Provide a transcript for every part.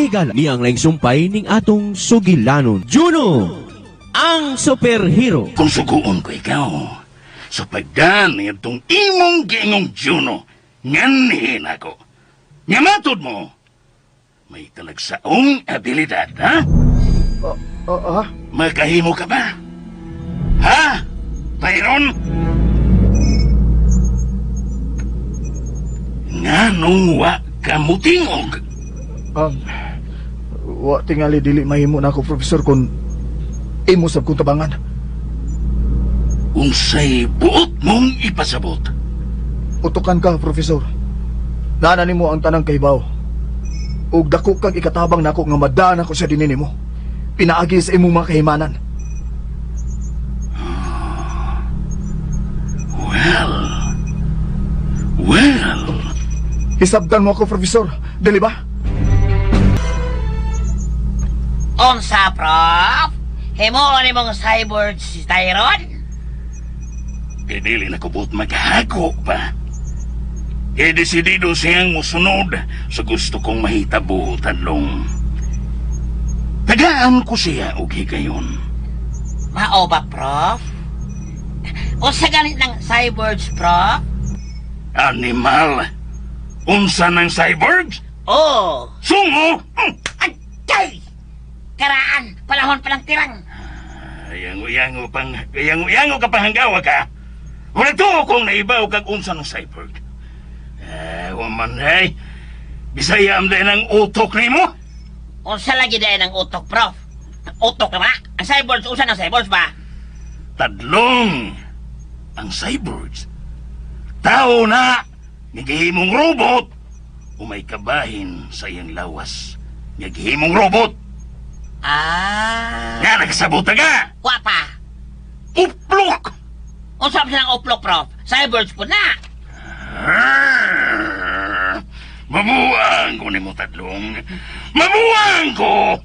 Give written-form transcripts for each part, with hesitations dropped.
Mga higala, niya ang laing sumpay ning atong sugilanon. Juno, ang superhero. Kung suguon ko ikaw, sa pagdan itong imong giingong Juno, nganhin ako. Nga matod mo, may talagsaong abilidad, ha? Ah, Makahimo ka ba? Ha? Tyron? Nganong wa ka mutingog? Wa tingali dili mahimo na ako, Professor, kung imo sab kong tabangan. Unsay buot mong ipasabot? Utukan ka, Professor. Naa nimo ang tanang kahibaw. Ug dako kag ikatabang nako nga madaan ako sa dinhi nimo. Pinaagi sa imong mga kahimanan. Well, well, Hisabtan mo ako, Professor. Dili ba? Unsa, Prof? Himuon nimong cyborg si Tyron? Kay dili na kubot maghago pa. Kay desidido siyang musunod sa gusto kong mahitabo, Tadlong. Tagaan ko siya og higayon. Mao ba, Prof? Unsa ganit ng cyborgs, Prof? Animal! Unsa ng cyborgs? Oh, Sungo! Agay! Karaan, palahon palang tirang. Yango-yango pang, yango-yango ka pang hanggawa ka. Wala to kung naibaw kag unsa ng cyborg. Eh, waman hey. Bisaya am din ang utok nimo. Unsa lagi dahil ang utok, Prof? Utok na ba? Ang cyborgs, unsa ng cyborgs ba? Tadlong ang cyborgs. Tao na nga gihimong robot o may kabahin sa iyang lawas nga gihimong robot. Ah, Nga nagsabot ka. wa pa. Uplok! Unsa pa silang uplok, Prof? Cyborgs po na. Arr! Mabuang ko nimo, Tadlong. Mabuang ko!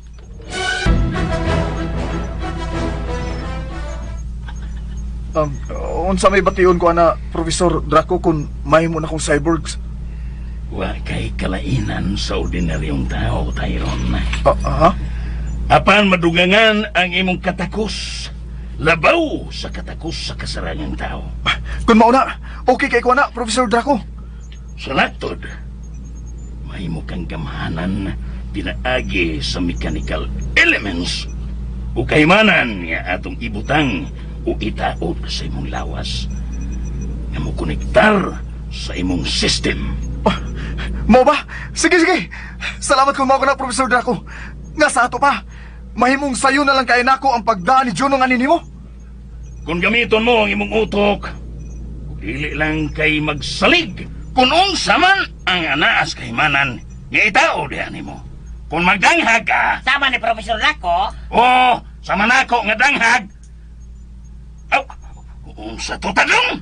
Unsa may bation ko ana, Professor Draco, kung mahimo na kong cyborgs? Wa kay kalainan sa ordinaryong tao, Tyron. Ah, ha? Apan madugangan ang imong katakos. Labaw sa katakos sa kasarangang tao. Kung mao na, okay kay ko na, Professor Draco. Sa laktod, mahimo kang gamhanan pinaagi sa mechanical elements o kahimanan nga atong ibutang o itaod sa imong lawas nga mokonektar sa imong system. Ah, mao ba? Sige, sige. Salamat kung mao ka na, Professor Draco. Nga sa ato pa, mahimong sayo na lang kay nako ang pagdaan ni Juno nga nimo. Kung gamiton mo ang imong utok, dili lang kay magsalig kung unsa man ang anaas kahimanan nga itaod diha nimo. Kung magdanghag ka, Sama ni Professor Draco. oh, sama nako nga danghag. Aw, unsa to, Tadlong?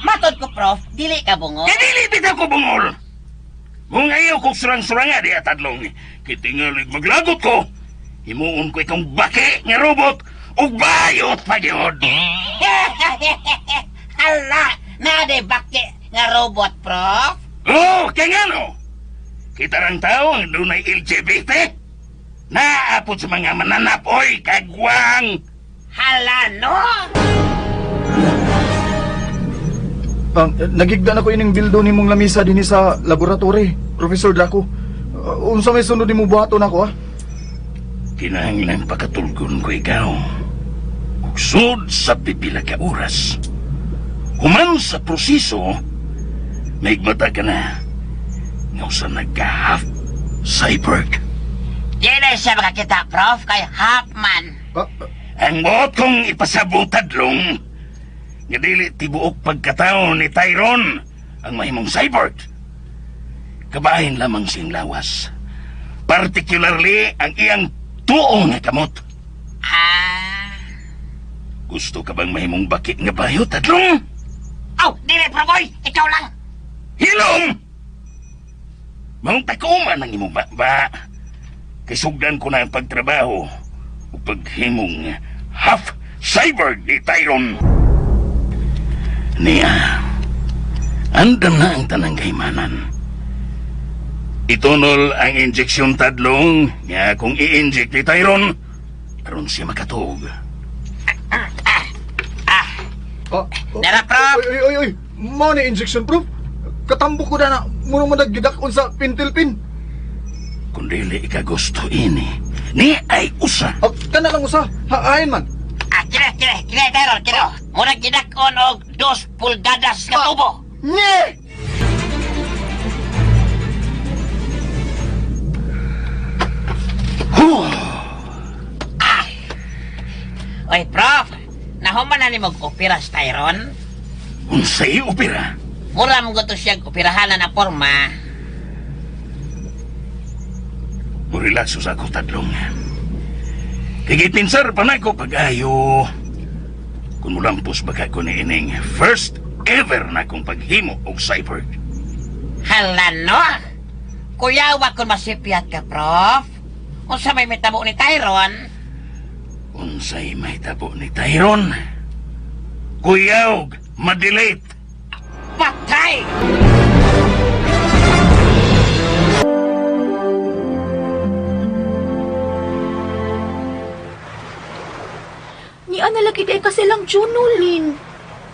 Matod ko, Prof, dili ka bungo. Kay dili bitaw ko bungol. Mung ayaw kong surang-suranga diha, Tadlong. Kay tingalig maglagot ko. Himuon ko ikong baki nga robot ug bayot pa gyud. Hala, nade baki nga robot, Prof? Oh, kay ngano? Kita rang tao ang dunay LGBT. Naapod sa mga mananap, oy, kagwang. Hala, no? Nagigda na ko ining dildo nimong lamisa dinhi sa laboratory, Professor Draco. Unsa may sunod nimo buhaton ako, ah? Kinahanglan pakatulgon ko ikaw. Ugsod sa pipila ka oras. Human sa proseso, maigmata ka na. Nga usa nagka-half cyborg. Di na siya makakita, Prof, kay Halfman. Ah, Ang buot kong ipasabot, Tadlong, nga dili tibuok pagkatao ni Tyron ang mahimong cyborg. Kabahin lamang siyang lawas. Particularly ang iyang tuo nga kamot. Ah. Gusto ka bang mahimong baki nga bayo, Tadlong? Aw, dili, Prof, oy! Ikaw lang! Hilom! Maong takuman ang imong baba. Kay sugdan ko na ang pagtrabaho o paghimong half cyborg ni Tyron. Niya, andam na ang tanang kahimanan. Itunol ang injeksyon tadlong nga kung i-inject ni Tyron aron siya makatuog. Ah, Dara, Prof. Oy, oy, oy, oy. Mao ni injection, Prof. Katambok ko na na. Muna mo naggidak-on sa pintilpin. Kung dili ikagusto ini, ni ay usa. Ah, kana lang usa. Haayin man. Ah, kini, kini, kini, Tyron, kini. Murag gidak-on og 2 pulgadas nga tubo. Nye! Oy, Prof. Nahuman na ni mag-opera si Tyron. Unsay opera? Mura mo gusto siyang operahanan na porma. Murelax sa ako tadlong. Kay gipinsar pa na ko pag-ayo. Kung mulampos baka ko ni ining first ever na kong paghimo og cyborg. Hala no! Kuyawa kung masipyat ka, Prof. Unsa may mitabo ni Tyron? Unsay may tabo ni Tyron? Kuyawg, madelete. Patay! Ni ana lagi day kasi lang Junolin.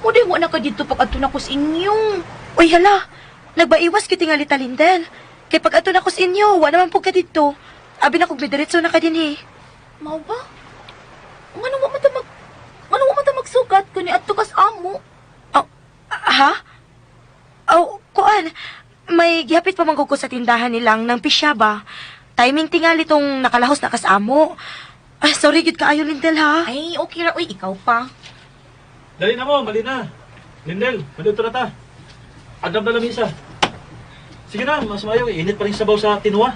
Muday mo na ka dito pag adto na ko sa inyo. Uy, hala. Nagbaiwas kiti nga Lindel. Kay pag ato na ko sa inyo, wa naman po ka dito. Abi na kog midiretso na ka din eh. Mao ba? Ngano wa man ta mag Ngano wa man ta magsugat kuni adto kas amo? Oh, ha? Oh, kuan. May gihapit pa man ko sa tindahan nilang ng pisya ba? Timing tingali tong nakalahos na kasamo. Ah, sorry gid kaayo Lindel ha. Ay, okay ra uy, ikaw pa. Dali na mo, mali na. Lindel, malito na ta. Adam na lamisa. Sige na, mas mayo, init pa rin sabaw sa tinuwa.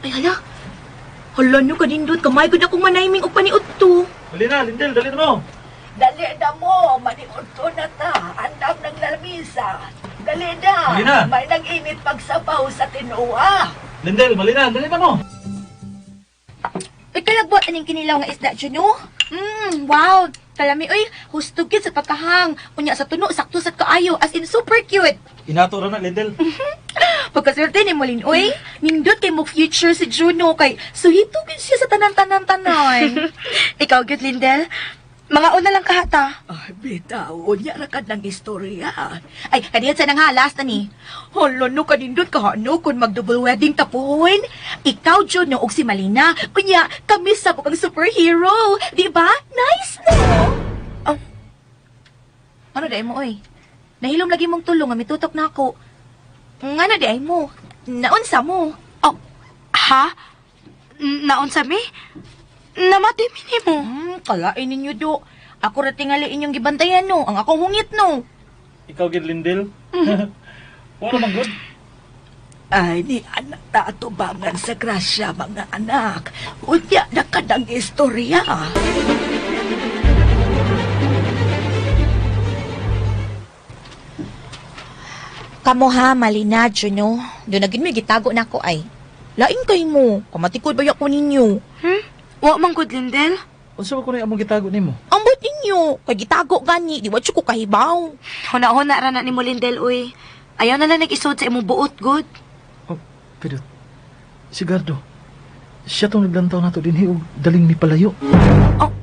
Ay hala. Hala no kanindot kamay gud akong manayming og paniud to. Mali na, Lindel, dali na mo. Dali na mo, maniudto na ta. Andam ng lamisa. Dali na. Dali na. May nag-init pagsabaw sa tinuwa. Lindel, mali na, dali na mo. Uy, kalagbot aning kinilaw nga isda Juno. Wow. Kalami uy, husto gyud sa pagkahang. Unya sa tuno sakto sad kaayo, as in super cute. Inato ra na, Lindel. Pagkaswerte ni Molin, uy, nindot kay mo future si Juno kay suhito gyud siya sa tanan-tanan-tanan. Ikaw gyud Lindel. Mga una lang kahata. Ay, bitaw, unya ra ka ng istorya. Ay, kaniya sa nang halas na ni. Hala no, kanindot ka no, kung mag-double wedding tapuhon. Ikaw, Juno, ug si Malina. Kunya, kami sa ang superhero. Di ba? Nice, no? Oh. Ano di mo, oy? Nahilom lagi mong tulong, nga mitutok na ako. Nga na di ay mo? Naunsa mo? Oh, ha? Naunsa mi? Namati mi nimo. Kalain ninyo do. Ako ra tingali inyong gibantayan no, ang akong hungit no. Ikaw gid, Lindel. Wala man good. Ay, ni anak ta atubangan sa grasya, mga anak. Unya na ka ng istorya. Kamo ha, Malina, Juno. Doon na gid may gitago na ako ay. Lain kay mo. Kamatikod ba ko ninyo? Wa man gud Lindel. Unsa ba kuno among gitago nimo? Ambot ninyo. Kay gitago gani, di wa ko kahibaw. Huna-huna ra na nimo Lindel uy. Ayaw na lang nag-isod sa imong buot gud. Oh, pero si Gardo, siya tong naglantaw nato dinhi og daling ni palayo. Oh,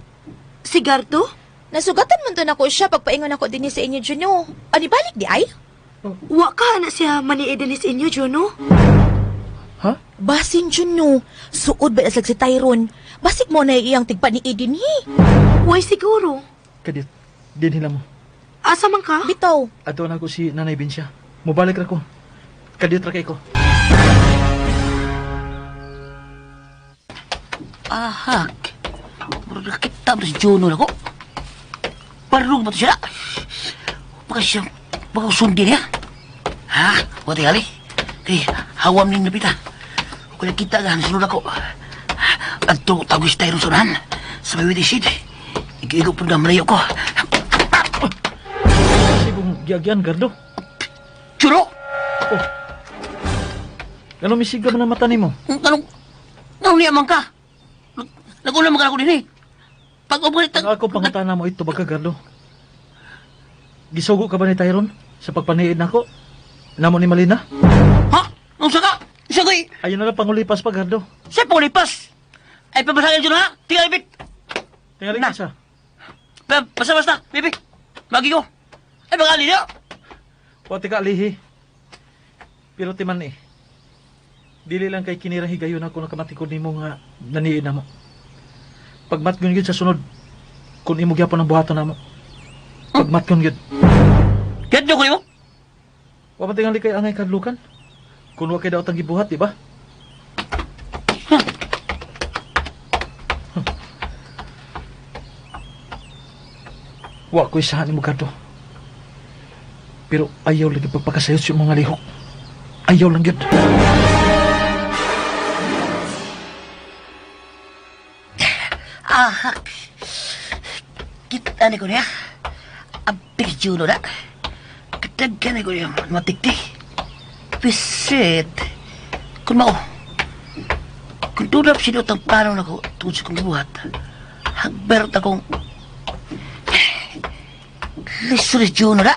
si Gardo? Nasugatan man to nako siya pagpaingon ako dinhi sa inyo, Juno. Ani balik di ay? Wa ka na siya maniid dinhi sa inyo, Juno? Ha? Basin, Juno. Suod ba slag si Tyron? Basig mo na iyang tigpa ni Eden hi. Way siguro. Kadit, dinhi lang mo. Asa man ka? Bitaw. Ato na ko si Nanay Binsya. Mobalik ra ko. Kadit ra kay ko. Ahak. Murag kita ba si Juno na ko? Parang ba ito siya? Baka siya, baka sundin niya. Ha? Wala tingali. Kay, hawam ning napita. Kung nakita ka, nasunod ako. Adto, tagos tayo sa unahan. Sa may witisid. Igo po na malayo ko. Kasi kung giagyan, Gardo. Juno! Oh. Ano misiga man ang mata nimo? Anong, anong niya man ka? Naguna man ka ako din eh. Pag-umalit... Ang ako pangutana mo ito baga, Gardo. Gisugo ka ba ni Tyron sa pagpaniid nako? Namo ni Malina? Ha? Unsa ka? Isa ko'y... Ayun na lang pangulipas pa, Gardo. Sa pangulipas? Ay, pabasahin dyan ha? Tinggal, ibig. Tingali Na. ka siya. Basta, basta, bibi. Magi ko. Ay, magali niya. Wa ka alihi. Pero timan eh. Dili lang kay kinirang higayon ako nakamatikod nimo nga naniin na mo. Pagmatgon gyud sa sunod, kung imo gyapon ang buhaton namo. Pagmatgon gyud. Kadto ko nimo? Wa man tingali kay angay kadlukan. Kung wa kay daot ang gibuhat, di ba? Huh. Wa ko isahan nimo Gardo. Pero ayaw lagi pagpakasayod sa mga lihok. Ayaw lang gyud. Ahak. Kita ni ko niya. Ang big Juno na. Katagkan ni ko niya. Matikti. Pisit. Kung mao. Kung tulap sinot ang plano na ko tungod sa kong gibuhat, hagberot akong Lisod ni Juno na.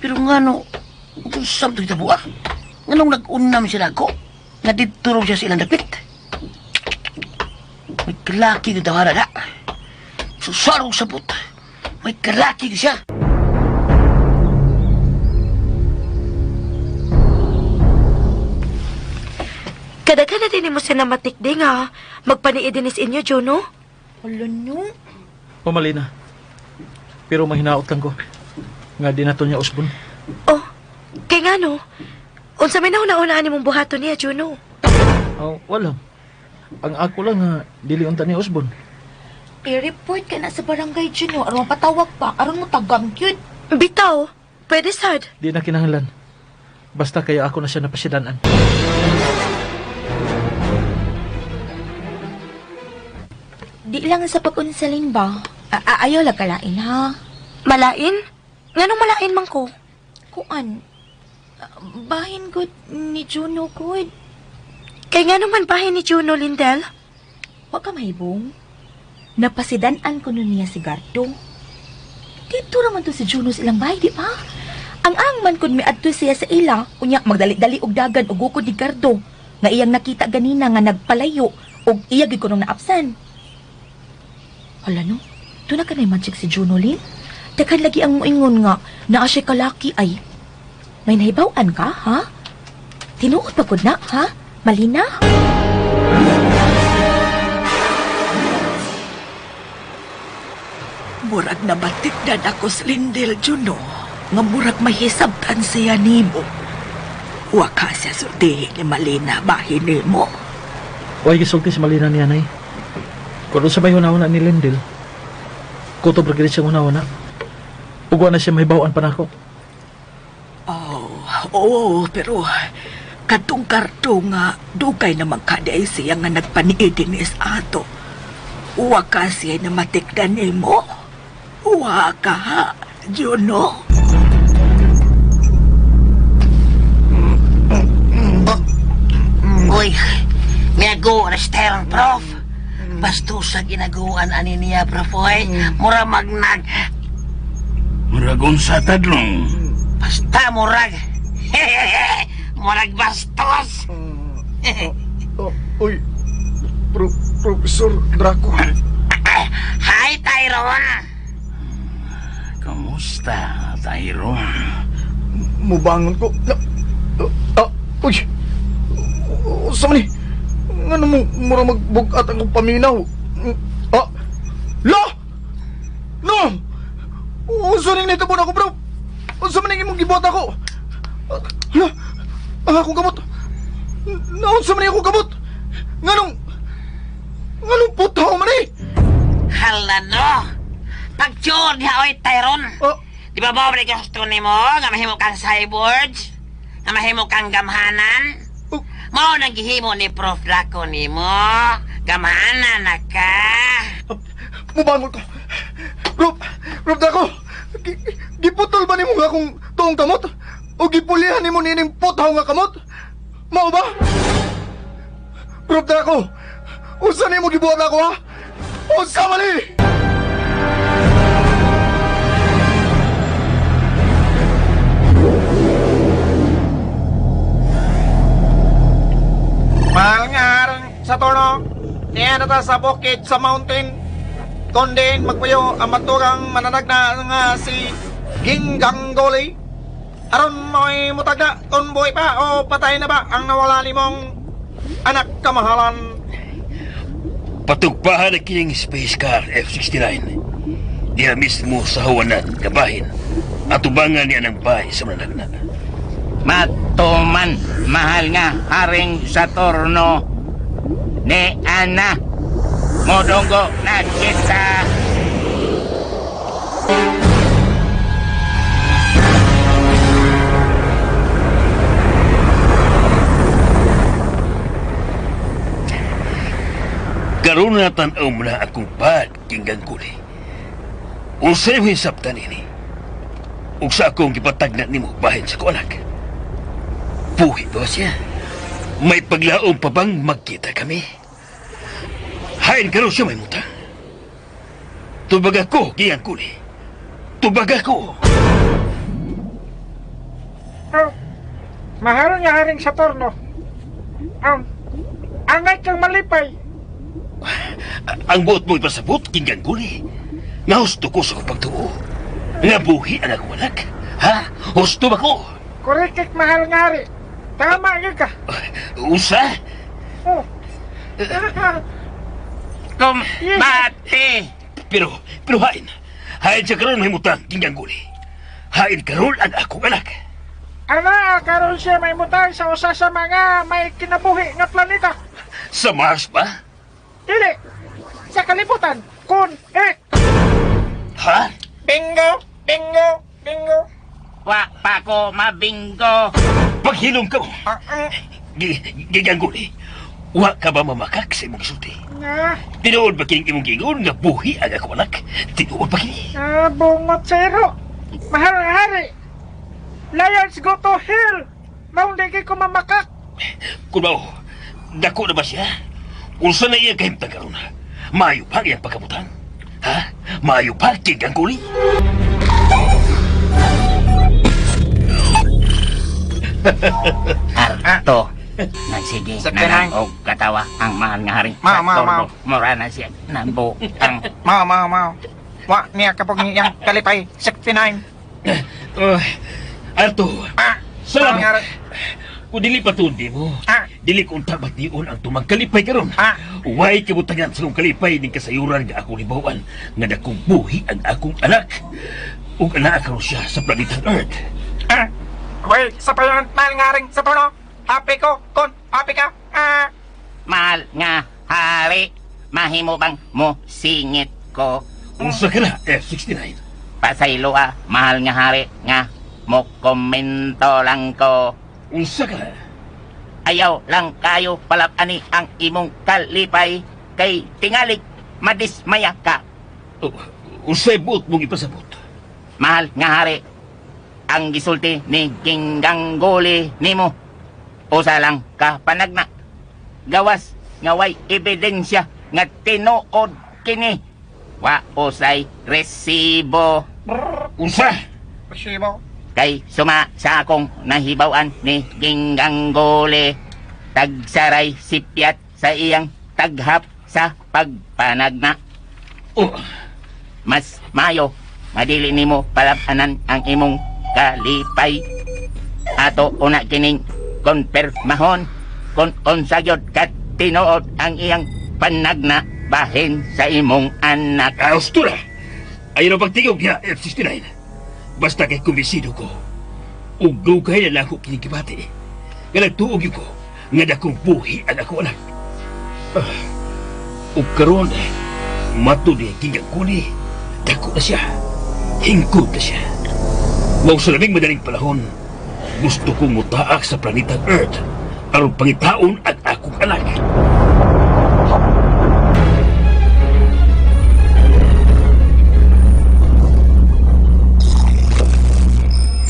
Pero nga no, kung saan ito kita buha? Nga nung nag-unam sila ako, nga dito rin siya sa ilang dapit. May kalaki yung tawara na. Susarong sabot. May kalaki siya. Kadaghan na din mo sinamatik di nga. Magpaniid din is inyo, Juno. Hala no. Pamali na. Pero mahinaot lang ko. Nga di nato niya usbon. Oh, kay nga no. Unsa may nauna-unaan nimong buhaton niya, Juno? Oh, wala. Ang ako lang nga dili unta niya usbon. I-report ka na sa barangay, Juno. Aron patawag pa. Aron mo tagam gyud. Bitaw, pwede sad. Di na kinahanglan. Basta kaya ako na siya napasidanan. Di lang sa pag-unsalin ba? Ayaw lang kalain, ha? Malain? Nganong malain man ko? Kuan, bahin gud ni Juno gud. Kay nga naman bahin ni Juno, Lindel? Wa ka mahibong. Napasidan-an ko nun niya si Gardo. Dito naman to si Juno sa ilang bahay, di ba? Ang angman kun miadto siya sa ila, unya magdali-dali og dagan og ukod ni Gardo, nga iyang nakita ganina nga nagpalayo og iya gid kunong naapsan. Hala no, doon na ka na magic si Juno, Lin. Daghan lagi ang moingon nga, naa siya kalaki ay. May nahibaw-an ka, ha? Tinuod pa gud na, ha? Malina? Murag nabatikdan ako sa Lindel, Juno. Nga murag mahisabtan siya nimo. Wa ka siya sultihin ni Malina bahin nimo. Way gisulti si Malina niya nay. Kung sa may hunahuna ni Lindel, kutob ra gid siya hunahuna. Ug wa na siya mahibaw-an pa nako. Oh, oo, pero katong karto nga dugay naman ka di siya nga nagpaniid dinis ato. Wa ka siya na matikdan nimo. Wa ka, Juno. Uy, miago na si Tyron, Prof. Basto sa ginaguan ani niya, Prof. Oy. Mura magnag. Muragon sa tadlong. Basta murag. Murag bastos. Oh, uy, Professor Draco. Hi, Tyron. Kamusta, Tyron? Mubangon ko. Uy! Sa man ni? Nga mo, mura magbugat ang paminaw. Ah! La! No! Unsa ning nitabo na ako, bro? Unsa man ning imong gibuhat ako? Hala! Ang akong kamot! Naunsa man ning akong kamot? Nganong... Nganong putaw man eh? Hala no. Pagtune niya, oy, Tyron. Ah, Di ba ba, gusto nimo nga mahimo kang cyborgs? Nga mahimo kang gamhanan? Oh. Mao nang gihimo ni Prof. Draco nimo. Gamhanan na ka. Mubangon ko. Rob, Rob Draco! Giputol ba nimo nga akong tuong kamot? O gipulihan nimo nining putaw nga kamot? Mao ba? Rob Draco! Unsa nimo gibuhat nako ha? Unsa mali? Mahal nga haring Saturno, niya na ta sa bukid sa mountain. Kundi magpuyo ang maturang mananagna nga si Ginganggoli. Aron mo'y mutagna kung buhay pa o patay na ba ang nawala ni mong anak kamahalan. Patugpahan na kining space car F-69. Diha mismo sa hawanan, gabahin. Atubangan niya ng bahay sa mananagna. Matuman, mahal nga Haring Saturno. Ni Ana, modonggo na kita. Karon na tan-aw mo na akong pad, Gingangguli. Unsay mo hisabtan ini? Ug sa akong gipatagna nimo bahin sa ko anak. Buhi ba siya? May paglaom pa bang magkita kami? Hain karon siya may muta. Tubag ako, Gingangguli. Tubag ako. Oh, mahal nga Haring Saturno. Angay kang malipay. Ang buot mo ipasabot, Gingangguli. Nga husto ko sa akong pagtuo. Nga buhi ang akong anak. Ha? Husto ba ko? Korek mahal nga hari. Tama nga ka. Usa? Oh. Kumbate! Pero hain. Hain siya karon mahimutang, Gingangguli. Hain karon ang akong anak. Ana, karon siya mahimutang sa usa sa mga may kinabuhi nga planeta. Sa Mars ba? Dili. Sa kalibutan, kun ek. Ha? Bingo! Bingo! Bingo! Wa pa ko mabingo. Paghilom ka mo. Gingangguli, wa ka ba mamakak sa imong gisulti? Nga. Tinuod ba kining imong giingon nga buhi ang akong anak? Tinuod ba kini? Bungot sa iro. Mahal nga hari. Lions go to hell. Maong di ko mamakak. Kung mao, dako na ba siya? Unsa na iya kahimtang karon? Maayo pa iyang pagkabutan? Ha? Maayo pa, Gingangguli? Arto, nagsige na lang og katawa ang mahal nga Haring Saturno. Mura na siya nabuang. Mao. Wa niya kapag niyang kalipay, 69. Arto, salamat. Kung dili pa tundi mo, dili kong tabatiun ang tumang kalipay karon. Way kabutangan sa kong kalipay ning kasayuran nga akong libawaan nga dakong buhi ang akong anak. Ug anak karon siya sa planetang Earth. Well, sa payan, mahal nga Haring Saturno. Happy ko, kon, happy ka. Mahal nga hari, mahimo bang mo singit ko? Unsa ka na, F-69? Pasaylo mahal nga hari, nga mo komento lang ko. Unsa ka? Ayaw lang kayo palapani ang imong kalipay kay tingalig madismaya ka. Unsay buot mong ipasabot? Mahal nga hari, ang gisulti ni Gingangguli nimo usa lang ka panagna. Gawas nga way ebidensya nga tinuod kini. Wa usay resibo. Unsa? Resibo? Kay suma sa akong nahibaw-an ni Gingangguli, tagsaray sipyat sa iyang taghap sa pagpanagna. Oh. Mas mayo madili nimo palabanan ang imong kalipay. Ato una kining konfirmahon kung unsa gyud ka tinuod ang iyang panagna bahin sa imong anak. Husto na. Ayaw na pagtingog niya, F-69. Basta kay kumbisido ko, ug dugay na lang ako kinigibati. Nga nagtuog ko, nga dakong buhi ang ako anak. Ug karon, matud ni Gingangguli, dako na siya. Hingkod na siya. Mao sa labing madaling panahon, gusto kong mutaak sa planetang Earth aron pangitaon ang akong anak.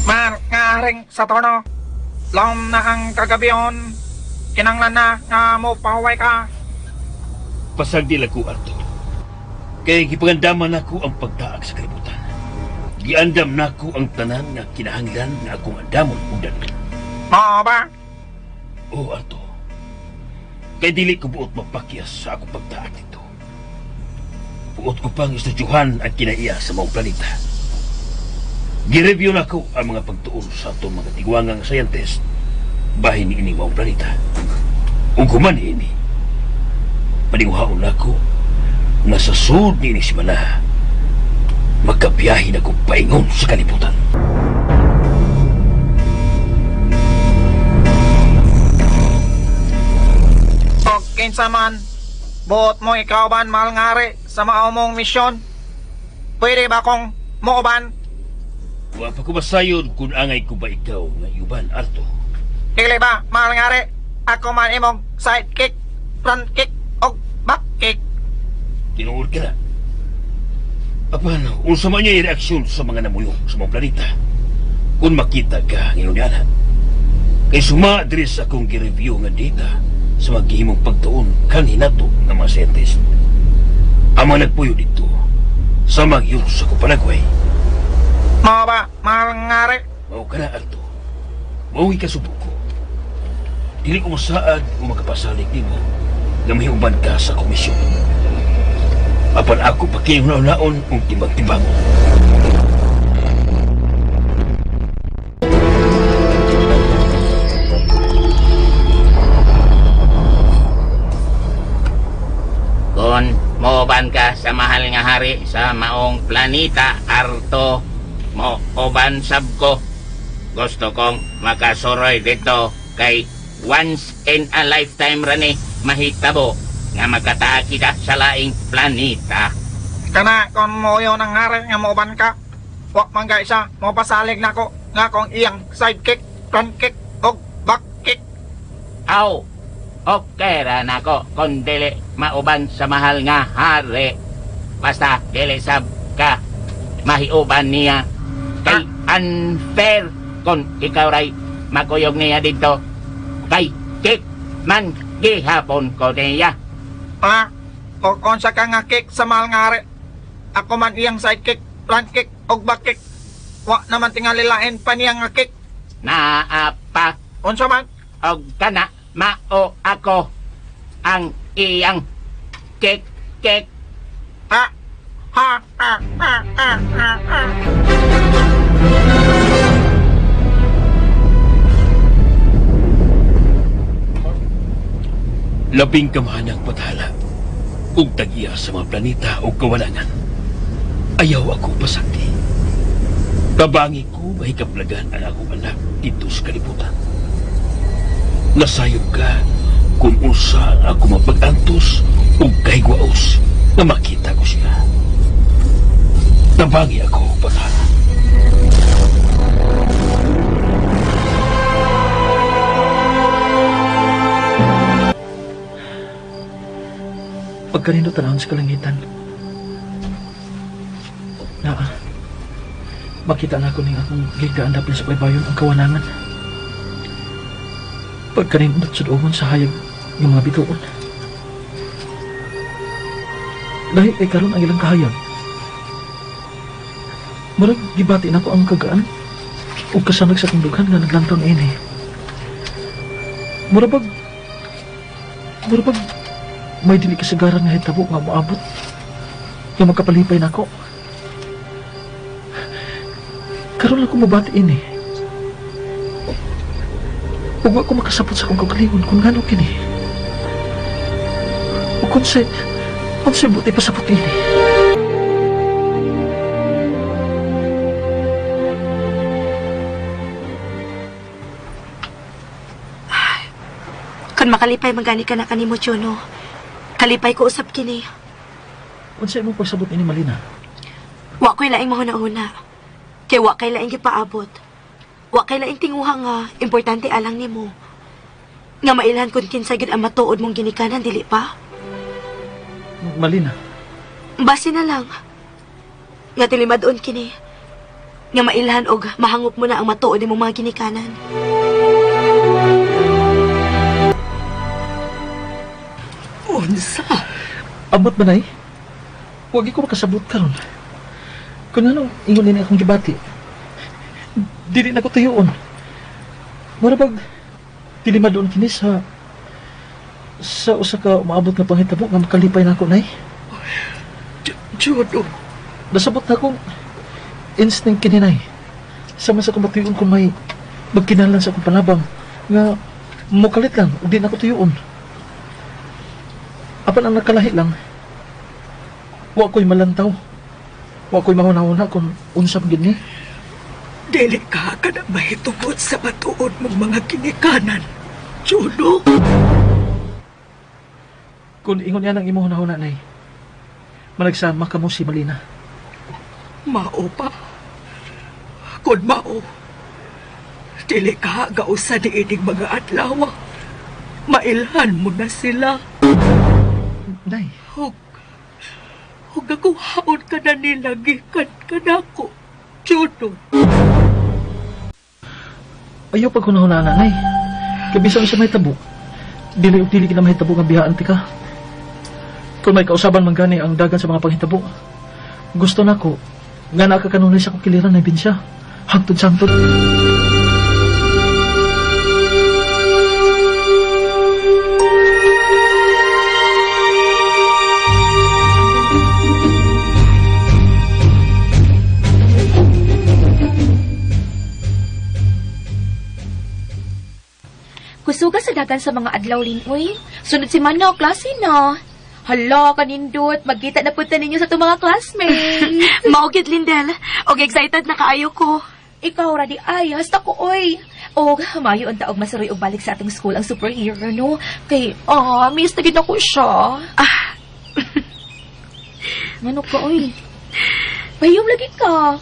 Mahal nga Haring Saturno, lom na ang kagabion. Kinanglan na nga mo pahuway ka. Pasagdi lang ko, Arto. Kaya gipangandaman nako ang pagtaak sa kalibutan. Giandam nako ang tanan nga kinahanglan nga akong andamon ug dalhin. Mao ba? Oo, Arto. Kay dili ko buot mapakyas sa akong pagtaak dito. Buot ko pang estudyuhan ang kinaiya sa maong planeta. Gireview na ko ang mga pagtuon sa atong mga tigwangang scientist bahin ni ining maong planeta. Ug human ini, paninguhaon nako nga sa sud ni ining simana, magkabiyahe na ko paingon sa kalibutan. Og kinsa man, buot mo ikaw ban mahal nga hari sa mao mong misyon? Pwede ba kong muuban? Wa pa ko masayod kung angay ko ba ikaw nga iuban, Arto. Dili ba, mahal nga hari? Ako man imong sidekick, front kick, og back kick. Tinuod ka na. Apan, unsa man niya reaksyon sa mga namuyong sa mga planeta? Kung makita ka ngayon niya. Kay suma diri sa akong gi-review nga data sa mga gihimong pagtuon kaninato nga mga scientist. Ang mga nagpuyo dito sa mga sa Kupanagway. Mao ba, mahal nga hari? Mao ka na, Arto. Mao ikasubo ko. Dili ko masaad o makapasalig nimo nga mahiuban ka sa komisyon. Apan ako pa kayong naon ug timbang-timbang. Kung mooban ka sa mahal nga hari sa maong planeta, Arto, mooban sab ko. Gusto kong makasuroy dito kay once in a lifetime rani mahitabo nga magkataak kita sa laing planeta. Kana kung moyo ng hari nga mooban ka, wa man ka isa, mopasalig nako nga kong iyang sidekick, front kick, og back kick. Aw, okay ra nako kung dili mauban sa mahal nga hari. Basta dili sab ka mahiuban niya. Kay unfair kung ikaw ray makuyog niya dito. Kay kick man gihapon ko niya. Ah, o unsa ka nga kick sa mahal nga hari? Ako man iyang sidekick, front kick, og back kick. Wa naman tingali lain pa niya nga kick. Naa pa. Unsa man? Og kana mao ako ang iyang kick kick. Ah, ha, ha, ha, ha, ha, ha. Labing kamahanang pathala ug tag-iya sa mga planeta ug kawalangan. Ayaw ako pasakti. Tabangi ko mahikaplagan ang akong anak dito sa kalibutan. Nasayop ka kung unsa ang ako mapag-antos ug kahigwaos na makita ko siya. Tabangi ako pathala. Pagkanino tanahon sa kalangitan, naa, makita na ako ning akong gigaan dapin sa baybayon ang kawanangan. Pagkanindot sa dugon sa hayag ng mga bituon. Dahil kay karon ang ilang kahayag, murag gibati na ko ang kagaan ug kasanag sa tundughan nga naglantaw niini. Murag may dili kasagaran nga hitabo nga moabot nga magkapalipay nako. Karon lang ko mabati ini. Ug wa ko makasabot sa akong kaugalingon kung ngano kini. Ug kung say buti pasabot ini. Kung makalipay man gani ka na kanimo, Juno. Kalipay ko usap kini. Unsa imong pagsabot ini, Malina? Wa ko'y laing mahuna-huna. Kay wa kay laing gipaabot. Wa kay laing tinguha nga importante alang nimo. Nga mailhan kun kinsa gyud ang matuod mong ginikanan, dili pa? Malina. Base na lang. Nga tilimad-on kini. Nga mailhan og mahangop mo na ang matuod nimong mga ginikanan. Unsa? Abot ba, Nay? Huwag ko makasabot karon. Kung anong ingon nila akong gibati, dili na ko tuyoon. Mura bag, dili madoon kini sa Sa usa ka maabot nga panghitabo nga makalipay na ako, Nay. Juno. Nasabot na akong instinct kini, Nay. Sama sa akong matuyon kung may magkinahanglan sa akong panabang nga mukalit lang ug di na ako tuyoon. Apan ang nakalahi lang, wa ko'y malantaw. Wa ko'y mahuna-huna kung unsa man gid ni. Dili ka na mahitungod sa matuod mong mga ginikanan, Juno. Kung ingon niya ng imong hunahuna, Nay, managsama ka mo si Malina. Mao pa. Kung mao, dili ka gausa ni ining mga adlaw. Mailhan mo na sila. Nay. Hug ako haon ka na nila gikan ka na ako, Juno. Ayaw pag hunahuna na, Nay. Kabisan sa may tabo. Dili og dili kita mahitabo nga biyaan ti ka. Kung may kausaban man gani ang dagan sa mga panghitabo, gusto na ko nga nakakanunay sa akong kiliran na binsya. Hangtod sa hangtod. Kusuga sa dagan sa mga adlaw linoy. Sunod si Mano, klase na. Hala, kanindot. Magkita na punta ninyo sa itong mga classmates. Mao gyud, Lindel. Og excited na kaayo ko. Ikaw, radi ay, hasta ko, oy. Og, mayo ang taog masuroy og balik sa atong school ang superhero, no? Kay, miss na gid ako siya. Ah. Ngano ka, oy? Pahiyom lagi ka.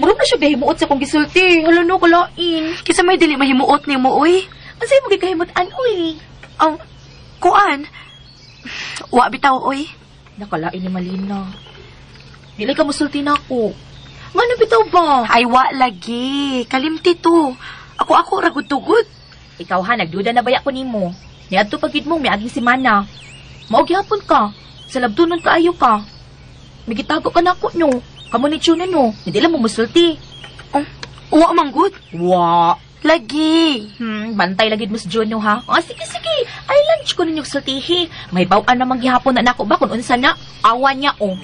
Murag na siya gahimuot sa kong gisulti. Hala, no, kalain. Kisa may dili mahimuot nimo, oy. Unsay mo gikahimutan, oy? Ang, kuan. Wa bitaw, oy. Nakalain ni Malina. Dili ka musulti na ako. Ngano bitaw ba? Ay, wa lagi. Kalimti to. Ako ragud-tugod. Ikaw ha, nagduda na baya ko nimo. Niadto pagid mo, miaging semana. Mao gihapon ka. Sa labdunon kaayo ka. Migitago ka nako no. Kamo ni Chuna no. Hindi lang mo musulti. Oh, wa man gud. Wa. Lagi. Bantay lagi mo si Juno ha. Ah, sige, sige. Ay, lunch ko ninyo sultihi. May bawaan namang gihapon na nako ba kung unsa na. Awa niya, oh.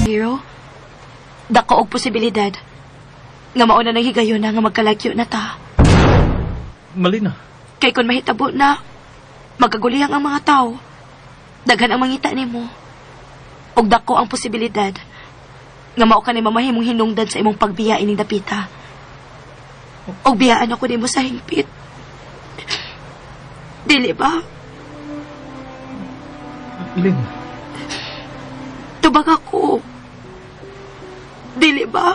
Hero, dako og posibilidad nga mauna nang higayon na nga magkalagyo na ta. Malina. Kay kung mahitabo na, magkagulihang ang mga tao. Daghan ang mangita nimo. Og dako ang posibilidad nga mao ka ni mamahimong hinungdan sa imong pagbiya ining dapita. Og biyaan ako nimo sa hingpit. Dili ba? Lin. Tubag ako. Dili ba?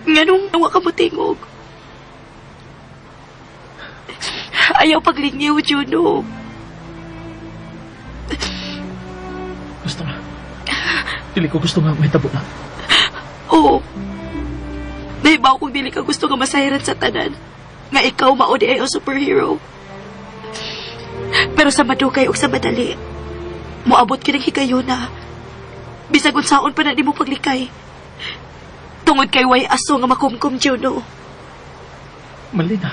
Nganong wa ka motingog? Ayaw paglingiw, Juno. Gusto na. Dili ko gusto nga mahitabo na. Oo. Nahibaw kung dili ka gusto nga masahiran sa tanan. Nga ikaw mao di ay ang superhero. Pero sa madugay ug sa madali, moabot kining higayuna. Bisag unsaon pa na nimo paglikay. Tungod kay way aso nga makumkum, Juno. Malina.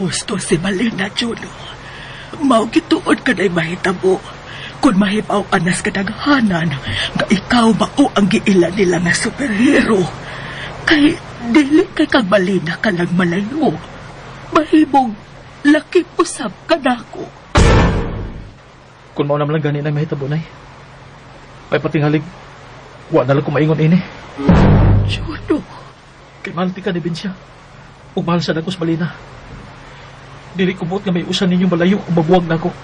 Husto si Malina, Juno. Mao gituod ka na'y mahitabo. Kung mahibaw anas kadaghanan, nga ikaw mao ang giila nila nga superhero. Kay dili kay kag Malina ka lang malayo. Mahimong laki usab ka nako. Kung mao naman lang gani na mahitabo, Nay. Ay patinghalig, wa na lang ko maingon ini. Juno. Kay mahal ti ka ni Binsya. Ug mahal sa dagos Malina. Dili ko buot nga may usa ninyo malayo o mabuwag nako.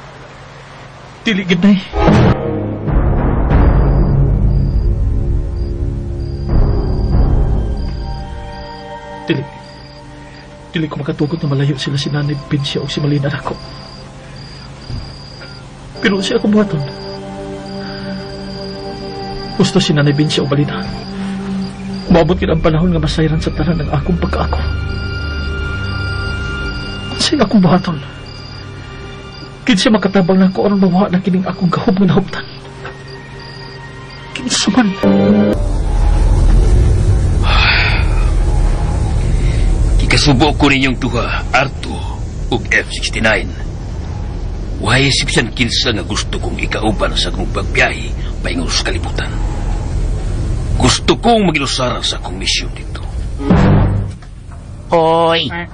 Dili gid, Nay. Dili. Dili ko makatugot na malayo sila si Nanay Pinsya o si Malina nako. Pero siya akong buhaton. Gusto si Nanay Binsya o Malina. Moabot gid ang panahon nga masayran sa tanan ang akong pagkaako. Unsay akong buhaton? Kinsa makatabang nako aron mawa na kining akong gahom nga nahuptan? Kinsa man? Gikasubo ko ninyong duha, Arto ug F-69. Wahay bisan kinsa nga gusto kong ikauban sa akong pagbiyahe paingon sa kalibutan. Gusto kong magilusara sa akong misyon dito. Hoy, Eh,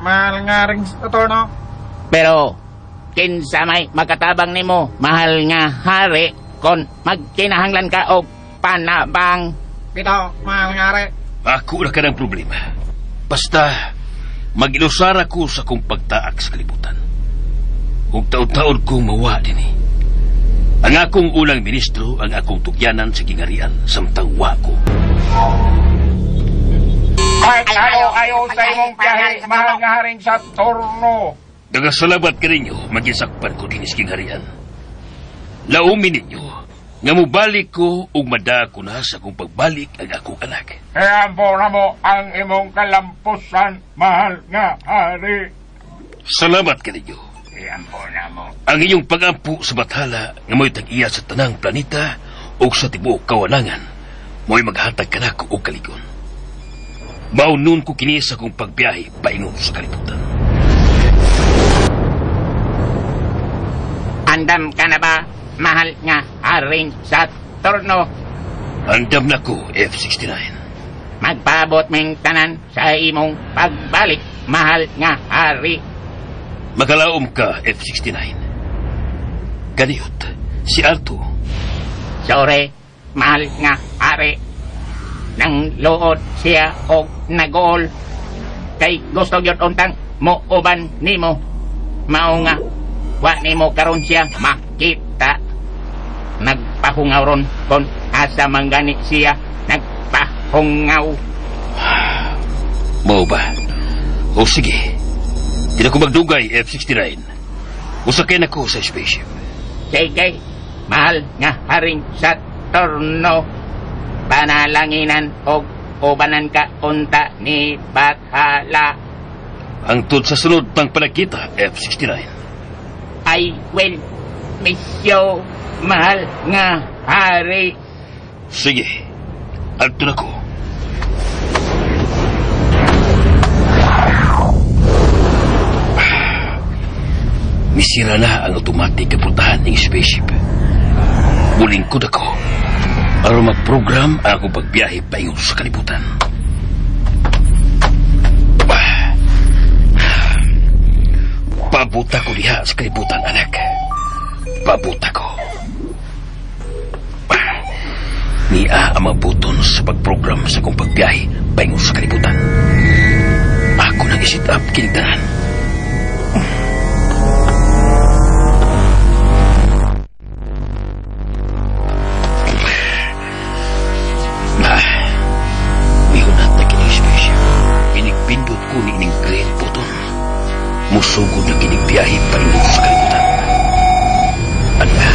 mahal nga ring Saturno. Pero kinsa may makatabang nimo, mahal nga hari, kon magkinahanglan ka og panabang? Bitaw, mahal nga hari. Ako ra ka ng problema. Basta magilusara ko sa akong pagtaak sa kalibutan. Ug taon-taon kong mawa dinhi. Ang akong unang ministro ang akong tugyanan sa gingarian samtang wa ko. Ay, ayo, ayo sa imong biyahe, mahal nga haring Saturno. Nagasalamat ka ninyo, magisakpan ko dinhi sa gingharian. Laumin ninyo, nga mobalik ko ug madako na sa akong pagbalik ang akong anak. Iampo na mo ang imong kalampusan, mahal nga hari. Salamat ka ninyo. Iampo na mo. Ang inyong pag-ampo sa bathala nga mo'y tag-iya sa tanang planeta ug sa tibuok kawanangan, mo'y maghatag kanako og kaligon. Maunon ko kini sa akong pagbiyahe paingon sa kalibutan. Andam ka na ba, mahal nga haring Saturno? Andam na ko, F-69. Magpaabot ming tanan sa imong pagbalik, mahal nga hari. Magalaom ka, F-69. Ganiyot, si Alto. Sorry, mahal nga hari. Nang luod siya og nagol. Kay gusto gyud untang mo uban nimo. Mao nga wa nimo karon siya makita. Nagpahungaw ron kon asa man gani siya nagpahungaw. Mao ba? O sige. Di na ko magdugay, F-69. Musakay na ko sa spaceship. Sige, mahal nga haring Saturno. Panalanginan og ubanan ka unta ni Bathala. Hangtod sa sunod tang panagkita, F-69. I will miss you, mahal nga hari. Sige, adto na ko. Misira na ang automatic kaputahan ng spaceship. Mulingkod ako aron mag-program ang akong pagbiyahe paingon sa kalibutan. Pabuta ko diha sa kalibutan, anak. Pabuta ko. Niya ang mga buton sa pag-program sa akong pagbiyahe paingon sa kalibutan. Ako nang i-set up kining tanan. Mihunat na kining spaceship. Pinigpindot ko ni ining green button. Musugod na kining biyahe paingon sa kalibutan. Anya.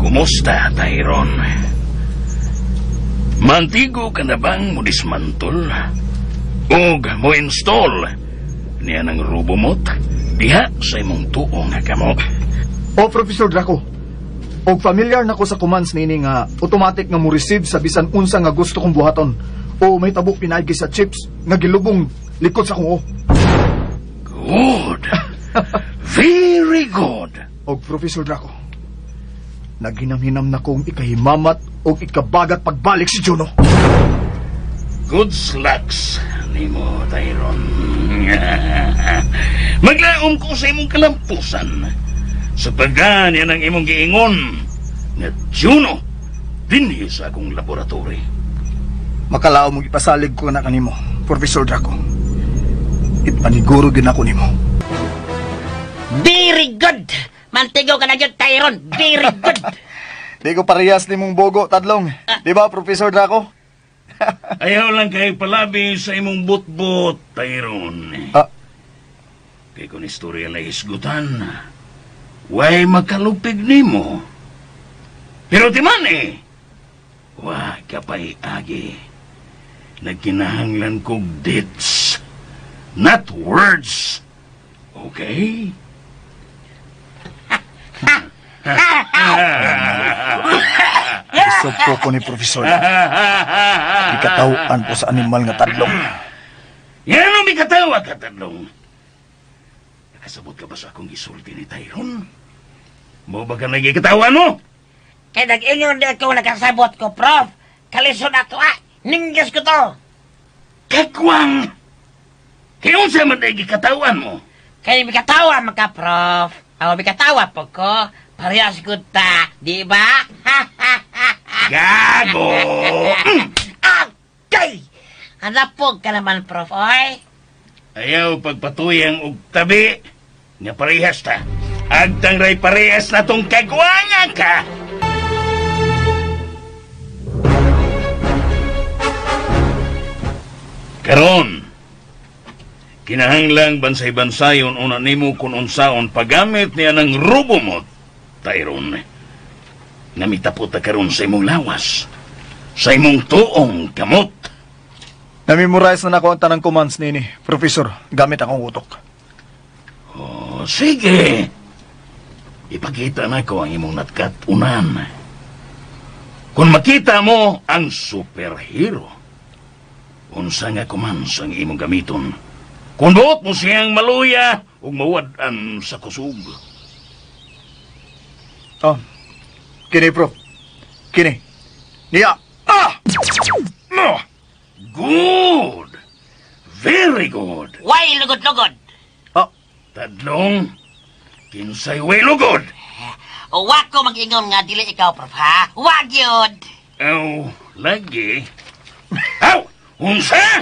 Kumusta, Tyron? Mantigo ka na bang mo dismantle? Og mo install niya ng robomot diha sa imong tuo nga kamo. O Professor Draco, og familiar na ko sa commands niini nga automatic nga mo receive sa bisan unsa nga gusto kong buhaton o may tabok pinaagi sa chips nga gilubong likod sa akong o. Good. Very good. Og Professor Draco, naghinam-hinam na kong ikahimamat og ikabagat pagbalik si Juno. Good slacks nimo, Tyron. Maglaom ko sa imong kalampusan. Sa pagani ang imong giingon nga Juno, dinhi sa akong laboratory. Makalao mo ipasalig ko na kanimo, Professor Draco. Ipaniguro gyud ako nimo. Very good! Mantigo ka na dyan, Tyron. Very good! Di ko parehas nimong bogo, Tadlong. Di ba, Professor Draco? Ayaw lang kay palabi sa imong butbot, Tyron. Ah. Kay kung istorya na isgutan, way makalupig nimo. Pero ti man eh, wa ka pa'y agi. Nagkinahanglan kog deeds, not words. Okay? Isog po ko ni Professor. Ikatawaan po sa animal nga tadlong. Yan ang mikatawa ka, Tadlong. Nakasabot ka ba sa akong gisulti ni Tyron? Mo ba ka nagikatawa mo? Kaya nag-ingon din ako nakasabot ko, Prof. Kalisod ako, ah. Ninggis ko to. Kakwang! Kaya unsa man ay gikatawan mo? Kaya mikatawa man ka, Prof. Ako mikatawa po ko. Parehas ko ta, di ba? Gago! Agay! Hanapog ka naman, Prof, oy. Ayaw pagpatuyang og tabi nga parehas ta. Agtang ray parehas na tong kagwanga ka. Karon, kinahanglang bansay-bansayon una nimo kun unsaon paggamit niya ng robomot, Tyron. Nga mitapot ta karon sa imong lawas, sa imong tuong kamot. Namemorize na nako ang tanang commands nini, Professor, gamit akong utok. Oh, sige. Ipakita na ko ang imong natkat-unan. Kung makita mo ang superhero, unsa nga commands ang imong gamiton? Kung buot mo siyang maluya ug mawad-an sa kusog. Oh, kini, Prof. Kini. Niya. Ah! No! Good! Very good! Why lugod-lugod? Ah, Tadlong, kinsay way lugod. Wa ko mag-ingon nga dili ikaw, Prof, ha? Wag yun! Aw, lagi. Aw! Unsa?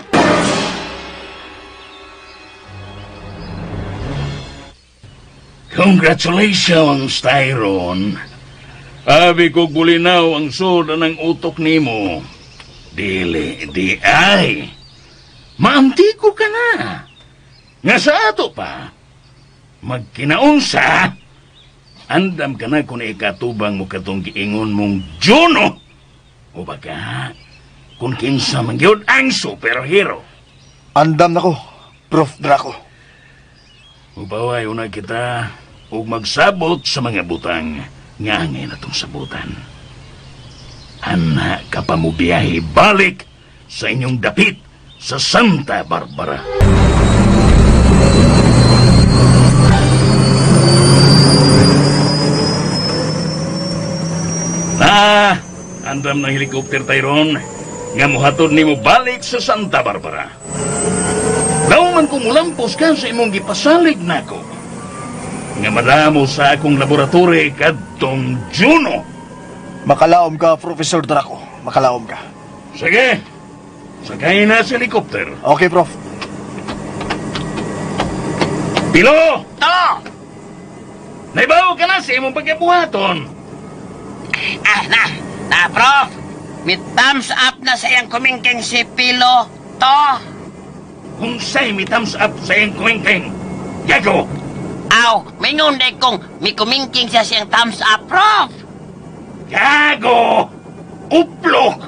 Congratulations, Tyron. Abi ko bulinaw ang suda ng utok nimo. Dili, di ay. Maantiko ka na. Nga sa ato pa, magkinaunsa, andam ka na kung ikatubang mo katong giingon mong Juno. O baga, kung kinsa man gyud ang superhero. Andam nako, Prof. Draco. Ubaway una kita ug magsabot sa mga butang nga angay na tong sabutan. Ana ka pa mo biyahe balik sa inyong dapit sa Santa Barbara. Ah, andam ng helicopter Tyron nga mohatod nimo balik sa Santa Barbara. Daw man kung mulampos ka sa imong gipasalig nako. Nga madamo sa akong laboratory kadtong Juno. Makalaom ka, Professor Draco. Makalaom ka. Sige, sakay na sa helicopter. Okay, Prof. Pilo! To! Naibaw ka na sa imong pagkabuhaton. Ah, na! Na, Prof! May thumbs up na sa iyang kumingking si Pilo. To! Unsay mi thumbs up sa iyang kumingking. Gago! Aw, mingon day kong may kumingking siya siyang thumbs up, Prof! Gago! Uplok!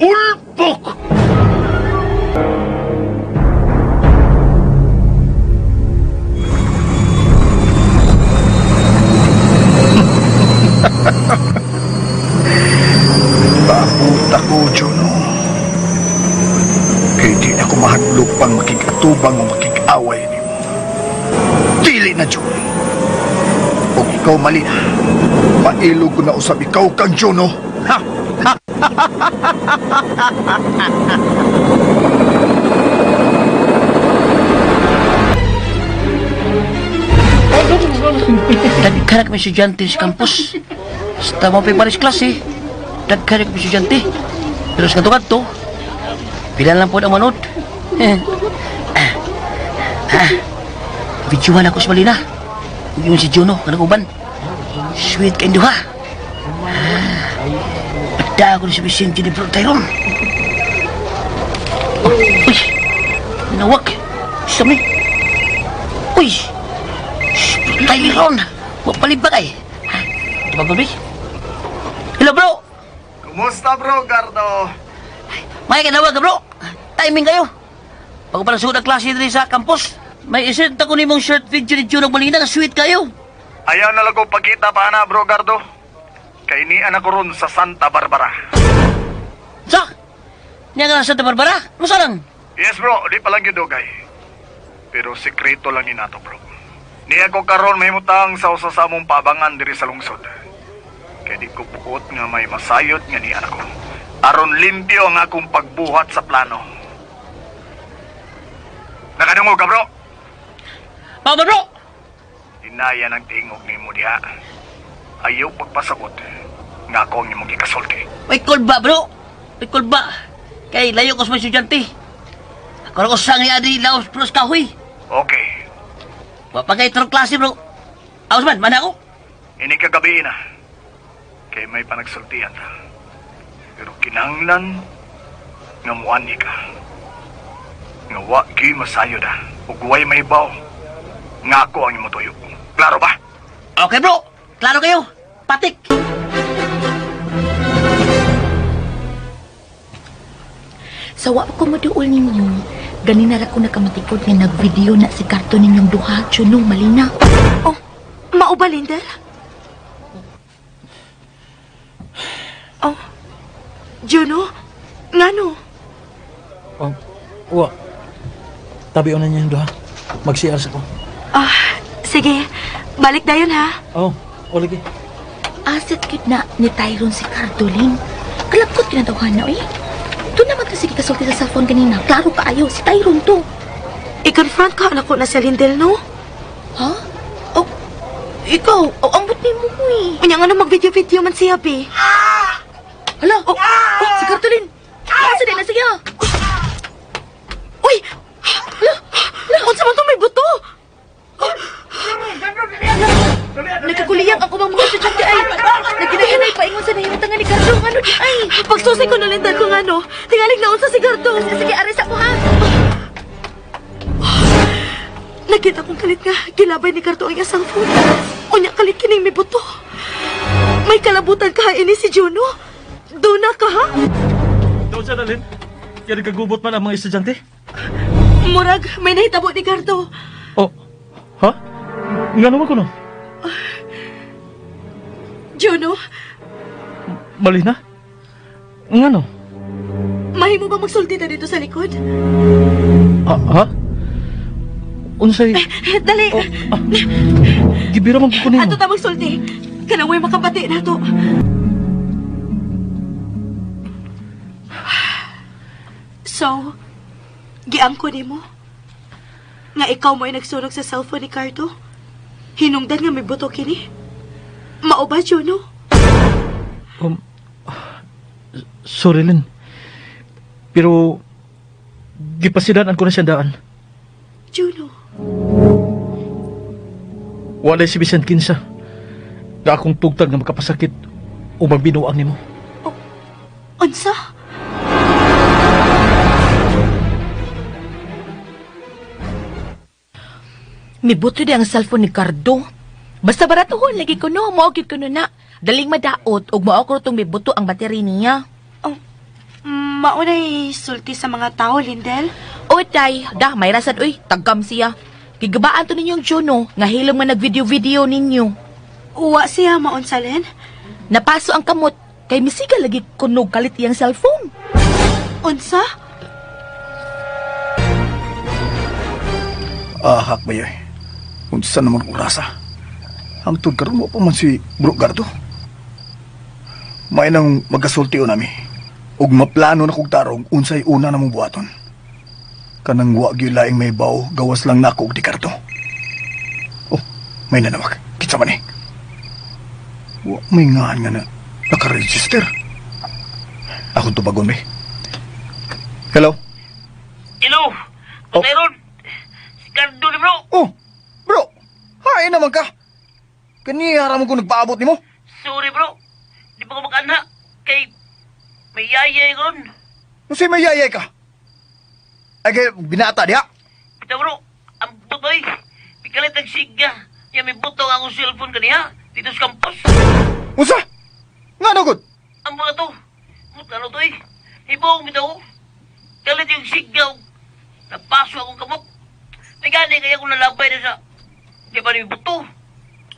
Ulpok! Papunta ko, Juno. Kay di na ko mahadlok pang makig-atubang o makig-away nimo. Dili na, Juno. Kung ikaw mali na, mailog ko na usab ikaw kang Juno. Ha! Daghan kami estudyante sa campus. Sa mo pigbalis klase. Daghan ko estudyante. Pero sa kadto, pila lang po ang manood. Ha? Videohan ako sa Malina. Ug Yung si Juno, kanang uban. Sweet kay duha. Ah, Pagda ko ni si Vicente ni Bro Tyron. Oh, uy! Nawak! Sami! Uy! Bro Tyron! Mapalibak ay! Ha? Ito ba, baby? Hello, bro! Kumusta bro, Gardo? May kanawag ka, bro! Timing kayo! Bago pa nasugod ang klase diri sa campus, may isenta ko nimong shirt video ni Juno Molina na sweet kayo. Ayaw na lang ko pagkita pa na bro, Gardo. Kay nian ako ron sa Santa Barbara. Sa! Niya ka na sa Santa Barbara? Musa lang? Yes bro, di pa lang yun dugay. Pero sekreto lang ni nato bro. Niya ko karon mahimutang sa usa sa among pabangan diri sa lungsod. Kay di ko buot nga may masayod nga nian ako. Aron limpyo ang akong pagbuhat sa plano. Nakadungog ka bro? Pama, bro! Inaya ng tingog nimo diha. Ayaw pagpasabot nga ako ang imong gikasulti. May kulba, bro! May kulba! Kay layo ko sa mga estudyante. Ako na ko sang adi laos pros kahoy. Okay, Wa pa kay turong klase, bro. Aos man, mana ako. ini kagabi na. Kay may panagsultian ta. Pero kinahanglan nga muani ka. Nga wa gyud masayod ah. Ug way mahibaw nga ako ang imong tuyo. Klaro ba? Okay, bro. Klaro kayo. Patik. Sa wa pa ko maduol ninyo, ganina ra ko nakamatikod nga nag-video na si Cardo ninyong duha, Juno, Malina. Oh, mao ba, Lindel? Oh, Juno? Ngano? Oh, wa. Tabi na niya yung duha. Mag-CR sa ko. Ah, sige. Balik dayon ha. Oh, o lagi. Asit kit na ni Tyron si Cardo, Lin. Kalapkot kinatawhan na, eh. Doon naman kasi kasulti sa cellphone kanina. Klaro kaayo, si Tyron to. I-confront ka anak ko na si Lindel, no? Ha? Oh, ikaw, oh, ambot ni mo, eh. Unya nga na mag-video-video man siya, be. Hala, oh, oh, si Cardo, Lin. Asa din na siya? Uy! Hala! Unsa man to may buto? Nagkakuliyang ako bang mga estudyante ay. Nagkinahinay paingon sa nahimutangan ni Cardo. Ano di ay? Pagsusi ko na Lindel kung ano. Tingalig na unsa si Gardo. Sige, aris ako ha. Nakita kong kalit nga, gilabay ni Gardo ang iyang cellphone. Unya kalit kining may buto. May kalabutan ka ini si Juno. Duna ka ha? Doon siya na, Lin. Kaya nagkagubot man ang mga estudyante. Murag, may nahitabo ni Gardo. Oh, ha? Nga naman ko no? Juno, Malina? Nga no? mahimo ba magsulti na dito sa likod? Ha? ha? Unsay... Dali, Oh, ah, gibira man ko nimo. ato ta magsulti. Kanang way makabati na to. So, giangko nimo nga ikaw mo ay nagsunog sa cellphone ni Cardo? Hinungdan nga may buto kini? Mao ba, Juno? Um, sorry, Lin. Pero, gipasidanan ko na siya daan. Juno, Walay si Vicente Kinsa. Na akong tugtag nga makapasakit o magbinuang nimo. unsa? Mibuto di ang cellphone ni Cardo. Basta baratuhon lagi ko no, mao gyud kuno na. Daling madaot ug mao ko tong mibuto ang battery niya. Oh, maunay sulti sa mga tao, Lindel. O tay, da may rasad uy, tagam siya. Gigabaan to ninyong Juno nga hilom nga nag-video-video ninyo. Uwa siya maunsa, Len. Napaso ang kamot kay misiga lagi kunog kalit iyang cellphone. Unsa? Ahak ba yoy? Unsa naman orasa? Hangtod karon mo pa man si Bro Gardo. May nang magkasulti o nami. Ug maplano na kog tarong unsay una namong buhaton. Kanang wa gyud laing may baw, gawas lang nako og di Gardo. Oh, may nanawag. Kitsa man eh. Wa may ngaan nga na nakaregister. Akong tubagon, be. Hello? Hello! Oh. Meron! Si Cardo ni bro! Oh, bro! Hain naman ka! Kaniya mo ko nagpaabot nimo. Sorry bro! Di pa ko makanha. Kay may yayay ko ron. Unsay may yayay ka? Ay, kay binata diha. Bitaw bro, ang butoy. Pikalit ang siga. Ya may buto ang akong cellphone kaniya. Dito sa campus. Unsa? Nga no gud? Ang mga to. Mut ano to eh. Hibong bitaw. Kalit yung sigaw. Napaso akong kamot. May gani kaya akong lalabay na sa... Di ba ni buto?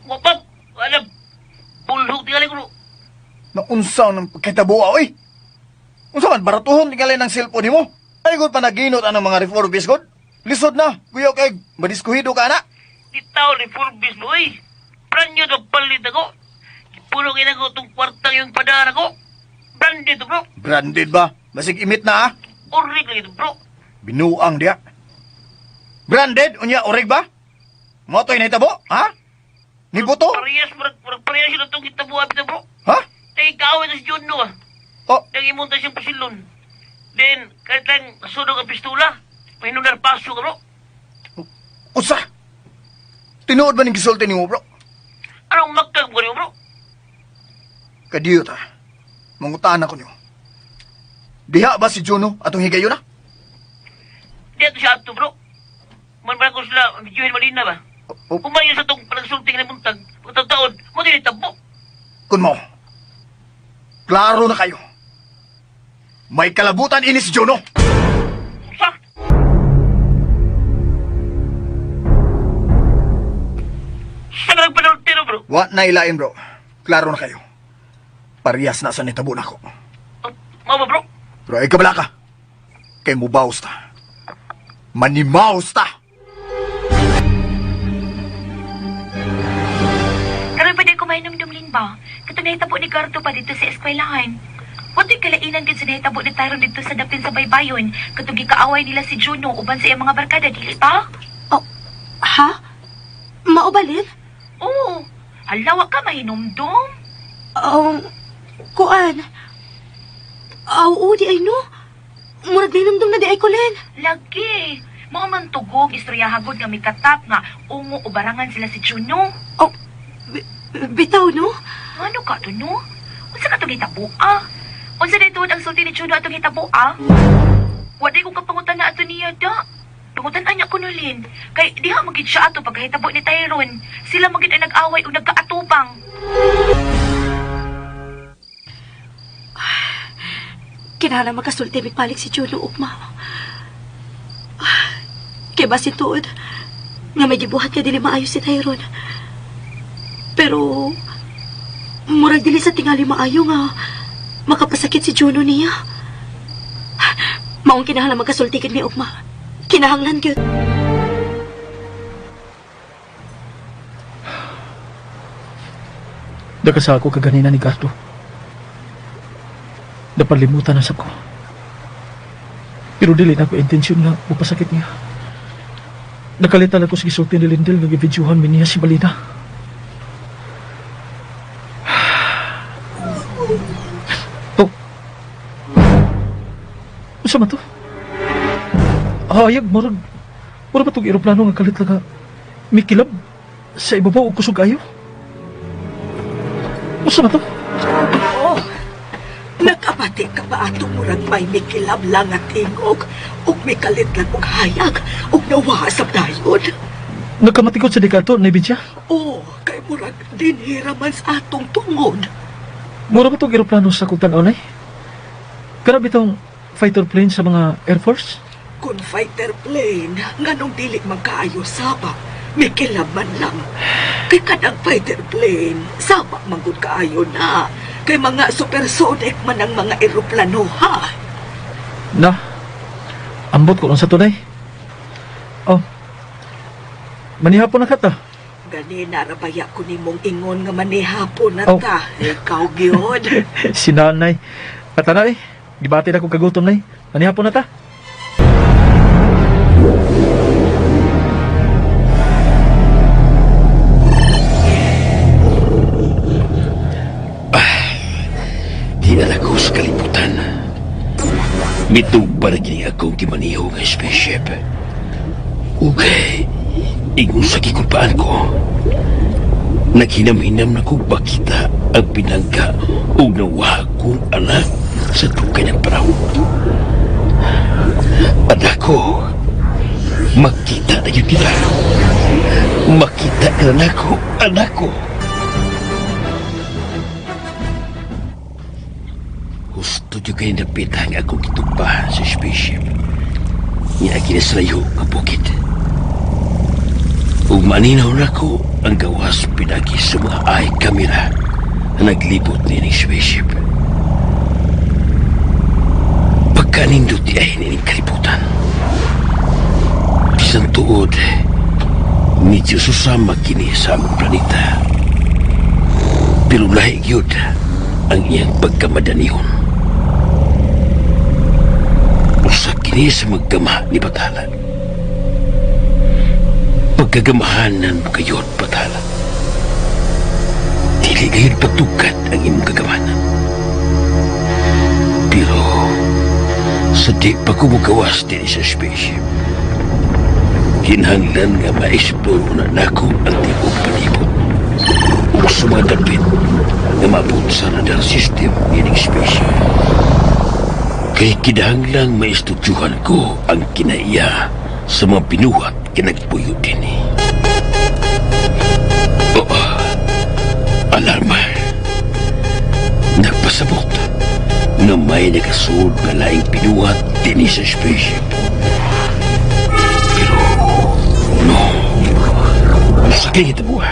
Wapap! Alam! Bulhog tingali ko bro. Naunsa ng pagkitabuha, oy. Unsa man baratuhon tingali ng cellphone nimo? Ay gud panaginot anang mga refurbished gud. Lisod na, kuya kay madiskuhido ka na. Di tao ni Furbis mo eh. Brand new to palit ako. Puno kina ko itong kwartang yung padaan ako. Branded to bro. Branded ba? Basig imit na ah. Orig lang ito bro. Binuang diha. Branded unya orig ba? Mo to'y nahitabo, ha? Nibuto? Parehas, murag, murag parehas yun itong kitabuhan ito bro. Ha? Tay kaaway na si Juno ah. Oh, Nag-imunta siyang pasilon. Then, kahit lang sunog ang pistola, may nunar paso ka bro. usa. Tinuod ba ning gisulti nimo, bro? Anong magkag mo bro? Kadiyo ta. Mangutaan ako nimo. Diha ba si Juno atong higayon na? Di ato siya ato bro. Man ba ko sila, videohin malina ba? Oh, Pumayo sa itong palagsulting na buntag, pagkataon, mo din itabo. kun mo. Klaro na kayo. May kalabutan ini si Juno. Sa? Sa nga nagpanultiro bro? Wa na ilain, bro. Klaro na kayo. Parehas na sa nitabo nako. Oh, Mao ba bro? Pero ay kabala ka. Kay mubaos ta. Manimaos ta. Karon pa di ko mainumdumlin ba? Katong nahitabo ni Gardo pa dito sa eskwelahan. Wato'y kalainan gid sa nahitabo ni Tyron dito sa dapin sa baybayon. Katong gikaaway nila si Juno uban sa iyang mga barkada, dili pa? Oh, ha? Mao ba, Lynn? Oo. Hala, wa ka mahinumdum. Kuan. Aw, oo, di ay no. Murag ninumdum na di ay ko, Lynn. Lagi. Mao man tugog istorya hagod nga mikatap nga ungo o barangan sila si Juno. Oh, bitaw, no? Ano ka to, no? Unsa ka itong hitabo, ah? Unsa na tuod ang sulti ni Juno atong hitabo, ah? Wa day ko kapangutan na ato niya, da. Pangutan anya ko nulin. Kay diha magid siya ato pagkahitabo ni Tyron. Sila magid ang nag-away o nagkaatubang. Kinahanglan makasulti migpalik si Juno ugma. Kay basin tuod nga may gibuhat nga dili maayo si Tyron. Pero murag dili sa tingali maayo nga makapasakit si Juno niya. Maong kinahanglan magkasulti gid mi ugma. Kinahanglan gyud. Dakasa ako kaganina ni Gardo. Napalimutan na sa ko. Pero dili na ko intensyon nga mupasakit niya. Nakalitan ako sa gisulti ni Lindel nga givideohan mi niya si Balina. Oh. Unsa man to? Hayag, murag murag ba tong eroplano nga kalit lang nga mikilab sa ibabaw og kusog ayo? Unsa man to? Oh, nakabati ka ba ato murag may mikilab lang nga tingog ug mikalit lang og hayag ug nawa sa dayon? Nagkamatikod sa dikato, Nay Binsya? Oh, kay murag dinhira man sa atong tungod. Mura ba itong eroplano sa kung tan-aw, Nay? Grabe itong fighter plane sa mga Air Force? Kung fighter plane, nganong dili man kaayo saba, mikilab man lang. Kay kanang fighter plane, saba man gud kaayo na. Kay mga supersonic man ang mga eroplano, ha? Na, ambot ko lang sa tunay. Oh, manihapon na ka ta. Ganina rabaya ko nimong ingon nga manihapon na Oh. ta. Ikaw gyud. Si nanay. At anay, gibati na kong kagutom, Nay. Manihapon na ta. Di na ko sa kalibutan. Mitugpa na kini akong gimaniho nga spaceship. Ug ingon sa gikulpaan ko, naghinam-hinam na kong makita ang pinangga ug nawa kong anak sa dugay ng panahon. Anak ko, makita na yun kita. Makita ka na nako, anak ko. Gusto nyo kayo napita ang akong gitugpahan sa spaceship. Nga kinasalayo nga bukid. Ug maninaw na ko ang gawas pinagi sa mga eye camera na naglibot nining spaceship. Pagkanindot di ay nining kalibutan. Bisan tuod, medyo susama kini sa among planeta. Pero lahi gyud ang iyang pagkamadanihon. Usa kini sa maggama ni Bathala. Pagkagamahanan mo kayod, Bathala. Dili gayud patugad ang imong kagamanan. Pero sa di pa ko mugawas din sa spaceship, kinahanglan nga ma-explore una nako ang tibuok palibot ug sa mga dapit nga maabot sa radar system nining spaceship. Kay kinahanglang maistudyuhan ko ang kinaiya sa mga binuhat kinagpuyo dinhi. Oo, alarma. Nagpasabot na may nakasulod nga laing binuhat dinhi sa spaceship. Pero, no, sa kay hitabo,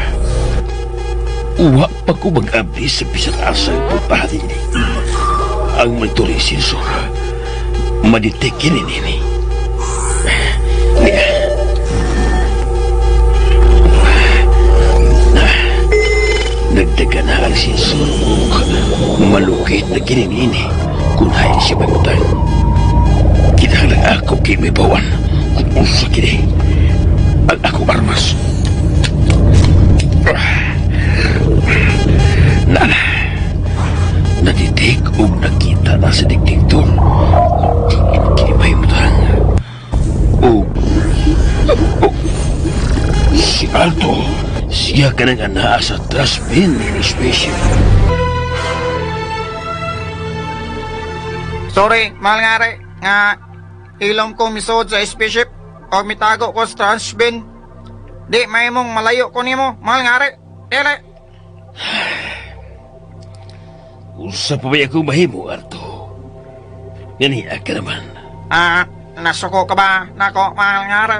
uwa pa ko mag-abli sa bisan asang pagpahati ni. Ang monitoring sensor, madetect kini nini. Na, nagdaga na ang sensor ug malukit na kini nini kung hain siya magbutang. Kinahanglan ako kay may bawan kung unsa kini ang akong armas. Na, nadetect og nakita na sa detector kung kini mahimutang. O, o, si Alto, siya kanang anaa sa trash bin ni spaceship. Sorry, mahal nga re, nga ilom ko misod sa spaceship o mitago ko sa trash bin. Di mahimong malayo ko nimo, mahal nga re. Dili. Unsa pa ba akong mahimo, Arto? Ganiya ka naman. Ah, nasuko ka ba nako, mahal nga re?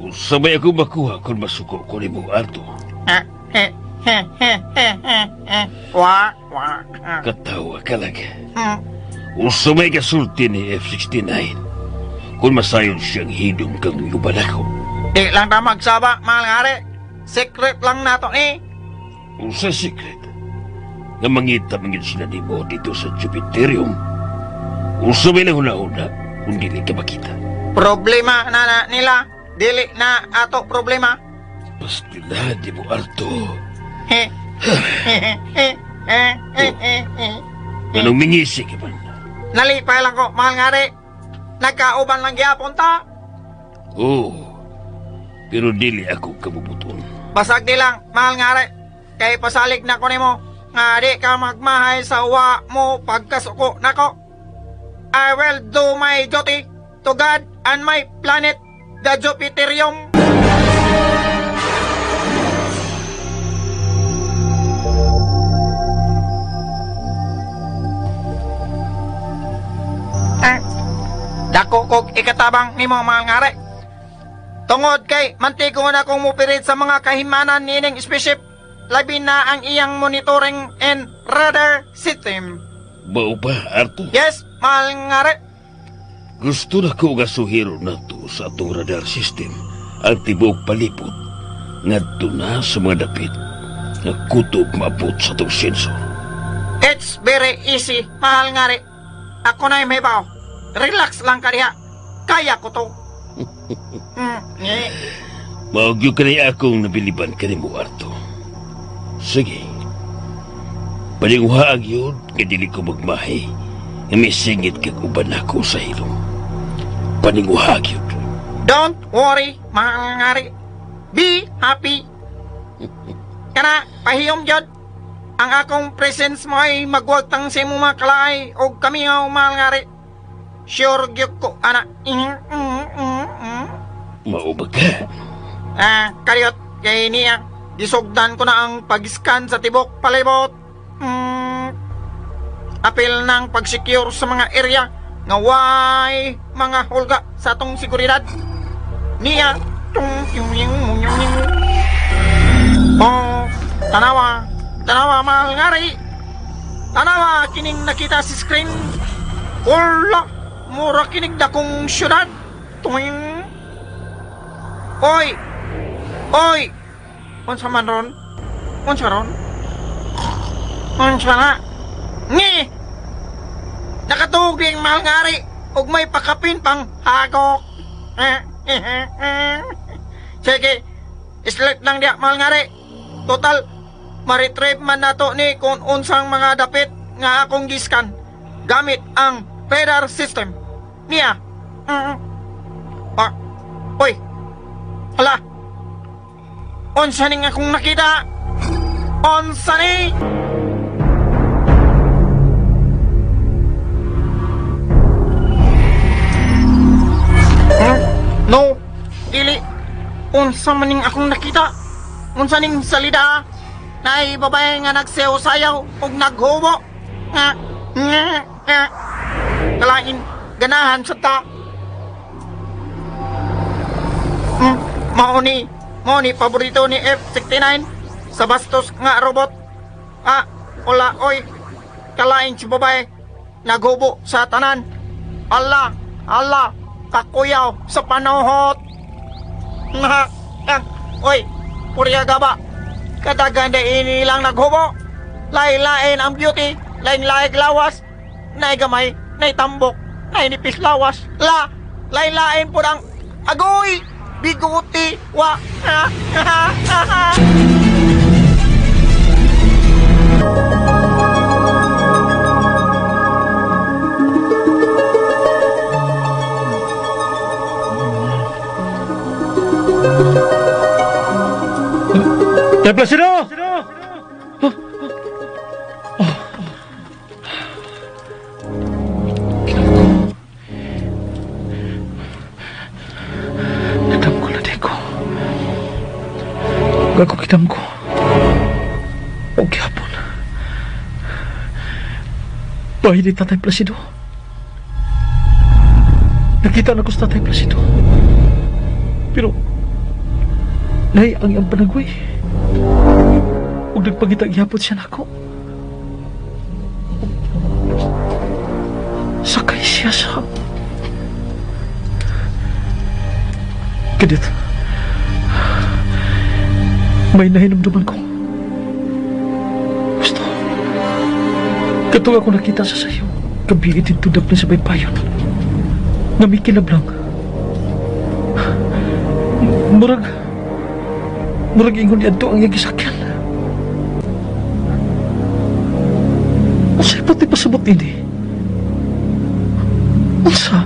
Unsa ba akong makuha kung masuko ko nimo, Arto? Ah, he, he, he, he, he, he. Wa, wa. Ah. Katawa ka lang. Unsa may kasulti ni F-69 kung masayon siyang hidong kang yuban ako? Di lang ta magsaba, mahal nga re. Secret lang nato ni. Unsa secret? Nga mangita man gyud sila nimo dito sa Jupiterium. Unsa may nahuna-huna kung dili ka makita? Problema na, na nila. Dili na ato problema. Pastila di mo, Arto. He, he, he, he, he, he, he, he. Anong mingisi ka man? Nalipay lang ko, mahal nga re. Nagkauban lang gyapon ta. Oo, pero dili ako kabubuton. Basag di lang, mahal nga re. Kay pasalig na ko nimo nga di ka magmahay sa wa mo pagkasuko nako. I will do my duty to God and my planet, the Jupiterium. Ah, dako kog ikatabang nimo mga ngare. Tungod kay mantigo na kong mupirit sa mga kahimanan nining spaceship, labi na ang iyang monitoring and radar system. Mao ba, Arto? Yes, mahal ngare. Gusto na ko nga suhiro nato sa atong radar system ang tibuok palibot ngadto na sa mga dapit nga kutob maabot sa atong sensor. It's very easy, mahal ngare. Ako na may baw. Relax lang ka diha. Kaya ko to. Mao gyud kanay akong nabiliban kanimo, Arto. Sige. Palinguha gyud nga dili ko magmahi. Nga misingit kag uban ako sa hilom. Paninguhag yun. Don't worry, mahal nga hari. Be happy. Kana, pahiyom jud. Ang akong presence mo ay magwagtang sa imong mga kalaay o kami nga mahal nga hari. Sure gyud ko, ana. Mao ba ka? Ah, kariyot, kay niya. Gisugdan ko na ang pag-scan sa tibok palibot. Apil ng pag-secure sa mga area nga way mga hulga sa atong seguridad. Niya, tung yung yung yung yung. Oh, tanawa, tanawa mahal nga rin. Tanawa kining nakita sa screen. Wala, mura kinig dakong syudad. Tuing. Oy, oy. Unsa man ron? Unsa ron? Unsa na? Ngi! Nakatuging mahal nga rin ug may pakapin pang hagok. Sige, sleep lang diya mahal nga rin. Total, ma-retrieve man nato ni kung unsang mga dapit nga akong giskan gamit ang radar system. Niya. Ah, oy. Hala. Unsa ning akong nakita? Unsa ni? No, dili. Unsa man ning akong nakita? Unsa ning salida? Naay babae nga nagsayaw-sayaw ug naghubo. Nga, nga, nga. Kalain, ganahan sa ta. Mao ni paborito ni F-69 sa bastos nga robot. Ah, wala, oy. Kalain si babae, naghubo sa tanan. Allah, Allah, kakuyaw sa panuhot. Nga, oy, purya gaba. Kadagan da ini lang naghubo. Lain-lain ang beauty, lain-lain lawas. Naigamay, naitambok, nainipis lawas. La, lain-lain po ang agoy, biguti, wa, ha, ha, ha, ha. Tay Placido! Nadam ko na di ko. Gago kitam ko. O gihapon. Bahay ni Tatay Placido. Nakita na ko sa Tatay Placido. Pero, nay ang iyang panagway. Ug nagpangita gihapon siya nako. Sakay siya sa Kadit. May nahinumduman ko. Gusto. Katong ako nakita sa sayo. Gabi itintudap na sa baypayon. Namikilab lang. Murag. Murag ingon niadto ang iyang gisakyan. Unsay pati pasabot ini? Unsa?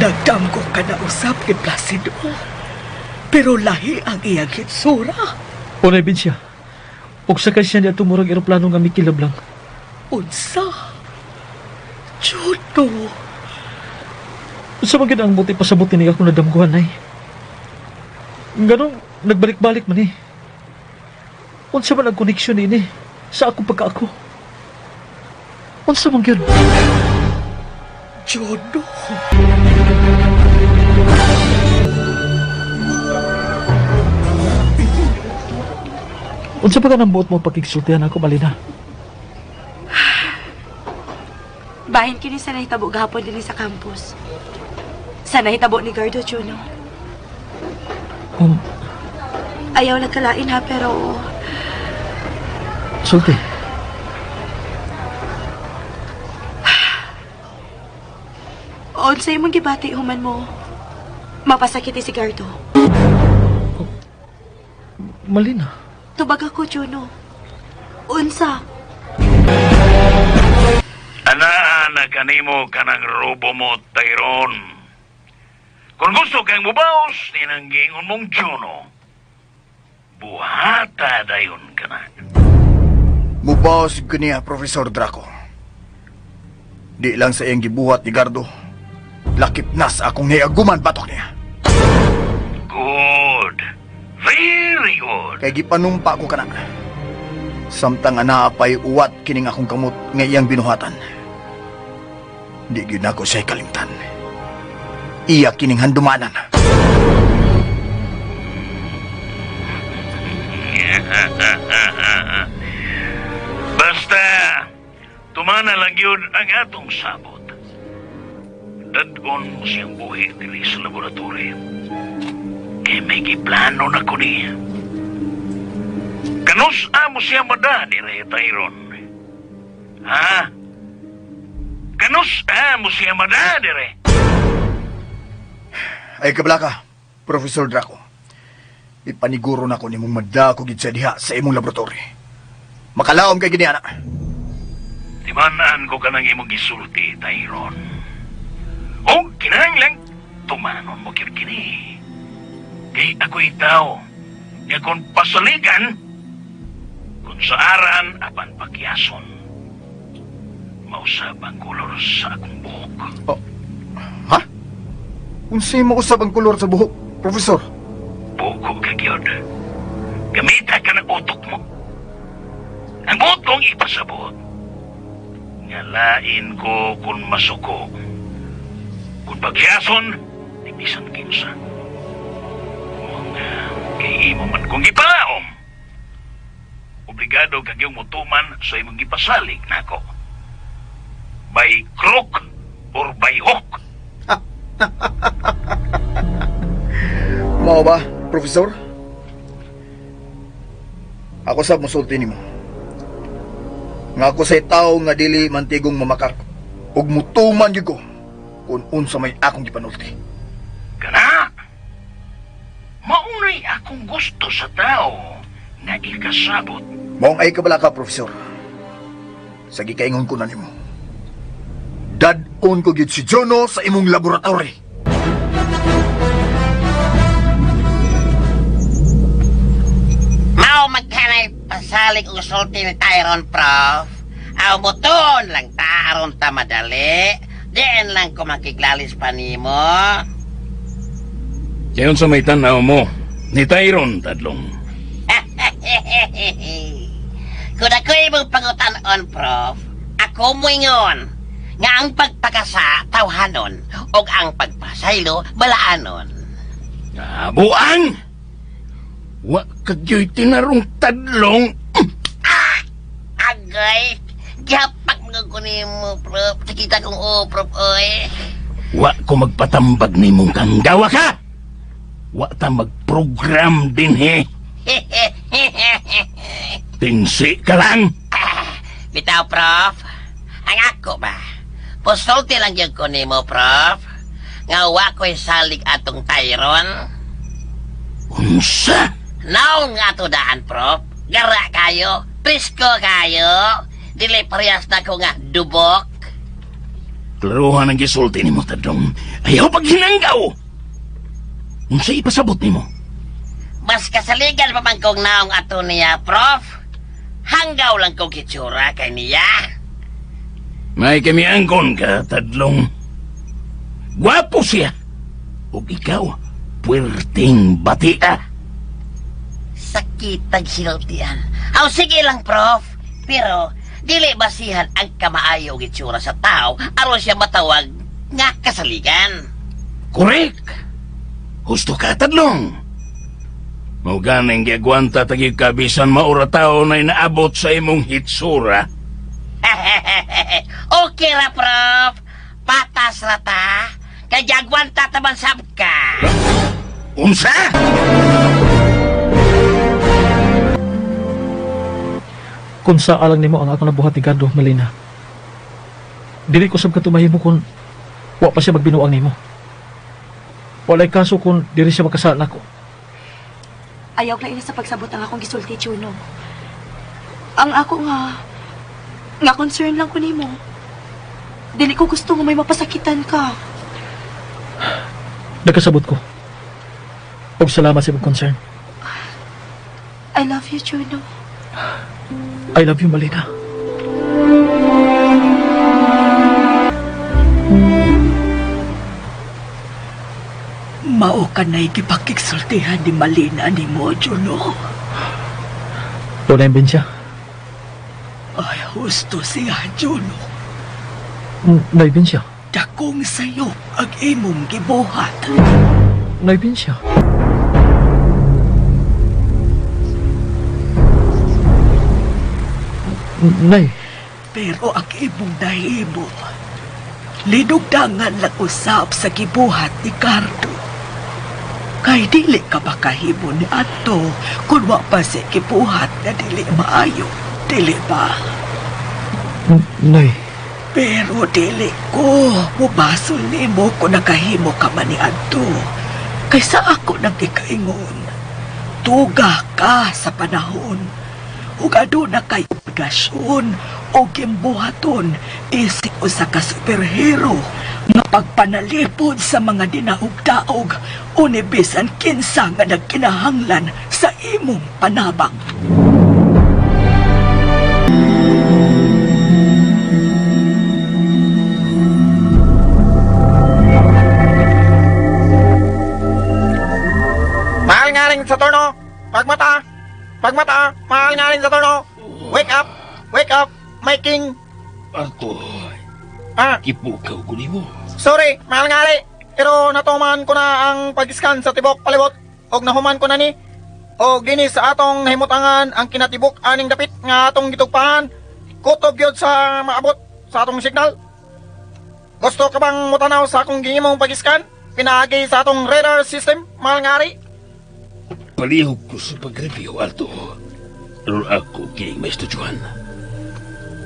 Nagdamgo ka na usap kay Placido. Pero lahi ang iyang hitsura. Unay bin siya. Ug sakay siya niya murag eroplano nga mikilab lang. Unsa? Juno. Unsa man gid ang buti pasabot ni ako nadamguhan ay? Ganong nagbalik-balik man eh. Unsa man ang koneksyon ini sa akong pagkaako? Unsa man gyud? Juno. Unsa pa ka nang buot mo pakigsultihan ako, Malina? Bahin kini sa nahitabo gahapon dinhi sa campus. Sa nahitabo ni Gardo, Juno. Ayaw nagkalain ha, pero... Sulti. Unsay imong gibati human mo mapasakit si Gardo? Malina. Tubag ako, Juno. Unsa? Anaa na kanimo kanang robo mo, Tyron. Kung gusto kang mubaos, ninang giingon mong Juno. Buhata dayon ka na. Mubaos ko niya, Professor Draco. Di lang sa iyang gibuhat ni Gardo. Lakip na sa akong niaguman batok niya. Good. Very good. Kay gipanumpa ko kana. Samtang anaa pa'y uwat kining akong kamot nga iyang binuhatan. Di gyud nako siya kalimtan. Iya kining handumanan. Basta, tumana lang yun ang atong sabot. Dadon mo siyang buhi diri sa laboratory. Kay may giplano na ko niya. Kanus amo siya mada dire, Tyron? Ha? Kanus amo siya mada dire? Ay kablaka, Professor Draco. Ipaniguro na ko nimong madako gid sa diha sa imong laboratory. Makalaom kay gini ana. Timanaan ko kanang imong gisulti, Tyron. O kinahanglan tumanon mo gyud kini. Kay ako'y tao nga kung pasaligan, kung sa aran apan pagyason, mausab ang kolor sa akong buhok. Oh, ha? Unsay mausab ang kolor sa buhok, Professor? Buko ka gyud. Gamita ka ng utok mo. Ang buot kong ipasabot. Ngalain ko kung masuko. Kung pagyason, di bisan kinsa. Mga kay imo man kong gipalaom. Obligado kag yung mutuman sa imong gipasalig nako. By crook or by hook. Mao ba, Professor? Ako sab mosulti nimo. Nga ako say tao nga dili mantigong mamakak ug mutuman gyud ko kung unsa may akong gipanulti. Kana! Maunay akong gusto sa tao nga ikasabot. Maong ay kabala ka, Professor. Sa gikaingon ko na nimo. Dad-on ko gyud si Jono sa imong laboratory. Mao magkanay pasalig og sulti ni Tyron, Prof. Aw buton lang ta aron ta madali. Diin lang ko makiglalis pa nimo. Kayon sa may tanaw mo, ni Tyron, tadlong. Kung ako imong pangutan-on, Prof, ako moingon nga ang pagpakasa tawhanon ug ang pagpasaylo balaanon. Buang! Wa kagyo'y tinarong tadlong. Ah! Agay! Gihapak mga ko nimo, Prof. Sakita kong o, Prof, oy. Wa ko magpatambag nimong kanggawa ka! Wa ta magprogram din, he. Tingsi ka lang. Bitaw, Prof. Ang ako ba? Posulti lang yun ko nimo, Prof. Nga wa ko'y salig atong Tyron. Unsa? Naon nga ato daan, Prof. Gara kayo, presko kayo. Dili parehas na ko nga dubok. Klaruhan ang gisulti nimo, Tadlong. Ayaw paghinanggaw! Unsa ipasabot nimo? Mas kasaligan pa man kong naong ato niya, Prof. Hanggaw lang kong hitsura kay niya. May kamiangkon ka, Tadlong. Gwapo siya. Ug ikaw, puwerteng batia. Sakitag siltian. Aw, sige lang, Prof. Pero, dili basihan ang kamaayo og itsura sa tao aron siya matawag nga kasaligan. Correct. Husto ka, Tadlong. Mao ganing giagwanta tagi kabisan maura tao na inaabot sa imong hitsura. Okay ra, Prof. Patas ra ta. Kay giagwanta ta man sab ka. Unsa? Kung sa alang nimo ang akong nabuhat ni Gardo, Melina. Dili ko sab katumahimo kung wa pa siya magbinuang nimo. Walay kaso kung dili siya makasal nako. Ayaw lain na sa pagsabot ang akong gisulti, Juno. Ang ako nga concern lang ko nimo. Dili ko gusto nga may mapasakitan ka. Nagkasabot ko. Og salamat sa imong concern. I love you, Juno. I love you, Malina. Mao ka na'y gipakigsultihan ni Malina ni mo, Juno. Wala yung siya. Ay, husto siya, Juno. Naibin siya. Dakong sayo ang imong gibuhat. Naibin siya. Nay. Pero ang imong nahimo, linugdangan lang usap sa gibuhat ni Cardo. Kay dili ka makahimo ni ato kung wa pa siya gibuhat na dili maayo. Dili ba? Nay. Pero dili ko mubasol nimo kung nakahimo ka man ni ato. Kaysa ako nang gikaingon. Tuga ka sa panahon. Ug aduna kay obligasyon o gimbuhaton isip usa ka superhero nga pagpanalipod sa mga dinaog-daog o ni bisan kinsa nga nagkinahanglan sa imong panabang. Mahal nga rin sa torno. Pagmata. Pagmata. Mahal nga rin sa torno. Wake up, my king. Arto, Ah, kipukaw ko nimo. Sorry, mahal nga rin. Pero natuman ko na ang pag-scan sa tibok palibot. Og nahuman ko na ni. Og dinhi sa atong nahimutangan ang kinatibok aning dapit nga atong gitugpahan. Kutob gyud sa maabot sa atong signal. Gusto ka bang mutanaw sa akong gihimong pag-scan? Pinaagi sa atong radar system, mahal nga rin. Palihog ko sa pag-review, Alto. Aron ako kining maestudyuhan.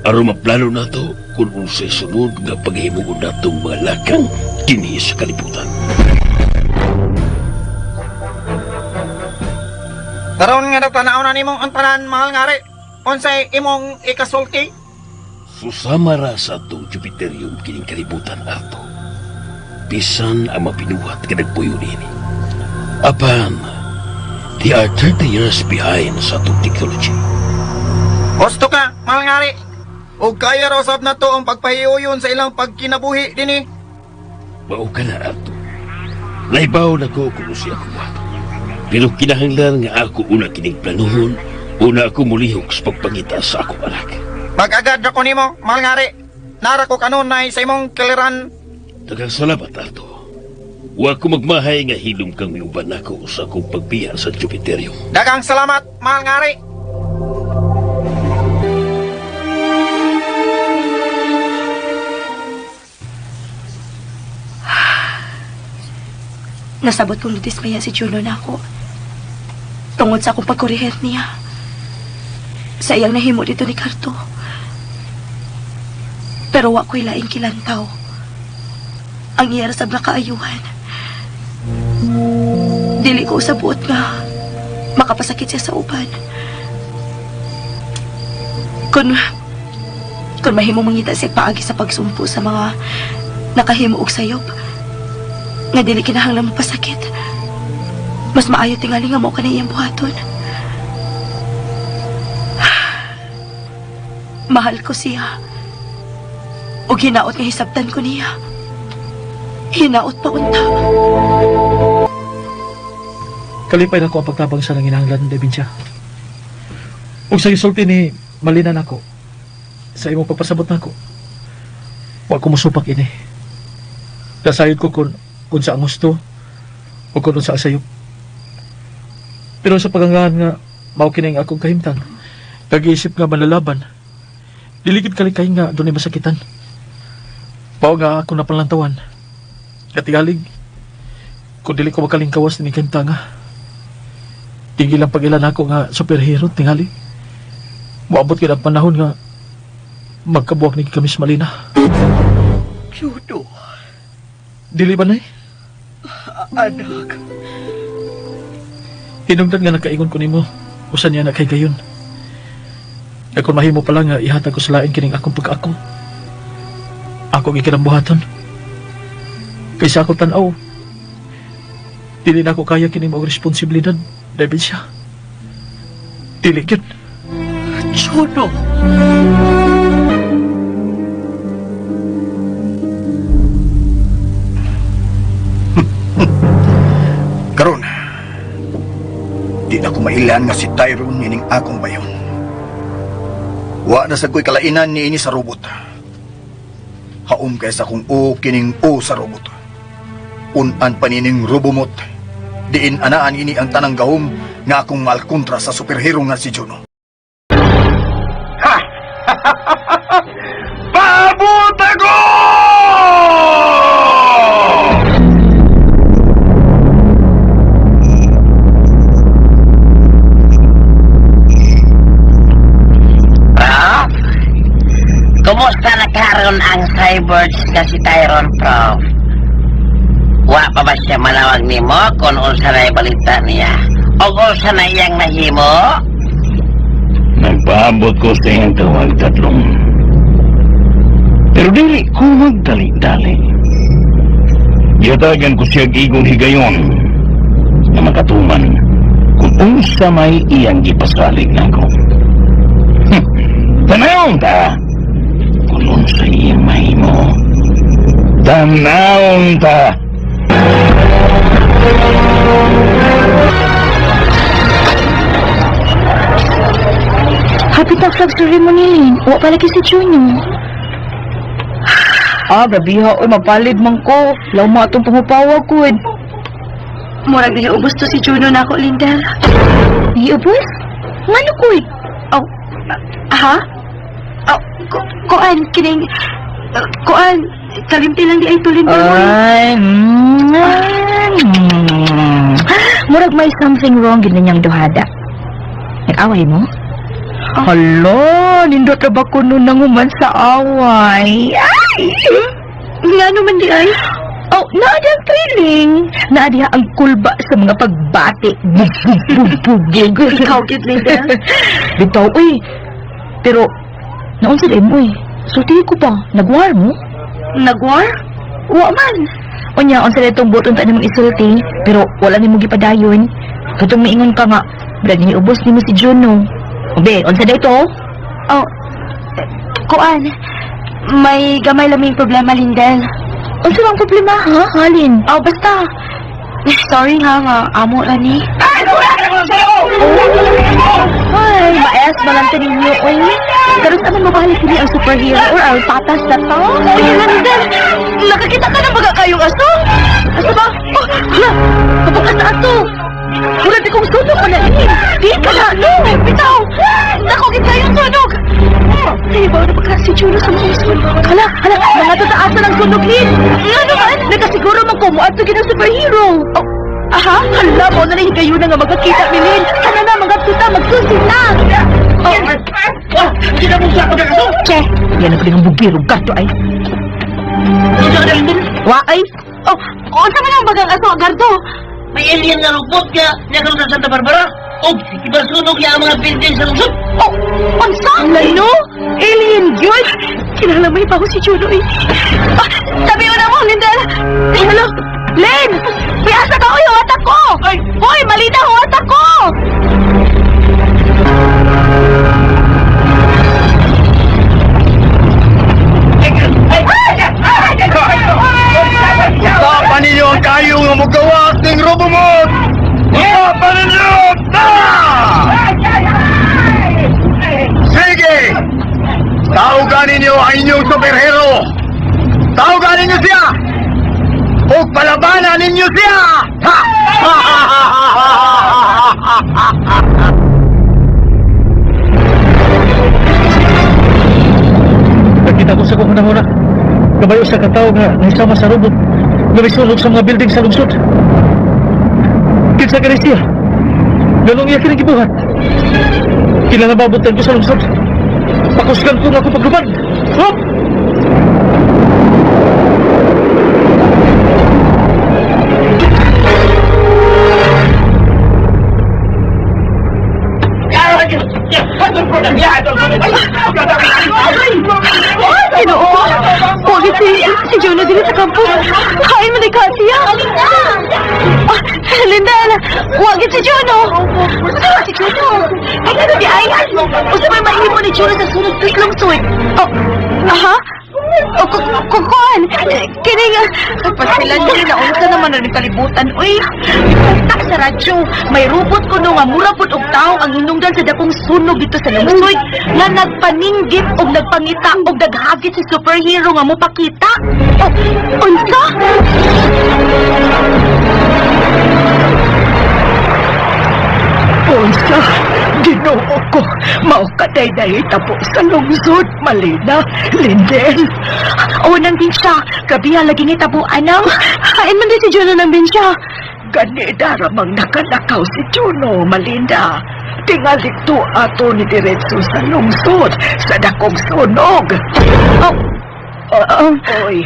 Aron maplano nato kung unsay sunod nga paghimuon natong mga lakang dinhi sa kalibutan. Karon nga natanaw na nimong ang tanan, mahal nga rin. Unsay imong ikasulti? Susama ra sa atong Jupiterium kining kalibutan, Arto. Bisan ang mapinuhat ka nagpuyo nini. Apan, they are 30 years behind sa atong technology. Gusto ka, mahal nga rin. O kaya raw sab na to ang pagpahiuyon sa ilang pagkinabuhi dinhi. Mao ka na, Arto. Naibaw na ko kung siya kuwato. Pero kinahanglan nga ako una kining planuhon, una ako mulihok sa pagpangita sa akong anak. Mag-agad ako nimo, mahal nga rin. Nara ko kanunay sa imong kiliran. Daghang salamat, Arto. Wa ko magmahay nga hilom kang miuban nako sa akong pagbiya sa Jupiterium. Daghang salamat, mahal nga rin. Nasabot kong nadismaya si Juno na ako. Tungod sa akong pagkurihir niya. Sa iyang nahimo dito ni Carto. Pero wa ko'y laing kilantaw. Ang iya sab nakaayuhan. Dili ko usab buot nga makapasakit siya sa uban. Kung mahimo mangita siya paagi sa pagsumpo sa mga nakahimo og sayop, nga dili kinahanglan mapasakit. Mas maayo tingali nga mo ka na iyang buhaton. Mahal ko siya. Og hinaot nga hisabtan ko niya. Hinaot pa unta. Kalipay na ko ang pagtabang sa nanginahanglan, Debinsya. Ug sa gisulti ni Malina nako, sa imong pagpasabot nako, wa ko mosupak ini. Nasayod ko kung unsa ang gusto o kung unsa ang sayop. Pero sa paganggahan nga mao kini ang akong kahimtang, kag-isip nga manlalaban, diligid kalikay nga dunay masakitan. Mao nga ako napalantawan. Katigalig, kung dili ko makalingkawas ni kahimtang nga, tigil ang pag-ilan ako nga superhero, tingali. Moabot gid ang panahon nga magkabuwak ni kami sa Malina. Juno. Dili ba, Nay? Anak. Hinungdan nga nakaingon ko nimo, usa niya na kay gayon. Kaya kung mahimo pa lang nga ihatag ko sa lain kining akong pagkaako. Ako ang ikinambuhaton. Kaysa ako tan-aw, dili na ako kaya kining maong responsibilidad, David siya. Dili gyud. Juno! Karon, di na ko mailan nga si Tyrone nining akong bayon. Wa na sa ko'y kalainan niini sa robot. Haom kay sa kung o kining o sa robot. Un-an pa nining robomot. Diin anaan ini ang tanang gahom nga akong maalkontra sa superhero nga si Juno. Ha! Paabot ako! Prof? Kumusta na karon ang cyborgs nga si Tyrone, Prof? Wa pa ba siya manawag nimo kung unsa na balita niya? O unsa na iyang nahimo? Nagpaabot ko sa iyang tawag tatlong. Pero dili ko magdali-dali. Gihatagan ko siya igong higayon na makatuman kung unsa may iyang gipasalig nako. Tanawon ta kung unsa iyang mahimo. Tanawon ta. Happy na flag ceremony, Lin. Wa pala si Junior. Ah, grabe ha. Uy, mapalid man ko. Law atong pangupawag ko. Murag nahiubos to si Juno na ako, Lindel. Nahiubos? Ngano ko? Oh, ha? Oh, kuan, kining... kuan, kalimti lang di ay to, Lindel. Ay, Murag may something wrong gid ninyang duhada. Nag-away mo? Hala, nindot ra ba ko nun nanguman sa away? Ay! Ngano man di ay? Oh, naa di ang feeling. Naa diha ang kulba sa mga pagbati. Bug, bug, bug, bug. Ikaw gid, Lindel. Bitaw, uy. Pero, naunsa di mo, uy. Sulti ko pa, nagwar mo? Nagwar? Wa man. Unya, unsa na itong buton ta nimong isulti, pero wala nimo gipadayon. Katong maingon ka nga, brad ni ubos nimo si Juno. Obe, unsa na ito? Oh, kuan, may gamay laming problema, Lindel. Unsa bang problema, ha? Halin. Oh, basta. Sorry ha, nga amo ra ni. Ay, maes malanta ninyo, oy. Karon sa man mabalik kini ang superhero or ang patas na to? Ay, Lindel, nakakita ka na baga kayong aso? Aso ba? Oh, hala, kapag sa aso. Mura di kong sunog pa na ini. Di ka na, no. Bitaw! Nako, gid kayong sunog! Ay, bawa na pagka si Juno sa mga sunog. Hala, hala, mga tataasa ng sunog, Lin. Nga naman, nakasiguro man ko, muadto gid ang superhero. Oh, aha, hala, mo na lang kayo na nga magkakita ni Lin. Sana na, mga tuta, magsusi na. Oh, Hindi na mo sa ako. Che, yan ang ang bugiro, gato ay. Wa ay. Oh, unsa man ang bagang aso, Gardo? May alien nga robot nga nakaroon sa Santa Barbara. Og ibasunog niya ang mga building sa lungsod. Oh, unsa? Lano? Alien gyud? Kinahanglan may pa ako si Juno eh. Ah, tabi mo na mo, Lindel! Ay, hala. Len! May asa ka, oy, huwat ako! Hoy, malita, huwat ako! Usapan ninyo ang kayo nga mugawas ng robomot! Usapan ninyo! Tara! Sige! Tawagan ninyo ang inyong superhero! Tawagan ninyo siya! O palabanan ninyo siya! Ha! Nakita ko sa kong hunahuna. Kabayo sa katao nga nahisama sa robot nga misunog sa mga building sa lungsod. Kinsa kani siya? Ganong iya kini gibuhat? Kailangan mabutan ko sa lungsod. Pakusgan ko nga ako paglubad. Hop! Juno diri sa campus. Kain man ka siya. Ah, Linda, wag si Juno. Unsa si Juno? Ay, ano di ay? Unsa may mahimo ni Juno sa sunod lungsod? Oh, aha? O, kukuan! Kini nga, pasilan ni na unsa naman na kalibutan. Uy, tak sa radyo, may robot ko no nga mura pud og tawo ang hinungdan sa dakong sunog dito sa lungsod nga nagpaninggit og nagpangita og naghagit si superhero nga mopakita. Oh, unsa? Unsa, Ginoo ko, mao kaday-day tapo sa lungsod, Malina, Lindel. Oo, nang din siya. Grabe ha, lagi nga tabuan ang. Hain man din si Juno nang din siya. Gani daramang nakalakaw si Juno, Malinda. Tingali to ato ni diretso sa lungsod, sa dakong sunog. Oh, oh, Oy,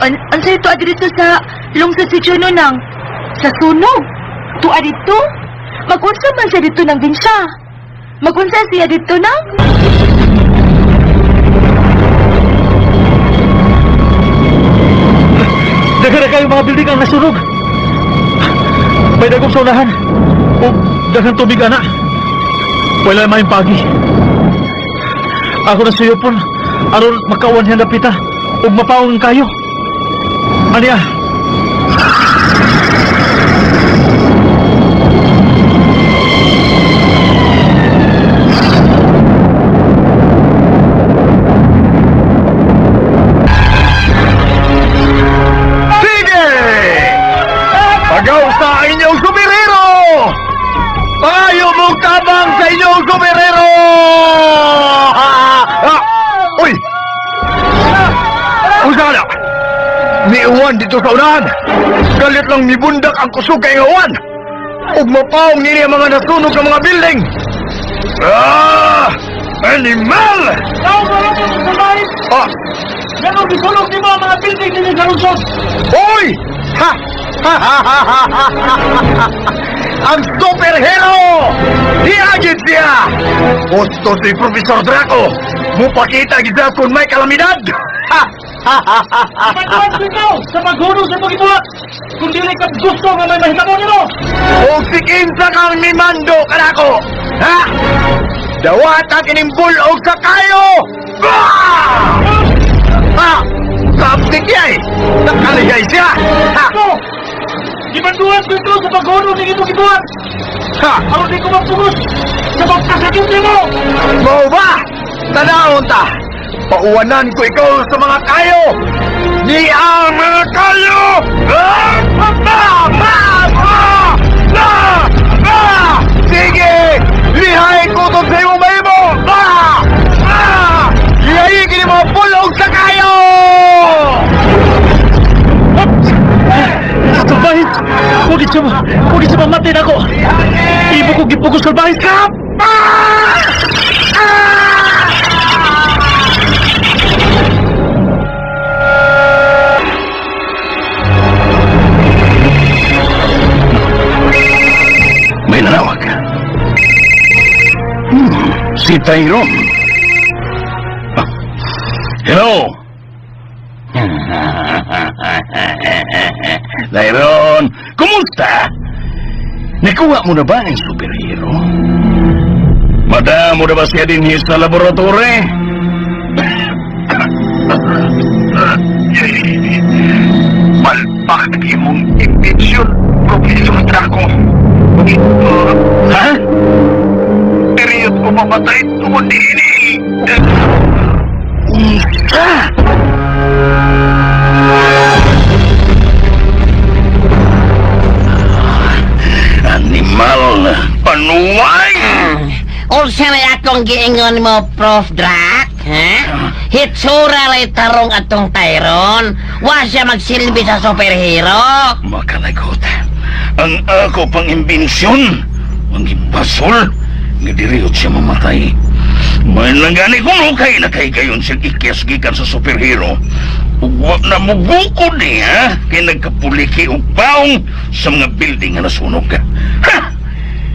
An sa'yo tuwa dito sa lungsod si Juno nang sa sunog. Tuwa dito? Magunsa man siya dito nang din siya. Magunsa siya dito nang? Daghan na kayo mga building ang nasunog. May dagong sa unahan. O daghang tubig ana. Wala may pagi. Ako na suyopon aron makawan siya napita ug mapaong kayo. Aniya? Sige! Pagaw sa inyong superhero! Pangayo mong tabang sa inyong superhero! Ah! Uy! Unsa ka na? Niuwan dito sa unahan! Galit lang nibundak ang kusog kay nga uwan! Ug mapaong nini ang mga nasunog ng mga building! Ah! Animal! Tao ba lang ang salbahe? Ah! Ganong gisunog nimo ang mga building dinhi sa lungsod? Hoy! Ha! Ang superhero! Diagid siya! Gusto si Professor Draco! Mupakita gid siya kung may kalamidad! Ha! Pagkuhan ko ikaw sa paghunong sa pag-ibuhat! Kung dili ka gusto nga may mahitabo nimo! O si kinsa kang mimando kanako! Ha? Dawata kining bulog sa kayo! Ah! Ha! Sabtik yay! Nakaliyay siya! Ha! Ako! Gibanduhan ko ikaw sa paghunong ng imong gibuhat! Ha! Aron di ko mapugos sa pagkasakit nimo! Mao ba? Tanawon ta! Pauwanan ko ikaw sa mga kayo! Ni ang mga kayo! Ah! Ba! Ba! Ba! Ba! Ba! Sige! Lihay ko to sa imong mahimo! Ba! Ba! Lihay kini mga pulong sa kayo! Salbahis! Huwag siya mamatay na ako! Ibo ko gipugos, Salbahis! Kap! May nanawag. Si Tyrone. Ah, hello. Tyrone, kumusta? Nakuha mo na ba ang superhero? Madamo na ba siya din sa laboratory? Palpak ang imong imbensyon, Professor Draco. Ha? Periyot ko mamatay tungod niini. Unsa? Animal, panuway! Unsa may akong giingon mo, Prof. Drac? Ha? Hitsura lay tarong atong Tyron. Wa siya magsilbi sa superhero. Makalagot. Ang ako pang imbensyon, ang gibasol, nga diriyot siya mamatay. May lang gani kung okay na kay gayon siyang ikyas gikan sa superhero. Ug wa na mugukod niya kay nagkapuliki og paong sa mga building nga nasunog. Ha!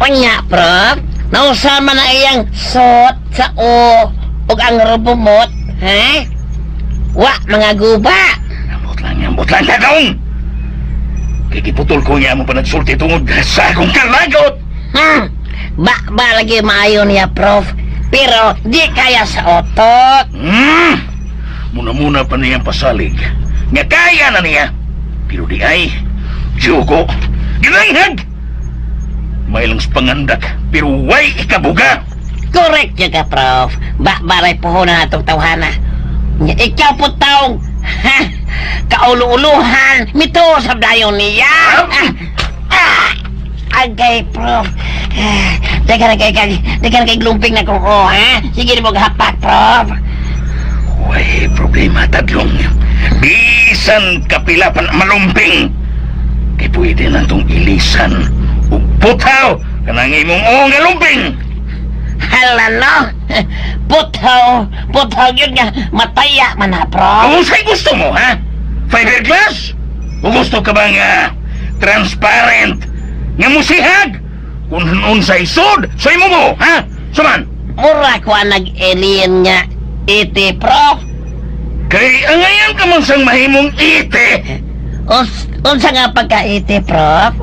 Unya, Prof. Nausama na iyang suot sa o ug ang robomot, ha? Wa mga guba. Ambot lang kagaong! Kay giputol ko niya mo panagsulti tungod sa akong kalagot! Ba, ba lagi maayo niya, Prof. Pero di kaya sa otot. Muna-muna pa niyang pasalig. Nga kaya na niya. Pero di ay, Diyoko, ginanghag! May lang pangandak, pero way ikabuga! Correct yun ka, Prof. Ba, baray puhunan atong tawhana. Nya, ikaw po taong, ha, kaulo-uluhan, mito sa dayon niya. Ah, agay, Prof. Ah, Daghan kay kay daghan kay glumping na ko, oh, ha? Sige mo gahapak, Prof. Way problema, tadlong. Bisan kapila pa na malumping. Kay pwede na itong ilisan. Ug putaw, kanang imong oo nga lumping. Hala, no? Putaw, putaw yun nga, mataya man ha, Prof. Kung sa'y gusto mo, ha? Fiberglass? O gusto ka bang transparent? Nga musihag? Kung unsay sud, sa imo mo, ha? Suman, Mura ko ang nag-alien nga, iti, Prof. kay angayan ka man sang mahimong ite. Unsa nga pagka-iti, Prof?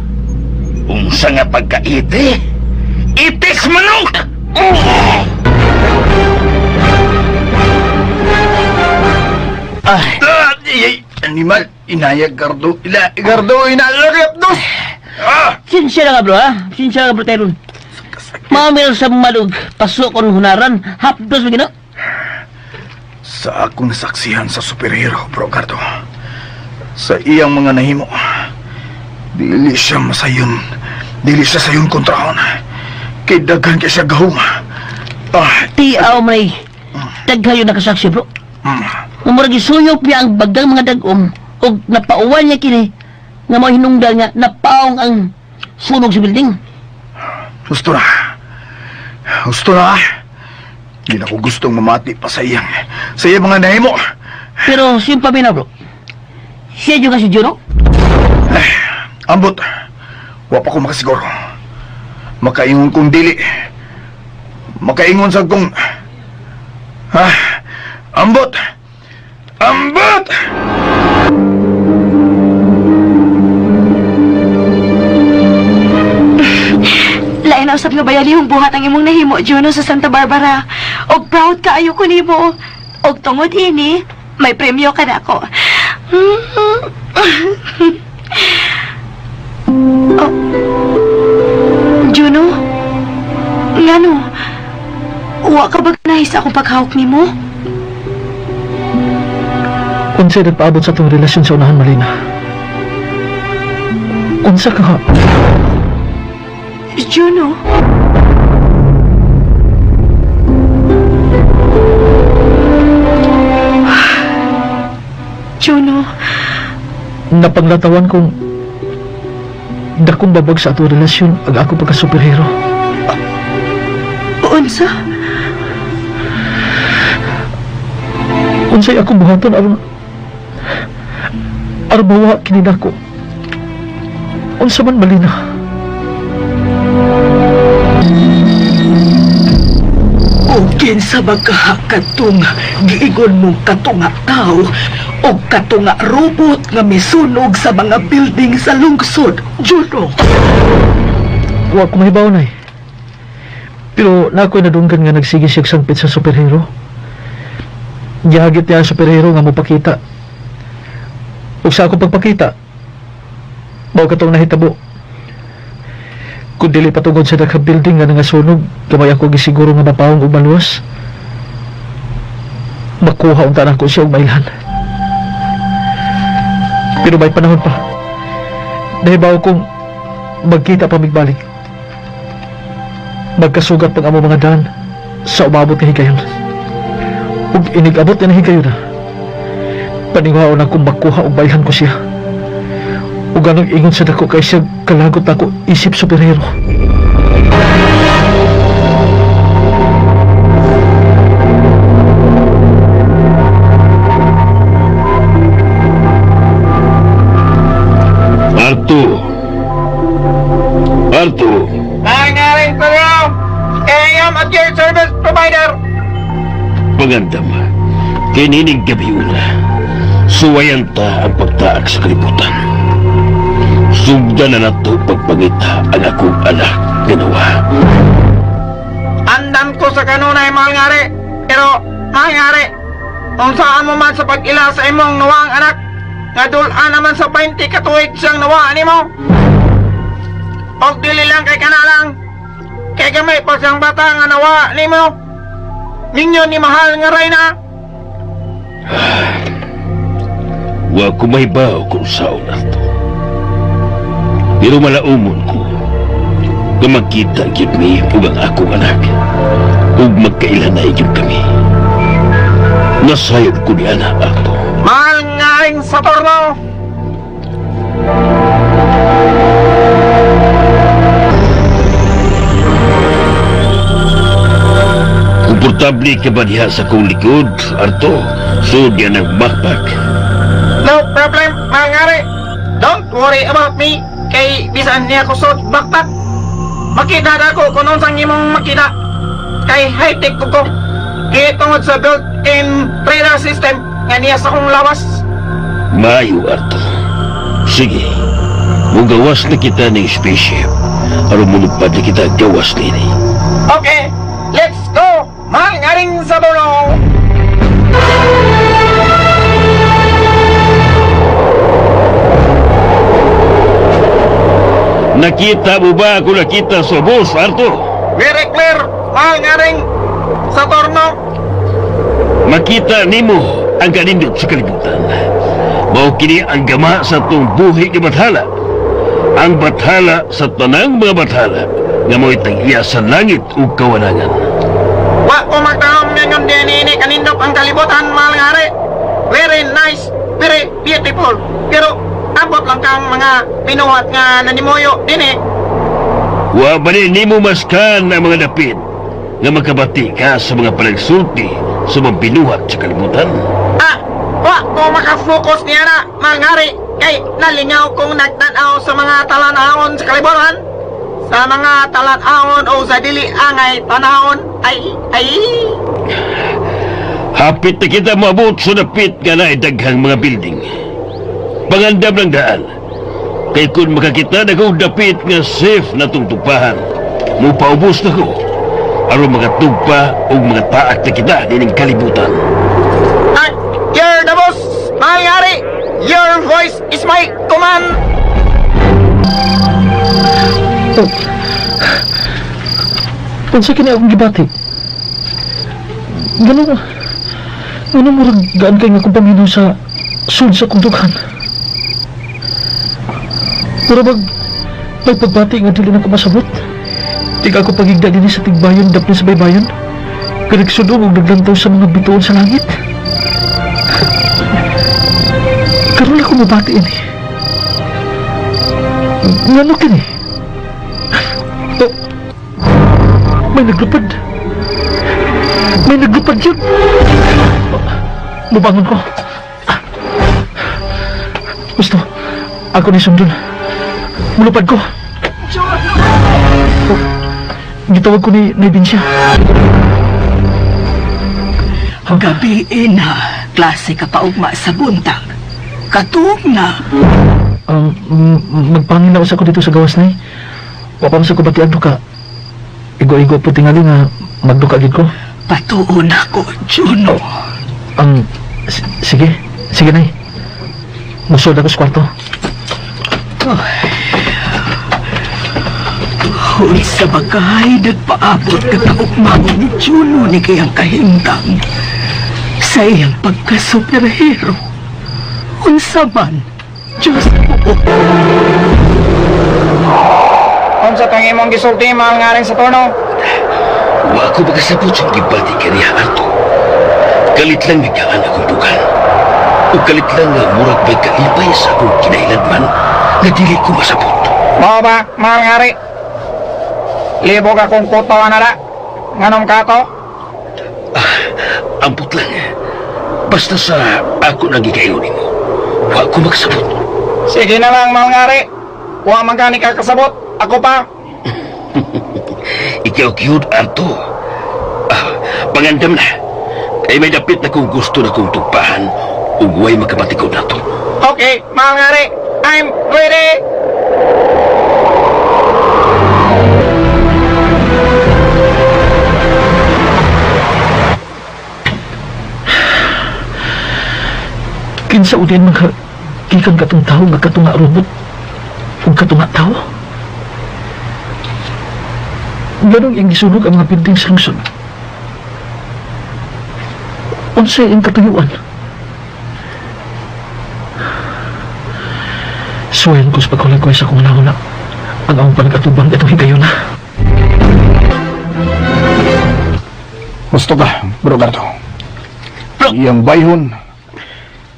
Unsa nga pagkaite? Itis manok! Ay, Ah, ay, animal, inaya, gardo, ila, gardo, inaya, dos! Ah! sinsya na nga, bro, ha? Sinsya na nga, bro, Tyron. Mamil sa malug, pasok kon hunaran, hapdos mo gino. Sa akong nasaksihan sa superhero, bro Gardo. Sa iyang mga nahimo, dili siya masayon. Dili siya sayon kontrahon. Kay daghan kay siya gahuma. Ah, Tiaw may daghayo nakasaksi, bro. Murag gisuyop niya ang bagang mga dagom ug napauwan niya kini nga mga hinungdan nga napaong ang sunog sa building. Gusto na. Gusto na. Hindi na ko gustong mamati pa sa iyang mga nahimo. Pero siyang paminaw, bro. Siya yung si Juno? Ambot. Wa pa ko makasiguro. Makaingon kong dili. Makaingon sa kong... Ah, ambot. Ambot! Lain na usab nga bayalihong buhat ang imong nahimo, Juno, sa Santa Barbara. Og proud kaayo ko nimo. Og tungod ini, may premyo ka na ako. Oh. Juno? Ngano? Wa ka ba ganahi sa akong paghawak nimo? Unsay nagpaabot sa atong relasyon sa unahan, Malina? Unsa ka? Juno? Juno, Napanglatawan kong dakong babag sa atong relasyon ag ako pagka superhero. Unsa? Unsay akong buhaton aron aron mawa kini nako. Unsa man, Malina? O kinsa ba kadtong giingon mong katunga tao o katunga robot nga misunog sa mga building sa lungsod, Juno? Wa ko mahibaw, nay. Pero na ako'y nadunggan nga nagsige siya sangpit sa superhero. Gihagit niya ang superhero nga mopakita. Ug sa akong pagpakita, mao katong nahitabo. Kung dili patungod sa dagha building nga nangasunog, gamay ako gisiguro nga mapawong og maluwas. Makuha unta nako siya og mailhan. Pero may panahon pa. Nahibaw kong magkita pa migbalik. Magkasugat pag amo mga daan sa umabot nga higayon. Ug inig-abot nga higayon na. Paninguhaon akong makuha og mailhan ko siya. Ug anong ingon sa dako kay siya kalagot ako isip superhero. Arto. Arto. Nangaling pero, I am at your service provider. Pagandam. Kininig gabi una. Suwayan ta ang pagtaak sa kalibutan. Sugdan na nato pagpangita ang akong anak nga nawa. Andan ko sa kanunay, mahal ngari. Pero, mahal ngari, unsaan mo man sa pag-ila sa imong nawang anak, nga dulaan naman sa 20 katuig siyang nawa nimo. Og dili lang kay kanalang, kay gamay pa siyang bata nga nawa nimo. Ninyo ni mahal nga Reyna. Wa ko mahibaw kung saon ato. Pero malaumon ko nga magkita gyud mi ug ang akong anak ug magkailanay gyud kami. Nasayod ko ni ana ato. Mahal nga ring Saturno. Komportable ka ba diha sa kong likod, Arto? So diya ng backpack. No problem, mahal nga rin. Don't worry about me. Kay bisan niya ko suot backpack. Makita na ako kung unsang imong makita. Kay high-tech ko ko. Kay tungod sa built-in radar system nga niya sa akong lawas. Maayo, Arto. Sige, mugawas na kita ng spaceship. Aron mulupad na kita gawas nini. Okay, let's go! Mahal nga rin sa dulo! Nakita mo ba ako nakita sa bus, Arto? Very clear, mahal nga rin sa torno. Makita nimo ang kanindot sa kalibutan. Mao kini ang gama sa atong buhi nga bathala. Ang bathala sa tanang mga bathala nga mo'y tag-iya sa langit ug kawanangan. Wa ko magtaom ngayon din ini kanindot ang kalibutan, mahal nga rin. Very nice, very beautiful. Pero abot lang kang mga pinuhat nga nanimuyo dinhi. Wa ba ni nimo maskan ang mga dapit nga makabati ka sa mga panagsulti sa mga binuhat sa kalibutan? Ah, wa ko makafocus niya na, mahal nga rin. Kay nalingaw kong nagtanaw sa mga talanawon sa kalibutan. Sa mga talanawon o sa dili angay tanawon. Ay, ay. Hapit na kita maabot sa dapit nga naay daghang mga building. Pangandam ng daan. Kay kung makakita na kong dapit nga safe na itong tupahan, mupaubos na ko. Aron makatugpa o mga taak na kita dining kalibutan. Ay, you're the boss, mahal nga rin. Your voice is my command. Oh. Unsa kini akong gibati? Ganun, ganun murag gaan kay nga akong paminaw sa sud sa akong dughan. Mura bag may pagbati nga dili na ko masabot. Tig ako pagigda dinhi sa tigbayon dapit sa baybayon. Kanagsudong og naglantaw sa mga bituon sa langit. Karon ako mabati ini. Ngano kini? Oh, may naglupad. May naglupad yun. Oh, mubangon ko. Gusto, ako ni sundon. Mulupad ko. Oh, gitawag ko ni Naibin siya. Gabi na, klase ka pa ugma sa buntag. Katuog na. Magpangin na usa ko dito sa gawas, Nay. Wa pa man sa ko batian duka. Igo-igo po tingali nga magduka gid ko. Patuon ako, Juno. Sige, sige, Nay. Musod ako sa kwarto. Huy, sa bagay, nagpaabot ka kaugmaon ni Juno ni kayang kahimtang sa iyang pagka-superhero. Unsa man, Diyos ko. Unsa tong imong gisulti, mahal nga rin sa torno? Wa ko makasabot sa gibati kaniya, Arto. Kalit lang nagaan akong dugan. O kalit lang nga murag may kalipay sa akong kinailanman nga dili ko masabot. Mao ba, mahal nga rin? Libog akong kuto na ra. Nganong ka to? Ampot lang. Basta sa ako nang gikayon nimo. Wa ko makasabot. Sige na lang, mahal nga rin. Wa man gani ka kasabot. Ako pa. Ikaw cute, Arto. Pangandam na. Kay may dapit na kung gusto na kong tugpahan Ug way makabatikod nato. Okay, mahal nga ari. I'm ready! Kinsa udin mga gikan katong tao nga katunga robot ug katunga tao? Ganong iyang gisunog ang mga building sa lungsod? Unsay iyang katuyuan? Suwayan ko sa pagkulay-kulay sa akong huna-huna ang among panag-atubang itong higayuna. Gusto ka, Bro Gardo. Iyang bayhon,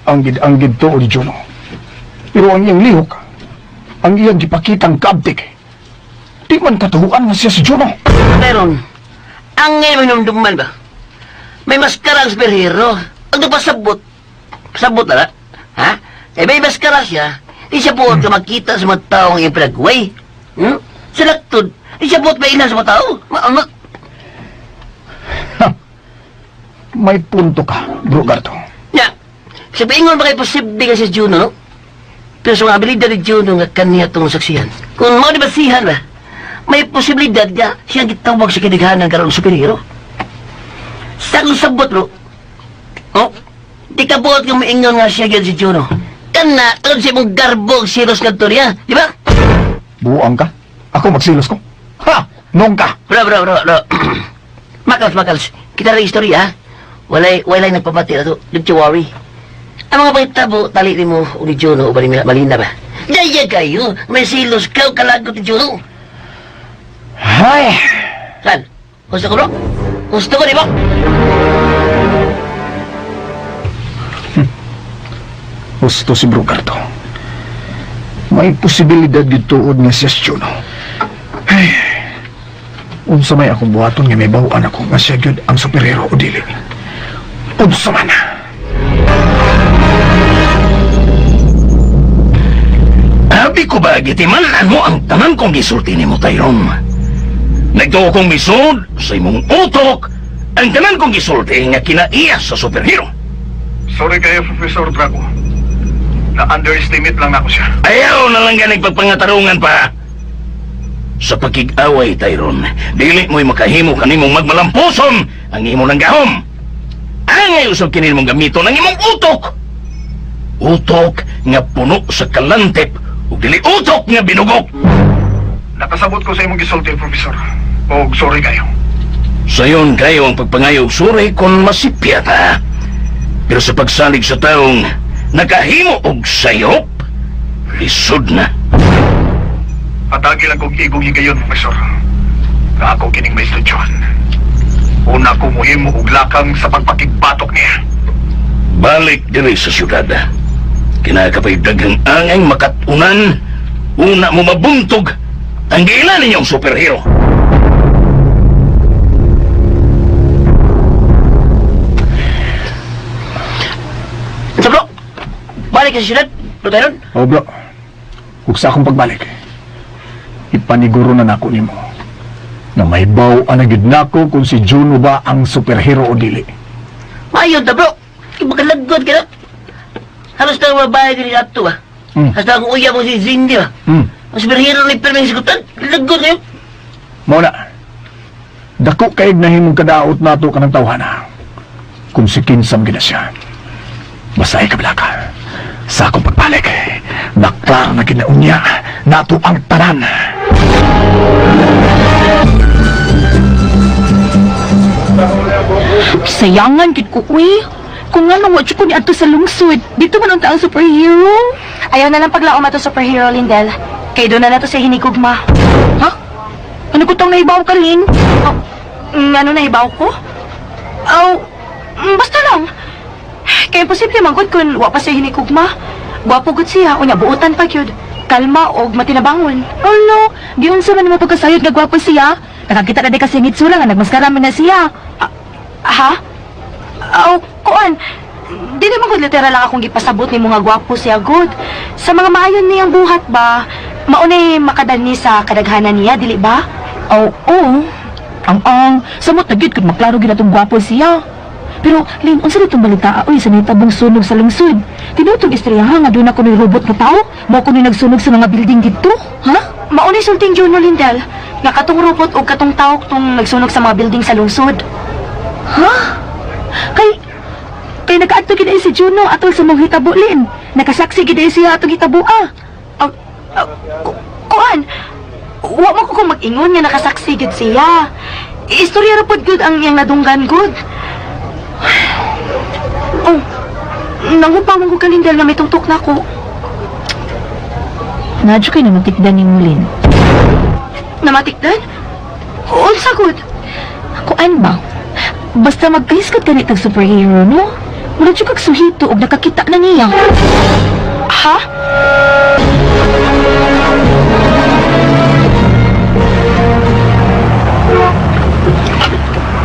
anggid-anggid to ni Juno. Pero ang iyang lihok, ang iyang gipakitang kaabtik, di man katuhuan nga siya si Juno. Meron. Ang ngayon minumduman ba? May maskara ang superhero. Ang pasabot. Pasabot na ba? Ha? Eh, may maskara siya. Di siya buot ka makita sa mga taong iyang pinagway. Sa laktod, di siya buot mainan sa mga tao. May punto ka, Bro Gardo. Nya, sa paingon ba kay posible ka si Juno, no? Pero sa mga abilidad ni Juno nga kaniya itong saksihan. Kung mao di basihan ba, may posibilidad nga siya gitawag sa kinighanan karon superhero. Sa akong sabot, bro. Oh, di ka buot nga maingon nga siya gyud si Juno. Kana, tungod sa imong garbo og silos ngadto niya, di ba? Buang ka? Ako magsilos ko? Ha! Nong ka! Bro, bro, bro, bro. Makals, makals. Kita rin istorya, ha? Walay nagpamati na to. Don't you worry. Ang mga pangitabo, tali ni mo o ni Juno o Malina ba? Daya kayo, may silos ka o kalagot ni Juno. Hay! Saan? Gusto ko, bro? Gusto ko, di ba? Gusto si Bro Gardo. May posibilidad gituod nga siya si Juno. Ay, unsa may akong buhaton nga may bawaan ako nga siya gyud ang superhero o dili. Unsa man na. Abi ko ba gitiman-an mo ang tanan kong gisulti nimo, Tyrone? Nagtuo kong misud sa imong utok ang tanan kong gisulti nga kinaiya sa superhero. Sorry kayo, Professor Drago. Na-underestimate lang ako siya. Ayaw na lang ganing pagpangatarungan pa. Sa pagkig-away, Tyrone, dili mo'y makahimo kanimong magmalampuson ang imo ng gahom. Angay usab kini mong gamiton ang imong utok. Utok nga puno sa kalantip ug dili utok nga binugok. Nakasabot ko sa imong gisulti, Professor. Og sorry kayo. Sayon kayo ang pagpangayo og suri kung masipya ta. Pero sa pagsalig sa taong nakahimo og sayop, lisod na. Patagi lang kong igong higayon, Professor. Nga ako kining may estudyohan. Una ko muhimo og lakang sa pagpakigbatok niya. Balik diri sa syudad. Kinakapay daghang angay makatunan, una mo mabuntog ang giila ninyong superhero. So, bro, balik ka sa syudad, bro Tyron. Oh, bro. Ug sa akong pagbalik, ipaniguro na nako nimo na may baw na gyud nako kung si Juno ba ang superhero o dili. Mayon ta, bro. Ibakalagod ka na. Halos na ang babae din ato, ba? Halos na ang uya mo si Cindy, ba? Ang superhero ni Perming sigutan, lagod kayo. Mao na. Dako kay nahimong kadaot nato kanang tawhana. Kung si Kinsam gina siya. Basta ay kabalaka. Sa akong pagbalik, naklar na kinaunya nato ang tanan. Sayangan gid ko, uy. Kung nga nang watch ko ni adto sa lungsod, dito man unta ang superhero. Ayaw na lang paglaom ato superhero, Lindel. Kay doon na nato sa hinigugma. Ha? Ano ko tong nahibaw ka, Lin? Oh, ano nahibaw ko? Oh, basta lang. Kaya imposible man gud kung wa pa siya hinigugma. Gwapo gud siya, unya buotan pa gyud. Kalma og matinabangon. Oh no, giunsa man nimo pagkasayod nga gwapo siya. Nakakita na di kasi ang itsura nga nagmaskara man na siya. Ha? Oh, kuan. Di naman gud literal lang akong gipasabot ni mga gwapo siya gud. Sa mga maayon niyang buhat ba, maunay makadani sa kadaghanan niya, dili ba? Oh, oo. Ang ang, samot na gyud kung maklaro gyud atong gwapo siya. Pero, Lin, unsa ditong balita, oy, sa nahitabong sunog sa lungsod? Tinutong istorya ha, nga doon ako ni robot nga tao? Mao ko ni nagsunog sa mga building dito? Ha? Mauni sulting Juno, Lindel. Nga katong robot o katong tao tong nagsunog sa mga building sa lungsod. Ha? Kay nakaadto gid si Juno atol sa mga hitabo, Lin. Nakasaksi gid siya atong hitabo, ah. Kuan, wa mo ko kung mag-ingon nga nakasaksi gid siya. Istorya ra pod gud ang iyang nadunggan gud. Oh, nangupa man ko kalindel na may tungtok na ko. Nadyo kay namatikdan ni Lin. Namatikdan? Unsa gud? Kuan ba? Basta magkaliskat ka tag superhero, no? Mura jud kag suhito og nakakita na niya. Ha?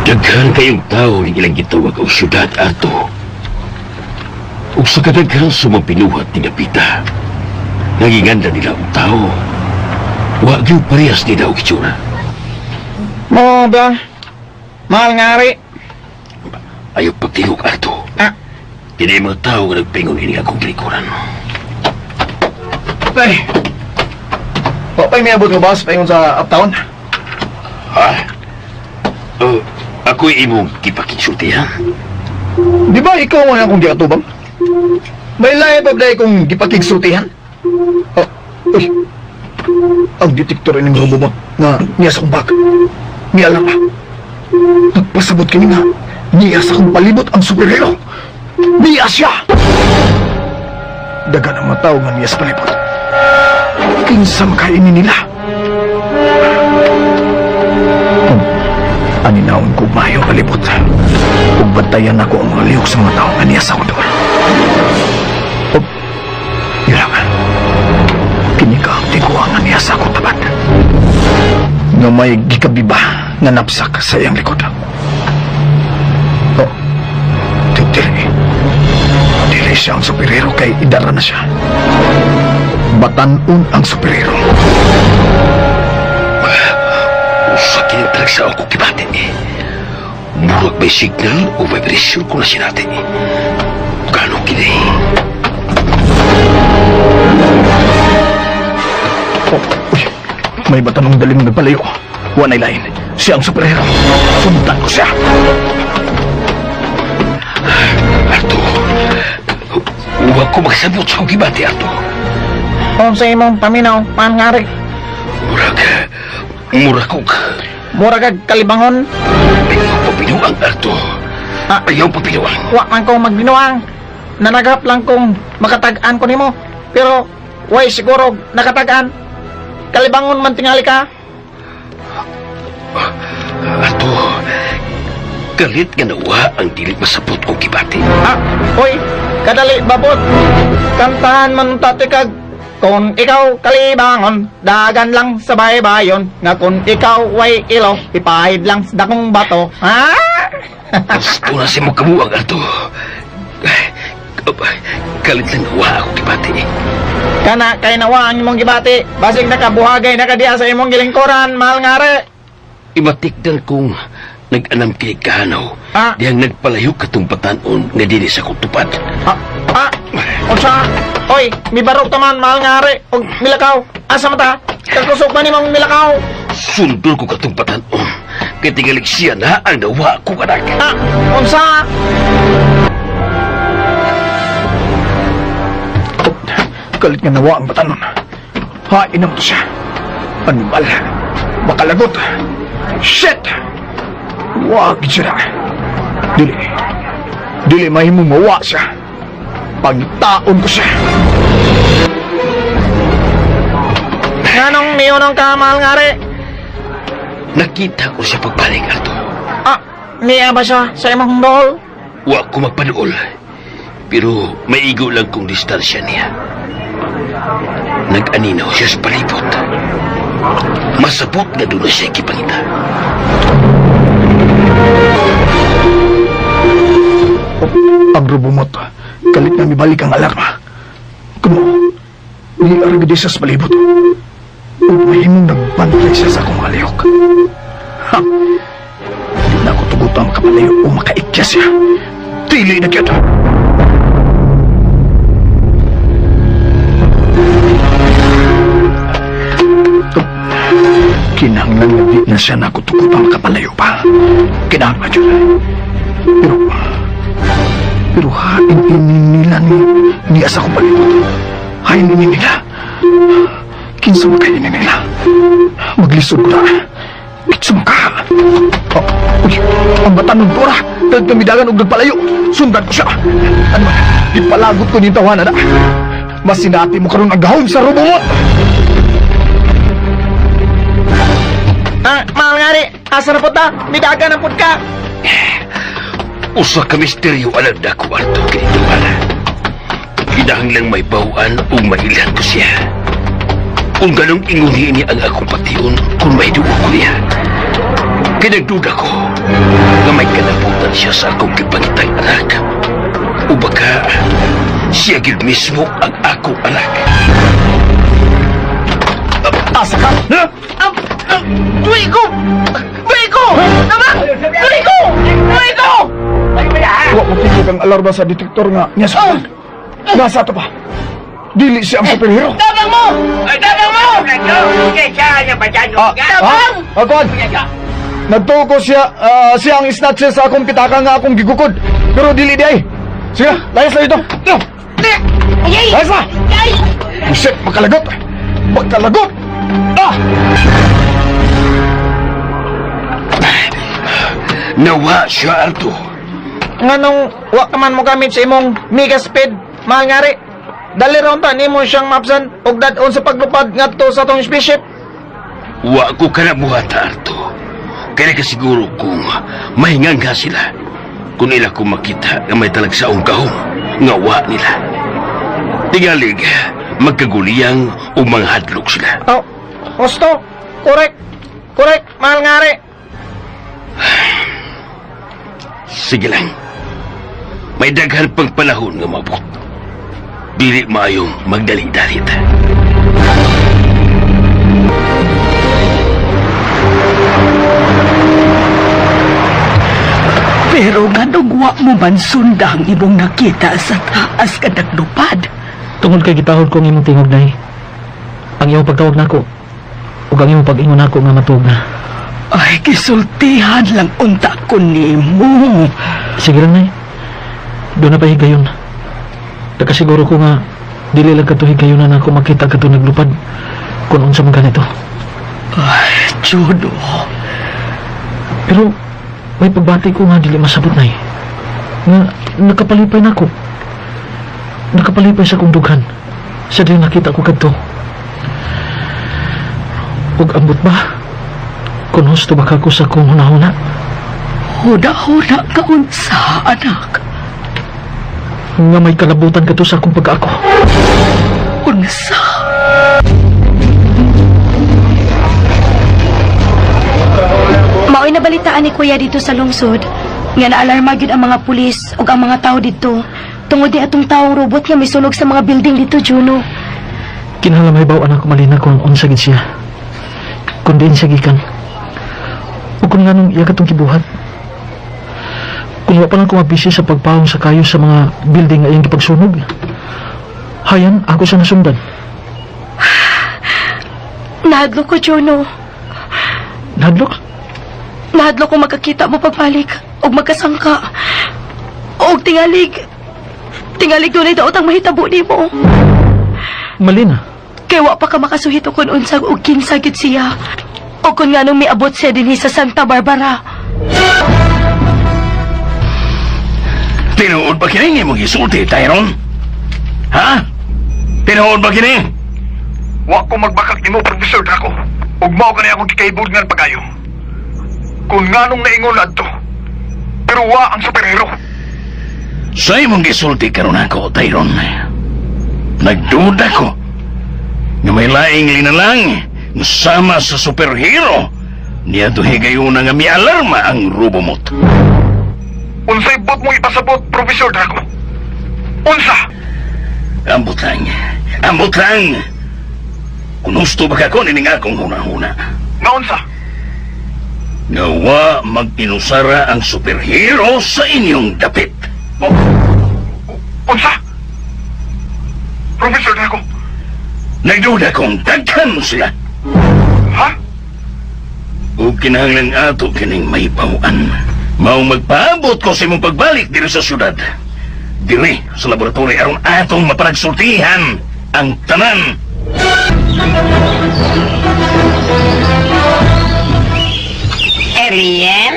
Daghan kayong tao ning ilang gitawag og syudad ato. Ug sa kadaghan sa mga binuhat ni Napita, naginganda nila og tao. Wa gyud parehas nila og itsura. Mo ba? Mahal nga ari. Ayaw pagtingog ato. Ah. Kini mga tao nga nagpingon ini akong likuran. Tay! Wa pa'y may abot nga bus paingon sa uptown? Ha? Ako'y imong gipakinsulti, ha? Di ba ikaw man akong giatubang? May lahi pa ba kong gipakigsultihan? Oh, uy. Ang detektor ining robot nga niya sa akong bag. Niya lang ah. Nagpasabot kini nga niya sa akong palibot ang superhero. Niya siya! Dagan ang mga tao nga niya sa palibot. Kinsa makainin nila? Aninawon ko mayo palibot. Ug bantayan ako ang mga lihok sa mga tao nga niya sa akong dool. Oh, yun lang. Kini ka ang tiguang nga niya sa akong tabad. Nga may gikabiba nga napsak sa iyang likod. Oh, dili. Dili siya ang superhero kay idara na siya. Batanon ang superhero. Usa kini sa ako kibati eh. Murag may signal o vibration ko na sinati. Gano kini? Oh, uy, may batanong daling nagpalayo. Wa na'y lain. Siya ang superhero. Sundan ko siya. Arto, wa ko magsabot sa akong gibati, Arto. Unsa imong paminaw, mahal nga ari? Murag, murag kog. Murag kag kalibangon. Ayaw papinuang, Arto. Ah. Ayaw papinuang. Wa man kong magbinuang. Nanagap lang kong makatag-an ko nimo. Pero way siguro nakatag-an. Kalibangon man tingali ka. Arto, galit nga nawa ang dili masabot kong gibati. Ah, oy, kadali babot. Kantahan man tati kag kung ikaw kalibangon, dagan lang sa baybayon, nga kung ikaw way ilo, ipahid lang sa dakong bato. Ha? Gusto na si mo kamuang, Arto. Galit lang nawa akong gibati. Kana kay nawa ang imong gibati, basig nakabuhagay na ka diha sa imong gilingkuran, mahal nga re. Imatikdan kong nag-anam kay kahanaw. Ah. Dihang nagpalayo katong batanon nga dili sa kong tupad. Ah, ah, unsa? Oy, mibarok ta man, mahal nga re, og milakaw. Asa mata? Kakusog pa nimong milakaw. Sundol ko katong batanon. Kay tingalik siya na ang nawa ko anak. Ah, unsa? Galit nga nawa ang batanon. Hain naman to siya. Animal. Makalagot. Shit! Wag siya na. Dili. Dili mahimong mawa siya. Pagtaon ko siya. Nganong niyonong ka, mahal nga re? Nakita ko siya pagbalik, Arto. Ah, niya ba siya sa imong dool? Wa ko magpanuol. Pero maigo lang kong distansya niya. Nag-aninaw siya sa palibot. Masabot nga doon na siya kipangita. Ang robomot. Kalit na mibalik ang alarma. Kuno, niarag di siya sa palibot. Ug mahimong nagbantay siya sa akong mga lihok. Ha! Di na ako tugutan makapalayo o makaikya siya. Dili na gyud. Kinahanglan nga di na siya nakutukod pa makapalayo pa. Kinahanglan yun. Pero hain ini nila ni asa ko palibot. Hain ini nila. Kinsa man kay ini nila. Maglisod ko na. Kinsa man ka. Oh, uy, ang bata ng Dora. Nagkamidagan og nagpalayo. Sundan ko siya. Ano man, ipalagot ko ni tawanan na. Masinati mo karon ang gahom sa robot. Ah, mahal nga rin. Asa na po ta? Midaga na po ka. Usa ka misteryo alam na ko ato kinituan. Kinahanglang may bawaan o mailhan ko siya. Kung ganong ingon niya ang akong pation kung may duo ko niya. Kinagduda ko nga may kalabutan siya sa akong gipangitang anak. O baka siya gyud mismo ang akong anak. Asa ka? Ha? Duwi ko! Duwi ko! Tama! Duwi ko! Duwi ko! Wa mo tingog ang alarma sa detektor nga niya sa Nasa to pa? Dili siya ang superhero. Tabang mo! Tabang mo! Ah, ha? Ah, kuwan. Nagtuo siya, siya ang snatcher sa akong pitaka nga akong gigukod. Pero dili di ay. Sige, layas na dito. Layas na! Buset, makalagot! Makalagot! Ah! Nawa siya, Arto. Nganong wa ka man mo gamit sa imong mega speed, mahal nga rin. Dali raon ta nimo siyang mapsan og dad-on sa paglupad ngadto sa atong spaceship. Wa ko kanabuhata, Arto. Kaya kasiguro kung mahingangha sila. Kung nila ko makita nga may talagsaong gahom, nga wa nila. Tingalig, magkaguliyang o manghadlok sila. Oh, husto. Correct. Correct, mahal nga rin. Sige lang. May daghan pang panahon nga mabot. Dili maayong magdali-dalit. Pero nganong wa mo man sundang imong nakita sa taas ka naglupad? Tungod kay gitahod ko ang imong tingog, Nay. Ang iyong pagtawag nako ug ang imong pag-ingon nako nga matuog na. Ay, gisultihan lang unta ko nimo. Sige lang, Nay. Doon na pa higayon. Nakasiguro ko nga dili lang kadto higayon na nako makita kadto naglupad kung unsa man ganito. Ay, Juno. Pero may pagbati ko nga dili masabot, Nay. Nga nakapalipay nako. Nakapalipay sa akong dughan. Sa dili nakita ko kadto. Ug ambot ba? Kung husto ba ka ko sa akong hunahuna? Huna-huna ka unsa, anak. Nga may kalabutan ka to sa akong pag-ako. Unsa? Mao'y nabalitaan ni Kuya dito sa lungsod nga naalarma gyud ang mga pulis ug ang mga tao dito tungod ni atong taong robot nga misunog sa mga building dito, Juno. Kinahanglan may baw anak ko Malina kung unsa gid siya. Kung diin siya gikan. Ug kung nganong iya katong gibuhat. Kung wa pa lang ko mabisi sa pagpahong sa kayo sa mga building nga iyang gipagsunog. Hayan, ako sa nasundan. Nahadlok ko, Juno. Nahadlok? Nahadlok ko magkakita mo pagbalik ug magkasangka. Og tingalig. Tingalig dunay daot ang mahitabo nimo. Malina. Kay wa pa ka makasuhito kung unsag og kinsa gyud siya. O kung nganong miabot siya dinhi sa Santa Barbara. Tinuod ba kini imong gisulti, Tyron? Ha? Tinuod ba kini? Wa ko magbakak nimo, Professor Draco. Ug mao kani akong gikaibog nga pagayo. Kung nganong naingon adto. Pero wa ang superhero. Sa imong gisulti karon ako, Tyron. Nagduda ko nga may laing linalang nga sama sa superhero niya higayuna nga mialarma ang Robomot. Unsay bot mo ipasabot, Professor Draco? Unsa? Ambot lang. Ambot lang. Kung husto ba ka ko, nining akong huna-huna. Nga unsa? Nga wa mag-inusara ang superhero sa inyong dapit. Unsa? Professor Draco? Nagduda kong daghan sila. Ha? O kinahanglan ato kining may bawaan. Maong magpaabot ko sa imong pagbalik diri sa syudad. Diri sa laboratory aron atong mapanagsultihan ang tanan. Alien?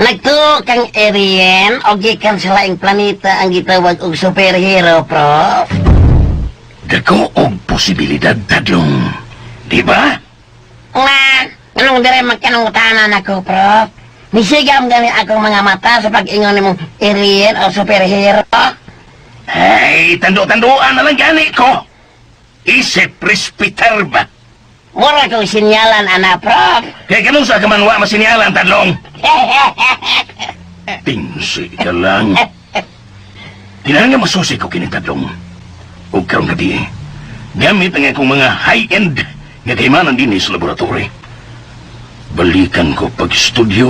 Nagtuo kang alien o gikan sa laing planeta ang gitawag og superhero, Prof? Dako og posibilidad tadlong. Di ba? Nga, anong dire magkanungutanan ako, Prof? Nisigam gani akong mga mata sa pag-ingon nimong alien o superhero. Ay, tando-tandoan na lang gani ko. Isip respitar ba? Mura kong sinyalan, ana, Prof. Kaya ganun sa kamanwa masinyalan, tadlong. Tingsi ka lang. Tinangan nga masusi ko kini tadlong. O karong gabi, gamit ang akong mga high-end nga kaimanan din sa laboratory. Balikan ko pag-studio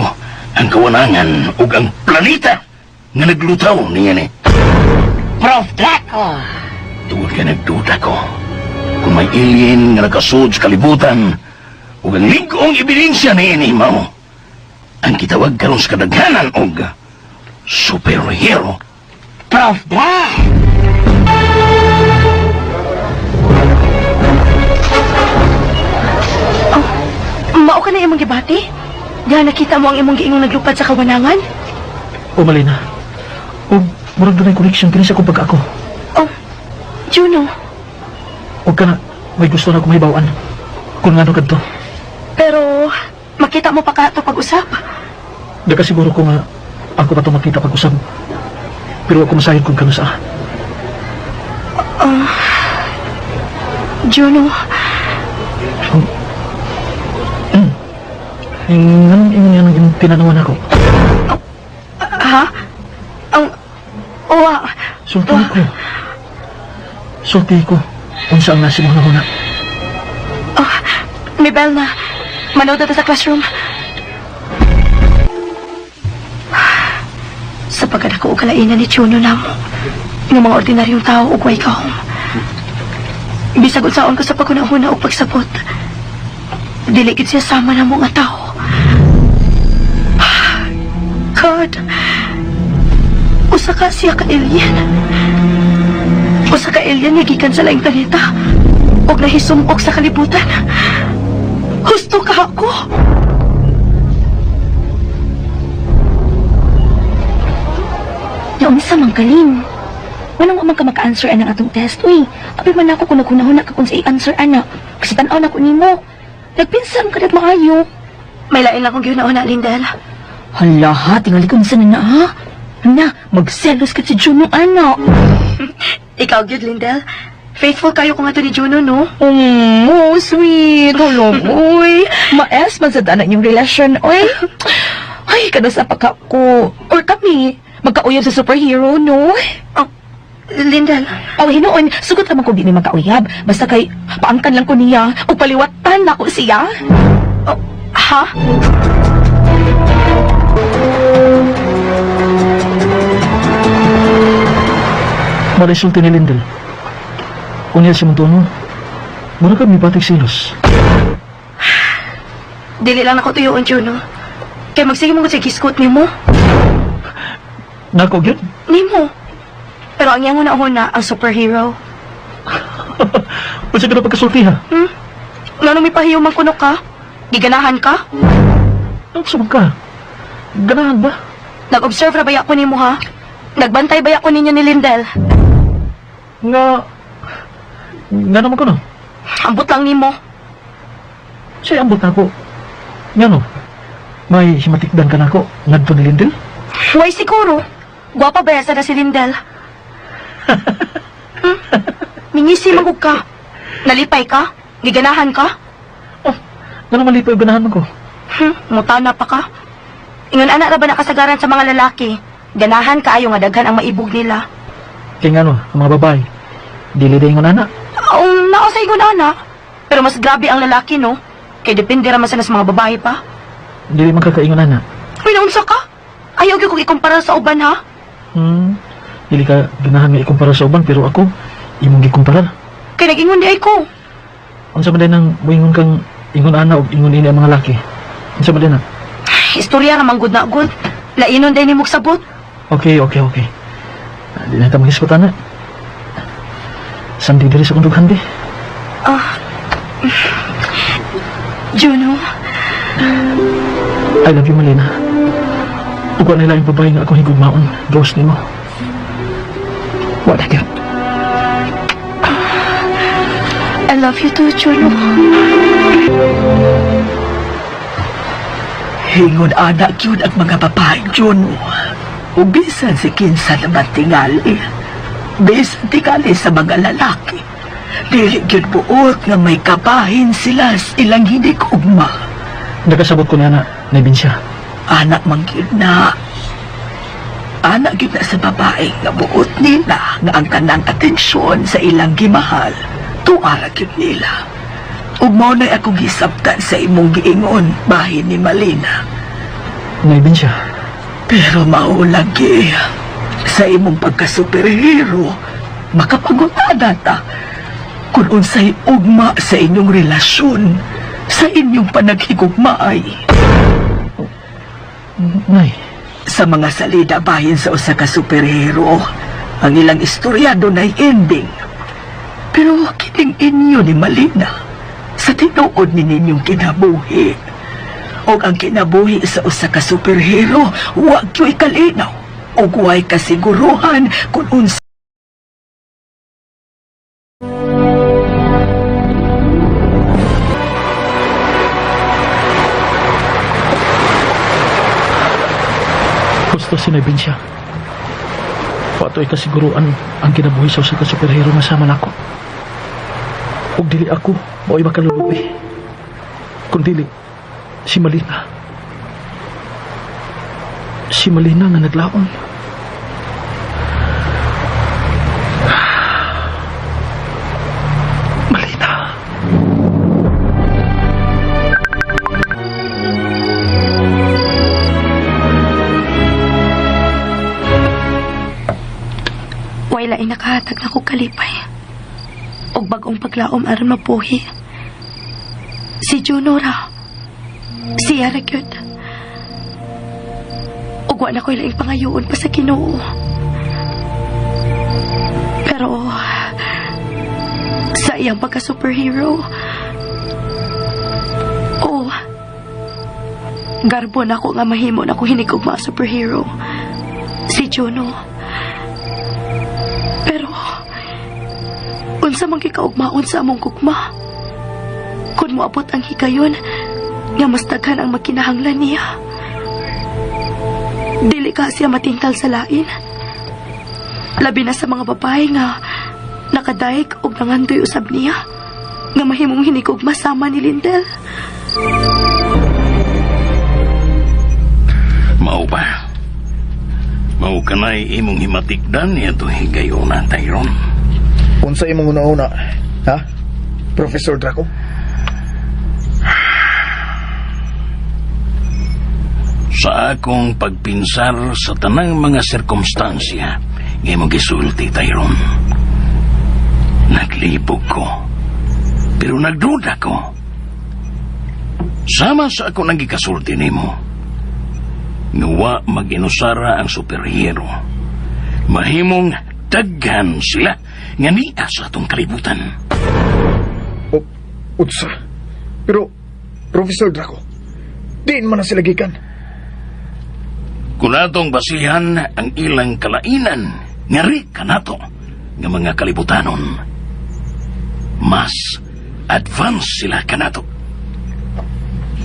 ang kawanangan ug ang planeta nga naglutaw niya ni. Prof Draco. Tungod ka nagduda ko kung may alien nga nakasud sa kalibutan ug ang lig-ong ebidensya niini mao ang kitawag karon sa kadaghanan og superhero. Prof Draco. Mao ka na imong gibati? Diha nakita mo ang imong giingong naglupad sa kawanangan? O Malina, o murag dunay connection kini sa akong pag-ako. Oh, Juno, O ka na, may gusto na akong mahibawan. Kung ngano kadto. pero makita mo pa ka ito pag-usap? Di ka siguro ko nga ako pa ito makita pag-usap. Pero ako masayod kung kano sa. Oh, Juno, Nganong ingon nga nang tinanawan ako? Ha? Ang... Owa, Sulti ko. Sulti ko. Unsa ang nasi mo na huna. Oh, may bell na. Manood na ta sa classroom. Sa pagkadako og kalainan ni Juno namo, ng mga ordinaryong tao ug way kahom. Bisag unsaon ko sa paghuna-huna og pagsabot, dili gid siya sama namo nga tao. God, usa ka siya ka alien. Usa ka alien nga gikan sa laing planeta ug nahisumok sa kalibutan. Husto ka ako. Naunsa man kaling. Walang wa man ka maka-answer anang atong test. Uy, abi man ako kung naghunahuna ka kung sa i-answer ana. Kasi tan-aw na ko nimo. Nagpinsa man ka dat maayo. May lain lang kong gihuna-huna, Lindel. Hala ha, tingali ko unsa na na ha. Na, magselos ka si Juno ana. Ikaw gyud, Lindel. Faithful kayo kung ato ni Juno, no? Oh, sweet. Hello, uy. Maes man sa tanan yung relasyon, uy. Ay, kada sa pagka ko. Or kami, magkauyab sa superhero, no? Oh, Lindel. Oh, hinuon, sugot naman ko di ni magkauyab. Basta kay, paangkan lang ko niya, o paliwatan na ko siya. Oh, ha? Malay sulti ni Lindel. Unya si Montono, mura ka mibatik silos. Dili lang ako tuyoon, Juno. Kay magsige mo ko sa giskot nimo. Nako, gyud? Nimo. Pero ang iyang una-una, ang superhero. Unsa ka na pagkasulti, ha? Hmm? Ngano may pahiyo man kuno ka? Giganahan ka? Unsa man ka? Ganahan ba? Nag-observe ra ba ako nimo, ha? Nagbantay ba ako ninyo ni Lindel? Nga naman ko, no? Ambot lang nimo. Siya ambot na ako. Nga no? May himatikdan ka na ako. Ngadto ni Lindel? Why siguro? Gwapa ba sa na si Lindel? Hmm? Mingisi man ka. Nalipay ka? Giganahan ka? Oh, nga naman lipay ganahan man ko. Mutana pa ka. Ingon ana ra ba nakasagaran sa mga lalaki? Ganahan kaayo nga daghan ang maibog nila. Kaya nga no, ang mga babae, dili na ingon ana. Nao sa ingon ana. Pero mas grabe ang lalaki, no? Kay depende ra man sila sa mga babae pa. Dili man kakaingon ana. Uy, naunsa ka? Ayaw gyud kong ikumpara sa uban, ha? Dili ka ganahan nga ikumpara sa uban pero ako imong gikumparar. Kay nag-ingon di ay ko. Unsa man din ang moingon kang ingon ana og ingon ini ang mga laki? Unsa man din na? Istorya ra man gud na gud. Lainon day nimo sabot. Okay. Di na ta maghisgutan na. Sandi diri sa akong dughan, be. Ah. Juno, I love you, Malina. Ug wa nila yung babae nga akong higugmaon. Gawas nimo. Wa na gyud. I love you too, Juno. Hingon anak yun ang mga babae, Juno. O bisan si kinsa naman tingali. Bisan tingali sa mga lalaki. Dili gyud buot nga may kabahin sila sa ilang hinigugma. Nakasabot ko niya na naibinsya. Anak man gyud na. Anak gyud na sa babae nga buot nila nga ang tanang atensyon sa ilang gimahal. Tuara gyud nila. Ug mao na'y akong gisabtan sa imong giingon bahin ni Malina. Naibinsya. Pero mao lagi sa imong pagka-superhero, makapangutada ta kung unsay ugma sa inyong relasyon, sa inyong panaghigugmaay. Nay. Sa mga salida bahin sa usa ka superhero, ang ilang istorya dunay ending. Pero kining inyo ni Malina, sa tinuod ni ninyong kinabuhi. Og ang kinabuhi sa usa ka superhero, wa gyoy kalinaw. Og way kasiguruhan kung unsa Gusto si Nebinsya. Wa to'y kasiguruan ang kinabuhi sa usa ka superhero nga sama nako. Ug dili ako mao'y makaluluoy. Kun dili si Malina. Si Malina nga naglaom. Malina. Way laing nakahatag na ko kalipay. Og bag-ong paglaom aron mabuhi. Si Juno ra. Siya ra gyud. Ug wa na ko'y laing pangayoon pa sa Ginoo. Pero sa iyang pagka-superhero, oh, garbo na ako nga mahimo na ko hinig og mga superhero. Si Juno. Pero, unsa man gikaugmaon sa among gugma? Kung moabot ang higayon, nga mas daghan ang magkinahanglan niya. Dili ka siya matingkal sa lain. Labi na sa mga babae nga nakadaig og nangandoy usab niya, nga mahimong hinigugma sama ni Lindel. Mao ba? Mao kanay imong himatikdan niya itong higayona, Tyron. Unsa imong una-una, ha? Professor Draco? Sa akong pagpinsar sa tanang mga sirkumstansya nga imong gisulti, Tyron, naglibog ko, pero nagduda ko. Sama sa ako nang gikasulti nimo, nga wa mag-inusara ang superhero. Mahimong daghan sila nga niya sa atong kalibutan. O, utsa. Pero, Professor Draco, diin man na sila gikan. Kung atong basihan ang ilang kalainan, ngari kanato nga mga kalibutanon. Mas advance sila kanato.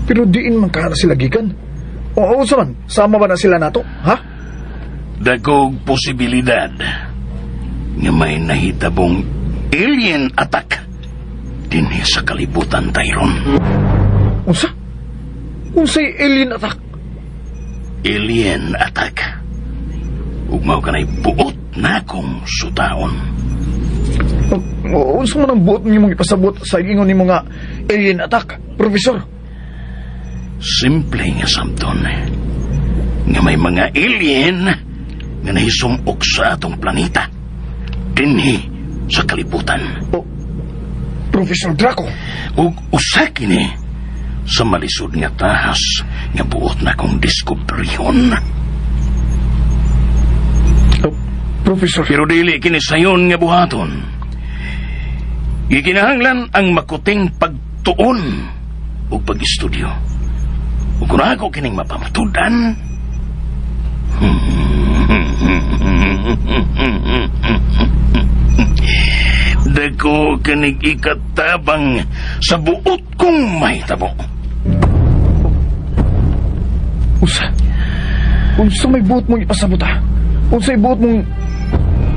Pero diin man ka na sila gikan. Oo, unsa man, sama ba na sila nato, ha? Dagog posibilidad nga may nahitabong alien attack dinhi sa kalibutan, Tyron. Unsa? Unsay alien attack? Alien attack. Ug mao kanay buot na akong sutaon. Unsa man ang buot nimong ipasabot sa ingon nimo nga alien attack, Professor? Simple nga samton nga may mga alien nga nahisumok sa atong planeta dinhi sa kalibutan. Oh, Professor Draco. Ug usa kini sa malisod nga tahas nga buot na kong diskubrihon. Oh, Professor. Pero dili kini sayon nga buhaton. Gikinahanglan ang makuting pagtuon ug pag-estudyo. Ug kung ako kining mapamatudan, dako kinig ikatabang sa buot kong mahitabo. Unsa? Unsa may buot mong ipasabot ha? Unsay buot mong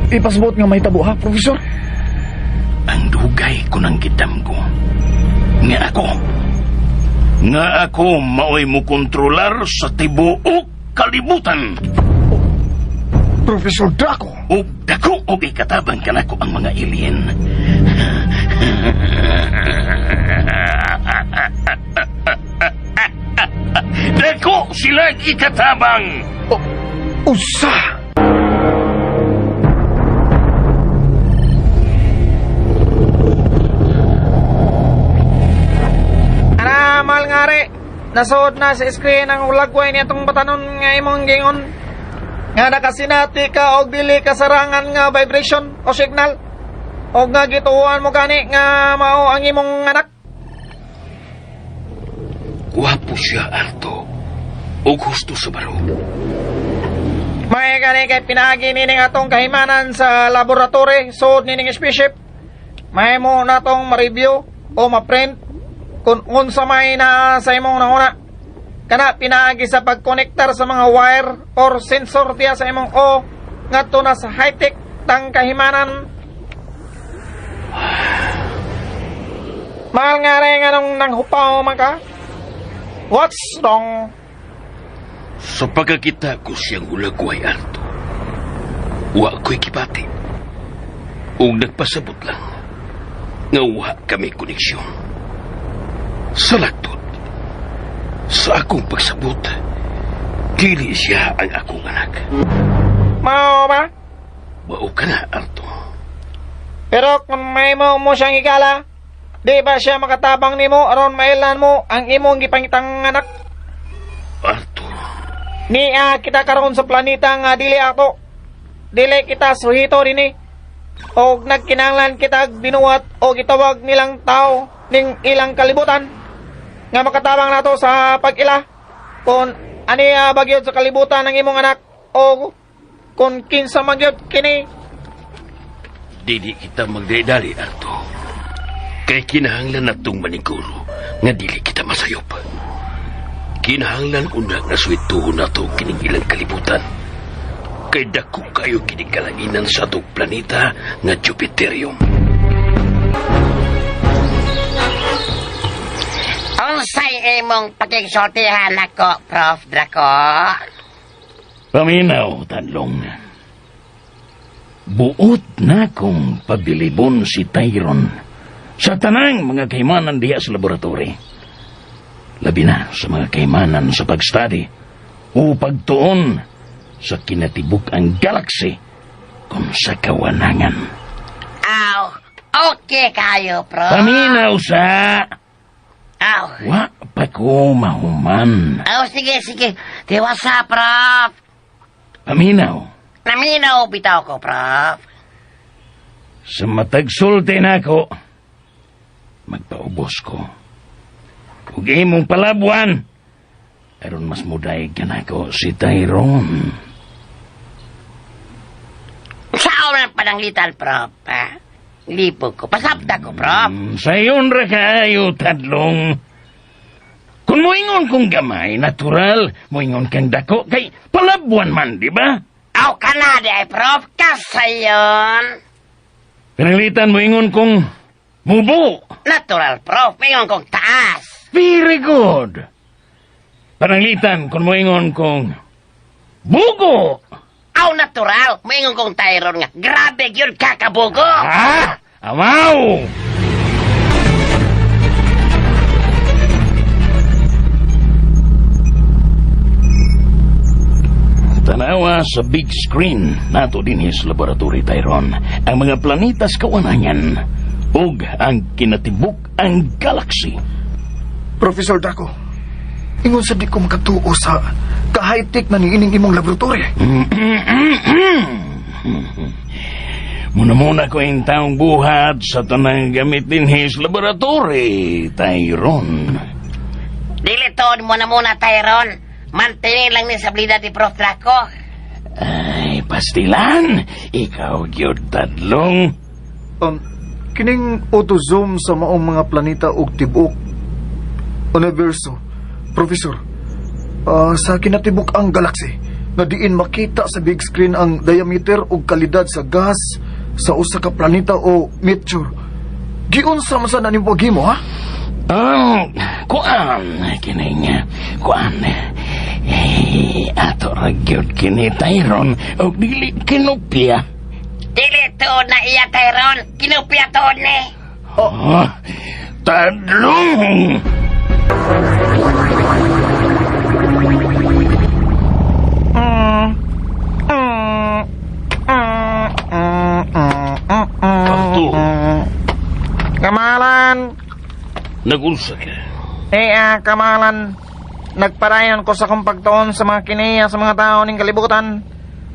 ipasabot nga mahitabo ha, Professor? Ang dugay ko ng gidam ko nga ako maoy mo kontrolar sa tibuok kalibutan. Professor Draco. Ug dako og ikatabang kanako ang mga alien. Dako sila ikatabang. Oh, unsa? Ana, mahal nga re. Nasuod na sa screen ang ulagway niya itong batanon nga imong gingon. Nga nakasinati ka og dili kasarangan nga vibration o signal. O nga gituan mo gani nga mao ang imong anak. Gwapo siya, Arto. Og husto sa baro. May gani kay pinaagi nining atong kahimanan sa laboratory suod nining spaceship. May mo na tong ma-review o ma-print kung unsa may naa sa imong nanguna. Kana pinaagi sa pagkonektar sa mga wire or sensor diya sa imong o ngadto na sa high-tech tang kahimanan. Mahal nga rin nga nung nanghupaw man ka. What's wrong? Sa pagkakita ko siyang ulagway, Arto, wa ko'y kipati. Ug nagpasabot lang nga wa kami koneksyon. Sa laktod, sa akong pagsabot, dili siya ang akong anak. Mao ba? Mao ka na, Arto. Pero kung may mo mo siyang higala, di ba siya makatabang nimo aron mailan mo ang imong gipangitang anak? Arto. Nia kita karon sa planeta nga dili ato. Dili kita suhito dinhi. Og nagkinahanglan kita binuhat o gitawag nilang tao ning ilang kalibutan nga makatabang nato sa pag-ila kung aniya bagyod sa kalibutan ng imong anak o kung kinsa magyod kini. Dili kita magdali-dali, Arto. Kay kinahanglan natong maniguro nga dili kita masayop. Kinahanglan una nga suwituhon nato kining ilang kalibutan. Kay dako kayo kining kalanginan sa atong planeta nga Jupiterium. Unsay imong pakigsultihan nako, Prof. Draco? Paminaw, Tanlong. Buot na kong pabilibon si Tyron sa tanang mga kaimanan diha sa laboratory. Labi na sa mga kaimanan sa pag-study o pagtuon sa kinatibuk ang galaxy kung sa kawanangan. Aw, okay kayo, Prof. Paminaw sa... Aw. Wa pa ko mahuman. Aw, sige, sige. Tiwasa, Prof. Paminaw. Naminaw bitaw ko, Prof. Sa matagsulti nako, magpaubos ko. Ug imong palabuan, aron mas muday ka nako si Tyrone. Saan ang pananglitan, Prof? Ha? Lipo ko. Pasabta ko, Prof. Sayon ra kaayo, Tadlong. Kung moingon kong gamay, natural, moingon kang dako, kay palabuan man, di ba? Aw, kanada ay, Prof. Kasayon. Pinanglitan moingon kong mubo. Natural, Prof. Moingon kong taas. Very good. Pananglitan kung moingon kong bugo. Aw, natural. Moingon kong Tyron nga. Grabe yun, kakabugo. Ha? Amaw! Tanaw Tanawa sa big screen nato dinhi sa laboratory, Tyron, ang mga planeta sa kawanangan ug ang kinatibuk ang galaxy. Professor Draco, ingon sa di ko makatuo sa ka-high-tech na niining imong laboratory. Muna-muna ko yung taong buhat sa tanang gamit dinhi sa laboratory, Tyron. Dili tuod mo na muna, Tyron. Mantinin lang ni sa blida ni Prof. Draco. Ay, pastilan, ikaw gyud tadlong. Kining auto-zoom sa maong mga planeta ug tibok universo, Professor, sa kinatibuk ang galaxy, nga diin makita sa big screen ang diameter ug kalidad sa gas sa usa ka planeta o meteor. Giunsa man sa nimo paghimo, ha? Ang kuan kining kuan eh, ato ra gyud kini, Tyron, og dili kinopya. Dili tuod na iya, Tyron. Kinupya tuod ni. Oh, tadlong. Arto. Kamalan! Nagunsa ka? Eh, kamalan. Nagpadayon ko sa akong pagtuon sa mga kiniya sa mga tao ning kalibutan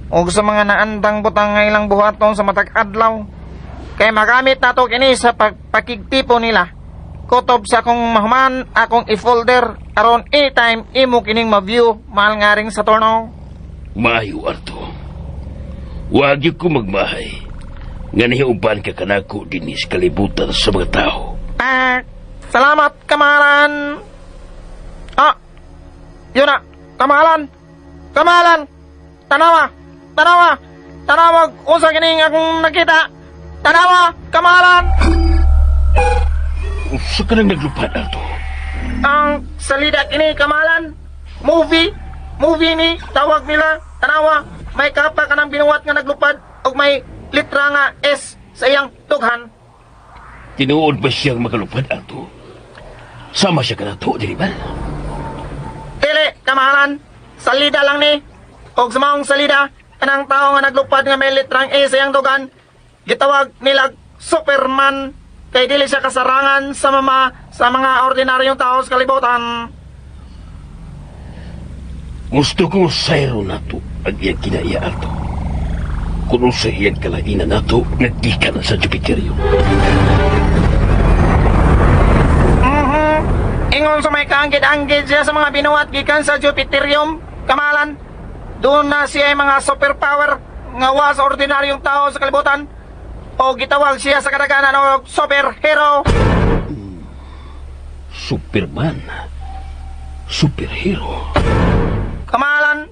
ug sa mga naandang butang nga ilang buhaton sa matag adlaw. Kay magamit nato kini sa pagpakigtipo nila. Kutob sa akong mahuman, akong i-folder aron anytime imo kining ma-view, mahal nga ring Saturno. Maayo, Arto. Wag gyud ko magmahay nga niuban ka kanako dinhi sa kalibutan sa mga tao. Ah, salamat, kamahalan. Ah, yun na, kamahalan. Kamahalan. Tanawa, tanawa, tanawa, unsa kining akong nakita. Tanawa, kamahalan. Unsa ka nang naglupad, Arto? Ang salida kini, kamahalan. Movie, movie ni, tawag nila, tanawa. May kapa ka ng binuwat nga naglupad ug may litra nga S sa iyang tughan. Tinuod ba siyang makalupad, Arto? Sama siya kanato, dili ba? Dili, kamahalan. Salida lang ni. Og sa maong salida, kanang tao nga naglupad nga may litrang A sa iyang dugan, gitawag nilag Superman kay dili siya kasarangan sa mama sa mga ordinaryong tao sa kalibutan. Gusto ko sayro nato ang iyang kinaiya, Arto. Kung sa iyang kalainan nato, naggikan sa Jupiterium. Ingon sa may kaanggid-anggid siya sa mga binuhat gikan sa Jupiterium, kamahalan. Doon na siya ay mga superpower nga wa sa ordinaryong tao sa kalibutan. O gitawag siya sa kadaghanan og superhero. Superman. Superhero. Kamahalan.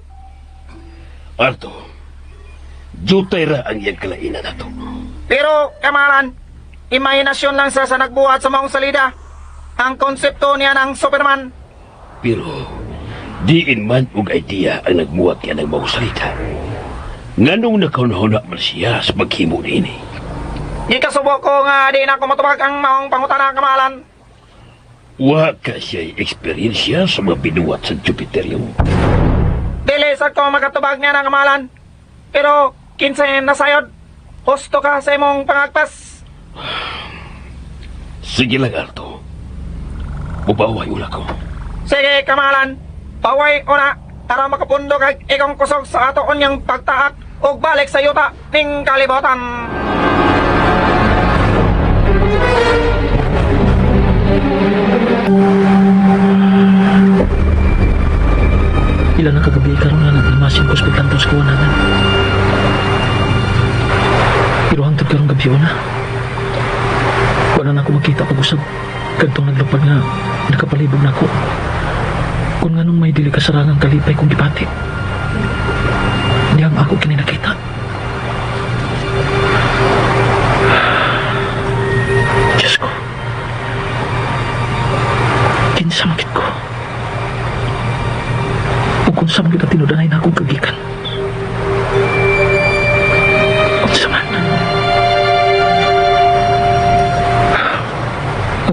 Arto, jutay ra ang iyang kalainan nato. Pero, kamahalan, imahinasyon lang siya sa nagbuhat sa maong salida. Ang konsepto niya ng Superman. Pero, diin man og idea ang nagmuhat niya ng maong salita. Nganong nakaunahuna man siya sa paghimo niini? Gikasubo ko nga di na ako matubag ang maong pangutana, kamahalan. Wa ka siya'y eksperyensya sa mga binuhat sa Jupiterium. Dili sa ko makatubag niya ng kamahalan. Pero, kinsay nasayod, husto ka sa imong pangagpas. Sige lang, Arto. Mubaway ula ko. Sige, kamahalan. Paway una, para makapundo kag ikong kusog sa ato unyang pagtaak ug balik sa yuta ning kalibutan. Ila na kagabi karon nga nagmasin ko sa paglantaw sa kawanangan. Pero hangtod karong gabi na, wala na ako makita pag-usab kadtong naglupad nga nakapalibog na ako. Kung nganong may dili kasarangang kalipay kong gipati. Diyang ako kini nakita. Diyos ko. Kinsa makit ko. O kung sa mga tinudanay na akong kagikan. Unsa man. Oh,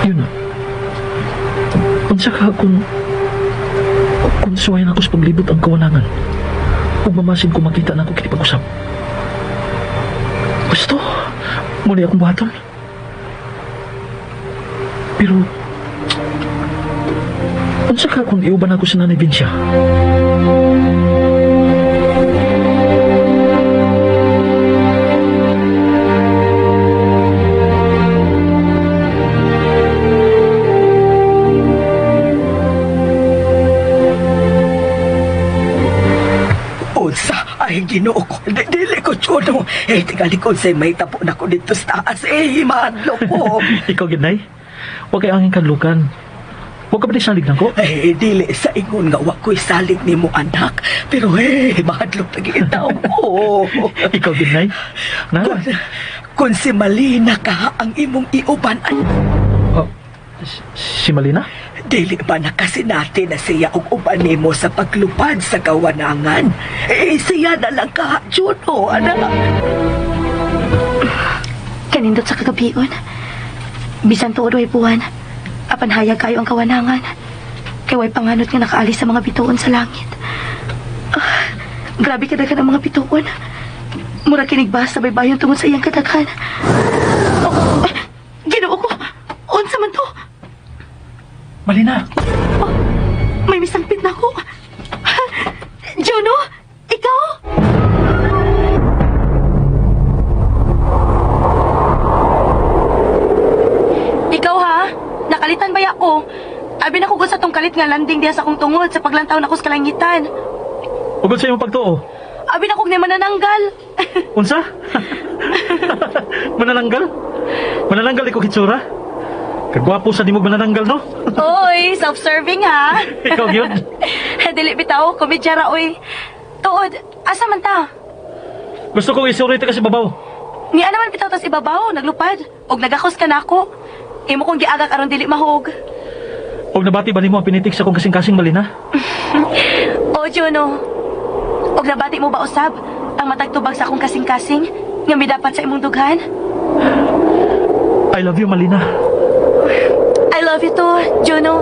yun na. Unsa ka kung Suwayan ako sa paglibot ang kawanangan. Ug mamasin ko makita na ako kini pag-usap. Gusto? Muna akong buhaton. Pero, unsa ka kung iuban ako sa Nanay Vincia? Unsa? Ay, Ginoo ko. Dili ko, Juno. Eh, tingali ko say may tapo na ko dito sa taas. Eh, mahadlok ko. Ikaw, gid, Nay. Huwag kay angin kadlukan. Huwag ka ba di salig na ko? Eh, dili sa ingon nga wa ko'y salig ni mo, anak. Pero eh, mahadlok lagi itaw ko. Ikaw, gid, Nay. Na? Kung si Malina ka ang imong iuban, an Oh, si Malina? Dili ba na kasi natin na siya og uban nimo sa paglupad sa kawanangan? Eh, siya na lang ka, Juno, anak. Kanindot sa kagabion. Bisan tuod way buwan, apan hayag kayo ang kawanangan. Kay way panganot nga nakaalis sa mga bituon sa langit. Ah, grabe kadaghan ang mga bituon. Mura kinig ba sa baybayon tungod sa iyang kadaghan. Oh, ay, Ginoo ko! Unsa man to? Malina! Oh, may misangpit na ako. Juno, ikaw? Ikaw ha? Nakalitan ba ako? Abi na ko sa tong kalit nga landing diha sa akong tungod sa paglantaw na ko sa kalangitan. Ugod sa imong pagtuo. Abi na kog ni manananggal. Unsa? Manananggal? Manananggal ikaw hitsura? Kagwapo sa nimog manananggal, no? Oy, self-serving ha. Ikaw gyud. Dili bitaw, komedya ra oy. Tuod, asa man ta? Gusto kong isuri ta kasi babaw. Niya naman bitaw tas ibabaw, naglupad. Og nagakos ka nako. Imo kong giagak aron dili mahog. Og nabati ba nimo ang pinitik sa akong kasing-kasing, Malina? O, Juno. Og nabati mo ba usab ang matagtubag sa akong kasing-kasing nga midapat sa imong dughan? I love you, Malina. I love you too, Juno.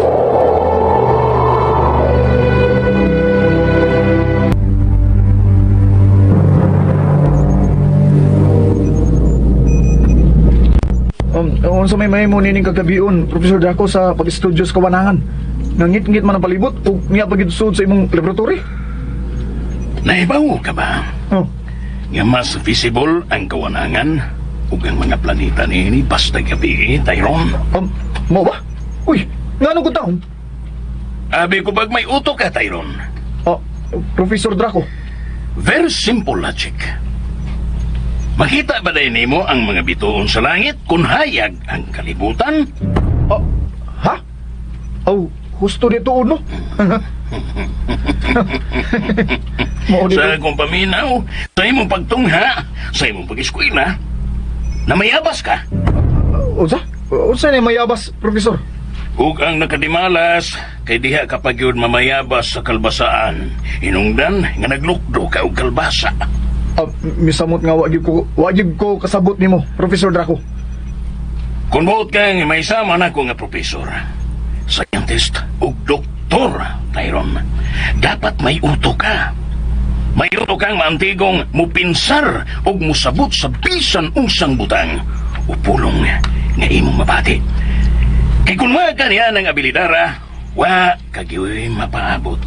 Unsa may mahimo nining kagabion, Professor Draco, sa pag-studio sa kawanangan? Nangit-ngit man ang palibot ug niya pagid sud sa imong laboratory? Nahibaw ka ba? Oh. Nga mas visible ang kawanangan ug ang mga planeta niini basta gabi, Tyrone. Mo ba? Uy, ngano ko taon? Abi ko bag may utok ka, Tyrone. Oh, Professor Draco. Very simple logic. Makita ba dahil nimo ang mga bituon sa langit kung hayag ang kalibutan? Oh, ha? Oh, husto dito uno. Mao dito. Sa akong paminaw, sa imong pagtungha, sa imong pag-eskwela, na mayabas ka. Unsa? Unsa ni mayabas, Professor? Ug ang nakadimalas, kay diha ka pa gyud mamayabas sa kalbasaan. Hinungdan nga naglukdo ka og kalbasa. Misamot nga wa gyud ko kasabot nimo, Professor Draco. Kung buot kang may sama na ko nga professor, scientist ug doktor, Tyrone, dapat may utok ka. May utok kang maantigong mupinsar ug musabot sa bisan unsang butang o pulong nga imong mabati. Kay kung wa ka niya ng abilidara, wa ka gyud mapaabot.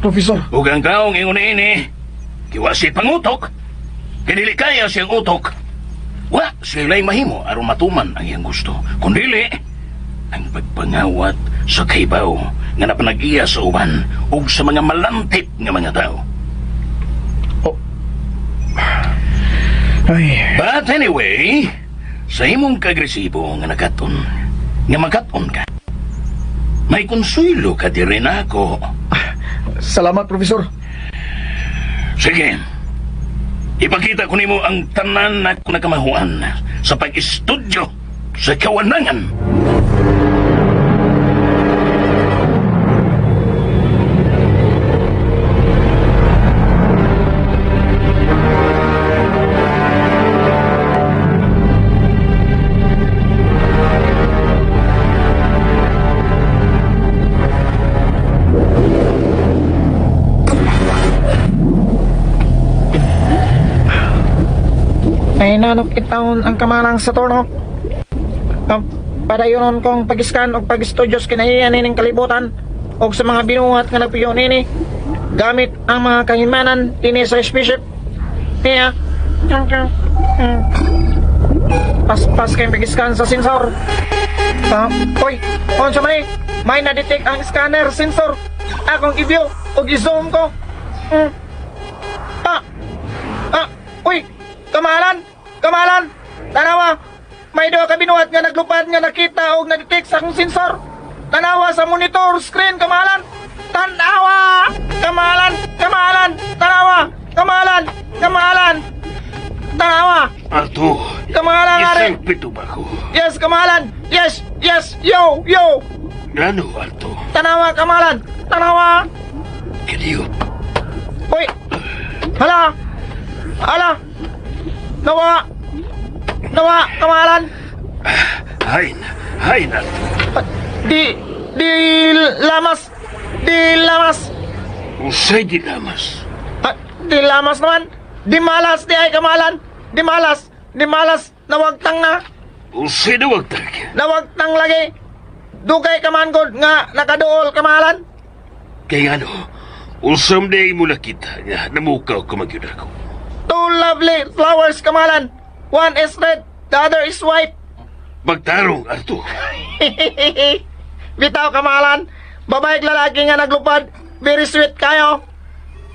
Professor. Ug ang taong ingon niini, kiwa si pangutok, kay dili kaya siyang utok. Wa sila'y mahimo aron matuman ang iyang gusto. Kun dili, ang pagpangawat sa kaybaw nga napanag-iya sa uban ug sa mga malantip nga mga tao. Oh. Ay. But anyway, sa imong kagresibo nga nakaton, nga makaton ka, may konsuelo ka diri nako. Salamat, Professor. Sige. Ipakita ko nimo ang tanan na nakamahuan sa pag-estudyo sa kawanangan. Nahinanok itaon ang kamalang sa turno. Padayonon kong pag-scan og pag-studios kinahiyan nining kalibutan og sa mga binuhat nga nagpiyo nini gamit ang mga kahimanan dinhi sa spaceship. Niya. Paspas kayong pag-scan sa sensor. Uy, unsa man ni? May na-detect ang scanner sensor. Akong i-view og i-zoom ko. Ah, uy, kamahalan, kamahalan. Tanawa, may duha ka binuhat nga naglupad nga nakita og na-detect sa akong sensor. Tanawa sa monitor screen, kamahalan. Tanawa, kamahalan, kamahalan, tanawa, kamahalan, kamahalan. Tanawa. Arto. Kamahalan, are. Isang pito ba ko? Yes, kamahalan. Yes, yes, yo, yo. Ngano, Arto? Tanawa, kamahalan. Tanawa. Kaniyo. Uy! Hala! Hala! Nawa! Nawa, kamahalan! Hain, hain, Arto. Di, di lamas! Di lamas! Usay di lamas. Ah, di lamas naman! Di malas di ay kamahalan! Di malas! Di malas! Nawagtang na! Usay nawagtang? Nawagtang lagi! Dugay ka man god nga nakaduol kamahalan! Kaya nga no, usam na mo nakita nga namukaw ka magyud ako. Two lovely flowers kamahalan! One is red, the other is white. Magtarong, Arto. Bitaw kamahalan, babae lalaki nga naglupad, very sweet kayo.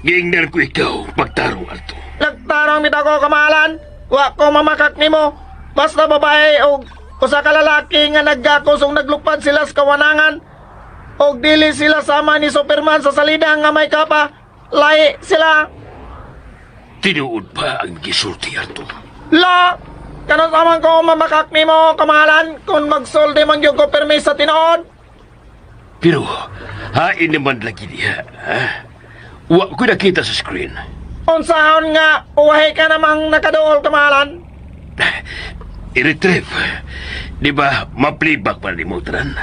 Giingnan ko ikaw, magtarong, Arto. Nagtarong bitaw ko kamahalan, wa ko mamakak nimo. Basta babae og usa ka lalaki nga naggakos og naglupad sila sa kawanangan. Og dili sila sama ni Superman sa salida nga may kapa, lahi sila. Tinuod pa ang gisulti, Arto. La! Kanon aman ko mamakak nimo kamahalan kung magsulti man gyud ko permis sa tinuod. Pero, hain naman lagi diha, ha? Wa ko nakita sa screen. Unsaon nga uwahi ka namang nakaduol kamahalan? I-retrieve. Di ba, ma-playback pa ni mo tanan?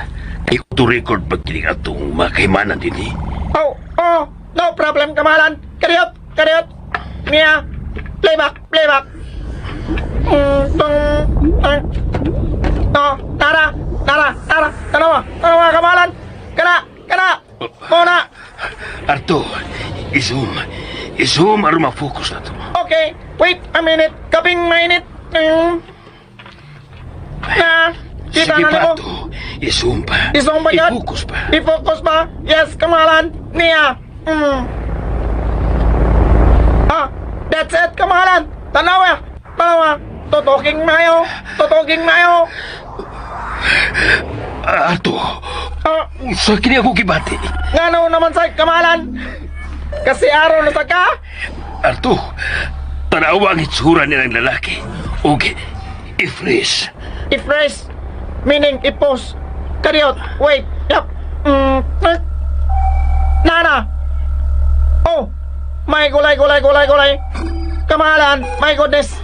Kay to record ba kining atong makaimanan din eh? Oh, oh, no problem kamahalan. Kariyot, kariyot. Niya, playback, playback. Tung, tang. No, tara, tara, tara, tanawa, tanawa kamahalan. Kana, kana, muna. Arto, i-zoom. I-zoom aron ma-focus na to. Okay, wait a minute. Kaping mainit. Na, kita Sige na pa, nimo. Arto. I-zoom pa. I-zoom pa yan? I-focus pa. I-focus pa? Yes, kamahalan. Niya. Ah, that's it, kamahalan. Tanawa, tanawa. Tutuking mayo, tutuking mayo. Arto, Ah, unsa kini ako gibati? Ngano naman sa kamahalan? Kasi araw na sa ka? Arto, tanawa ang itsura nilang lalaki. Og i-freeze. I-freeze, meaning i-post. Kariyot, wait, yep. Nana. Oh, my gulay, gulay, gulay, gulay. Kamahalan, my goodness.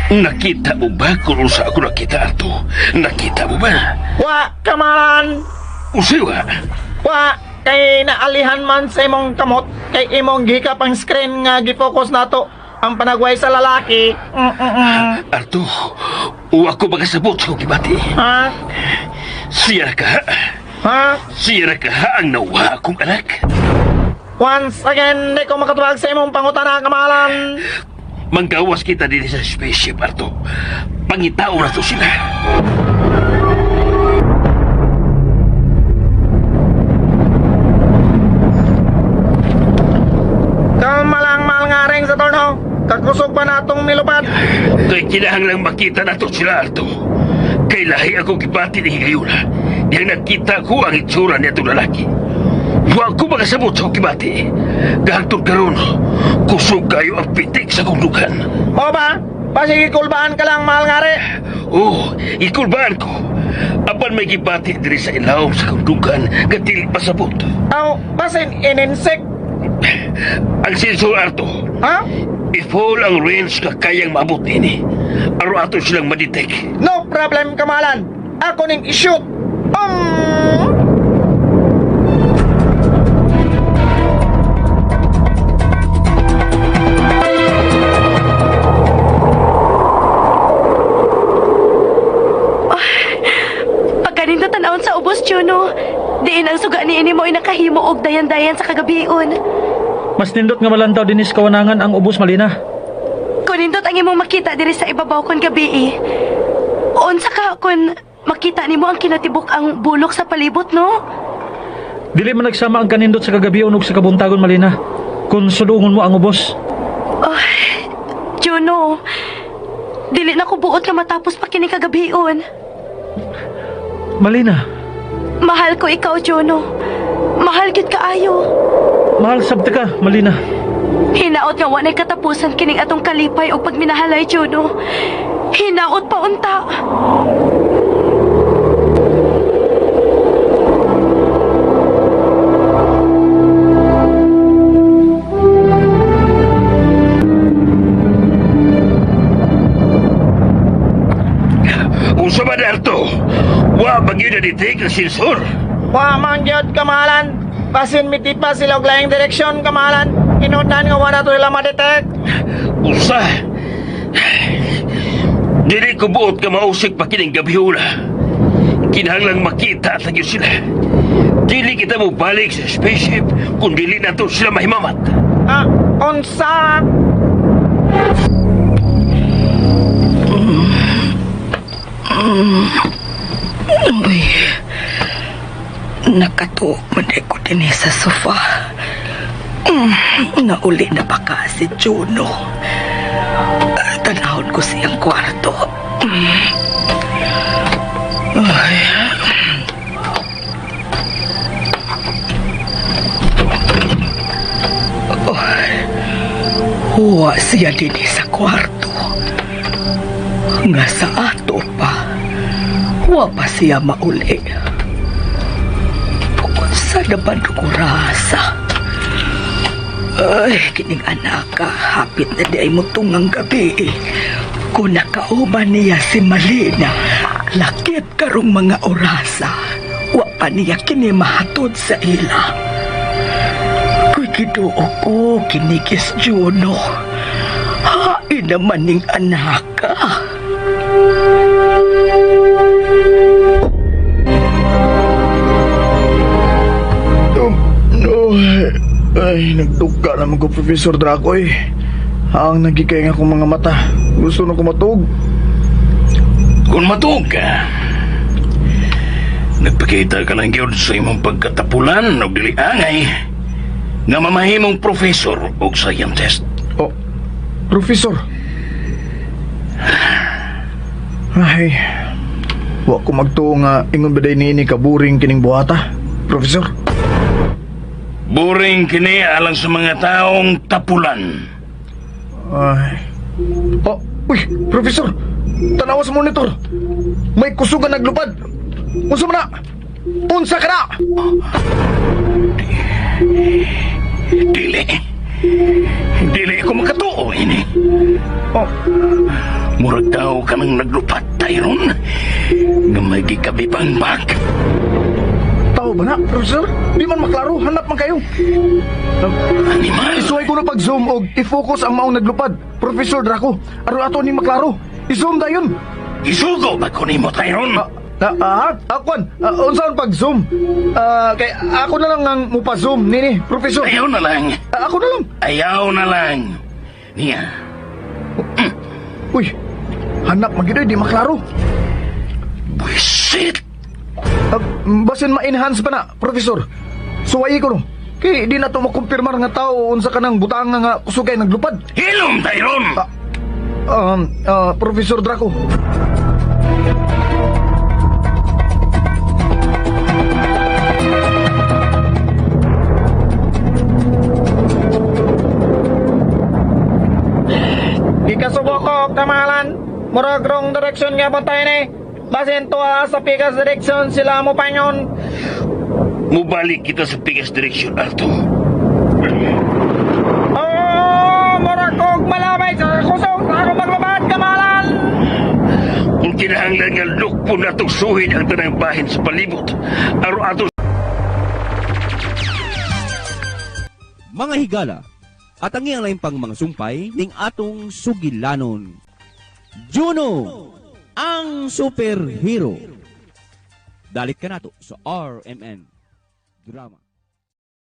Nakita mo ba kung unsa ako nakita, Arto? Nakita mo ba? Wa, kamahalan. Unsay wa? Wa, kay naalihan man sa imong kamot, kay imong gikap ang screen nga gifocus nato ang panagway sa lalaki. Arto, wa ko makasabot sa akong gibati. Ha? Siya ka. Ha? Siya ka ang nawa akong anak. Once again, di ko makatubag sa imong pangutana, kamahalan. Manggawas kita din sa spaceship, Arto. Pangitao na to sila. Kalma lang, mahal nga rin sa torno. Kakusog pa na itong nilupad. Kay kinahanglang makita na to sila, Arto. Kay lahi ako gibati ni Higayuna. Diyang nakita ko ang itsura niya itong lalaki. Wa ko makasabot sa gibati. Gahangtod karon, kusog kayo ang pitik sa kong dugan. O ba? Pasige kulbaan ka lang, mahal nga rin. Oo, ikulbaan ko. Apan may gibati diri sa ilawom sa kong dugan nga dili pasabot. Aw, basin ininsek. Ang sensor, Arto. Ha? I-full ang range ka kayang maabot nini. Aron ato silang madetect. No problem, kamahalan. Ako ning i-shoot. ubos, Juno. Diin ang suga niini mo ay nakahimo og dayan-dayan sa kagabion. Mas nindot nga malantaw dinis kawanangan ang ubos, Malina. Kun nindot ang imong makita diri sa ibabaw kon gabi. Unsa ka kun makita nimo ang kinatibuk ang bulok sa palibot, no? Dili man nagsama ang kanindot sa kagabion ug sa kabuntagon, Malina. Kung sudungon mo ang ubos. Oh, Juno, dili na ko buot nga matapos pa kini kagabion. Malina. Mahal ko ikaw, Juno. Mahal gid kaayo. Mahal sabta ka, Malina. Hinaot nga walay katapusan kining atong kalipay o pagminahalay, Juno. Hinaot pa unta. Unsa ba darto? Wa ba gyud na detect ang sensor? Wa man gyud kamahalan. Basin mitipa sila og laing direksyon kamahalan. Inutan nga wala to sila ma-detect. Unsa? Dili ko buot ka mausik pa kining gabhiula. Kinahanglang makita ta gyud sila. Dili kita mo balik sa spaceship kung dili nato sila mahimamat. Ah, unsa? Uy, nakatuog man ko din sa sofa. Nauli na ba ka si Juno? Tanahon ko siyang kwarto. Ay. Oh, huwa siya din sa kwarto. Nga sa ato pa. Wa pa siya mauli. Sa naman ko rasa. Ay, kining anak ka, hapit na di ay mutungang gabi. Kung nakauban niya si Malina, lakit karong mga orasa. Wa pa niya kini mahatod sa ila. Kuy kiduo ko, kinikis Juno. Hain naman ning anak ka. No, ay, nagduka naman ko, Professor Draco eh. Ang nagikay nga akong mga mata. Gusto na ko matug. Kung matuog ka, nagpakita ka lang gyud sa imong pagkatapulan og dili angay nga mamahimong professor og scientist. Oh, professor. Ay, wa ko magtuo nga ingon ba day niini ka boring kining buhata, Professor? Boring kini alang sa mga taong tapulan. Ay. Oh, uy, Professor. Tanawa sa monitor. May kusog nga naglupad. Unsa man na? Unsa ka na? Dili. Dili ko makatuo ini. Oh. Murag daw ka nang naglupad, Tyron. Nga may gikabibang bag. Tao ba na, Professor? Di man maklaro, hanap man kayo. Animal! Isuway ko na pag-zoom og i-focus ang maong naglupad. Professor Draco, aron ato ni maklaro. I-zoom dayon. Isugo ba ko nimo, Tyron? Akwan, unsa ang pag-zoom? Kay ako na lang ang mupa-zoom nini, Professor. Ayaw na lang. Ako na lang. Ayaw na lang. Niya. Uy, hanap man gyud, di maklaro. Buisit! Basin ma-enhance pa na, Professor. Suwayi ko no. Kay di na to makumpirmar nga tao unsa ka nang butang nga kusugay naglupad. Hilom, Tyron! Professor Draco. Gikasubo ko, kamahalan. Murag wrong direction nga bantay ni. Basin tuwa sa pikas direction sila mo panyon. Mubalik kita sa pikas direction, Arto. Oh, murag kog malabay sa kusog sa akong maglubad, kamahalan. Kung kinahanglan nga lukpo na itong suhin ang tanang bahin sa palibot, araw ato Mga higala, at ang iyang lain pang mga sumpay ning atong sugilanon. Juno, ang superhero. Dalit ka nato sa RMN Drama.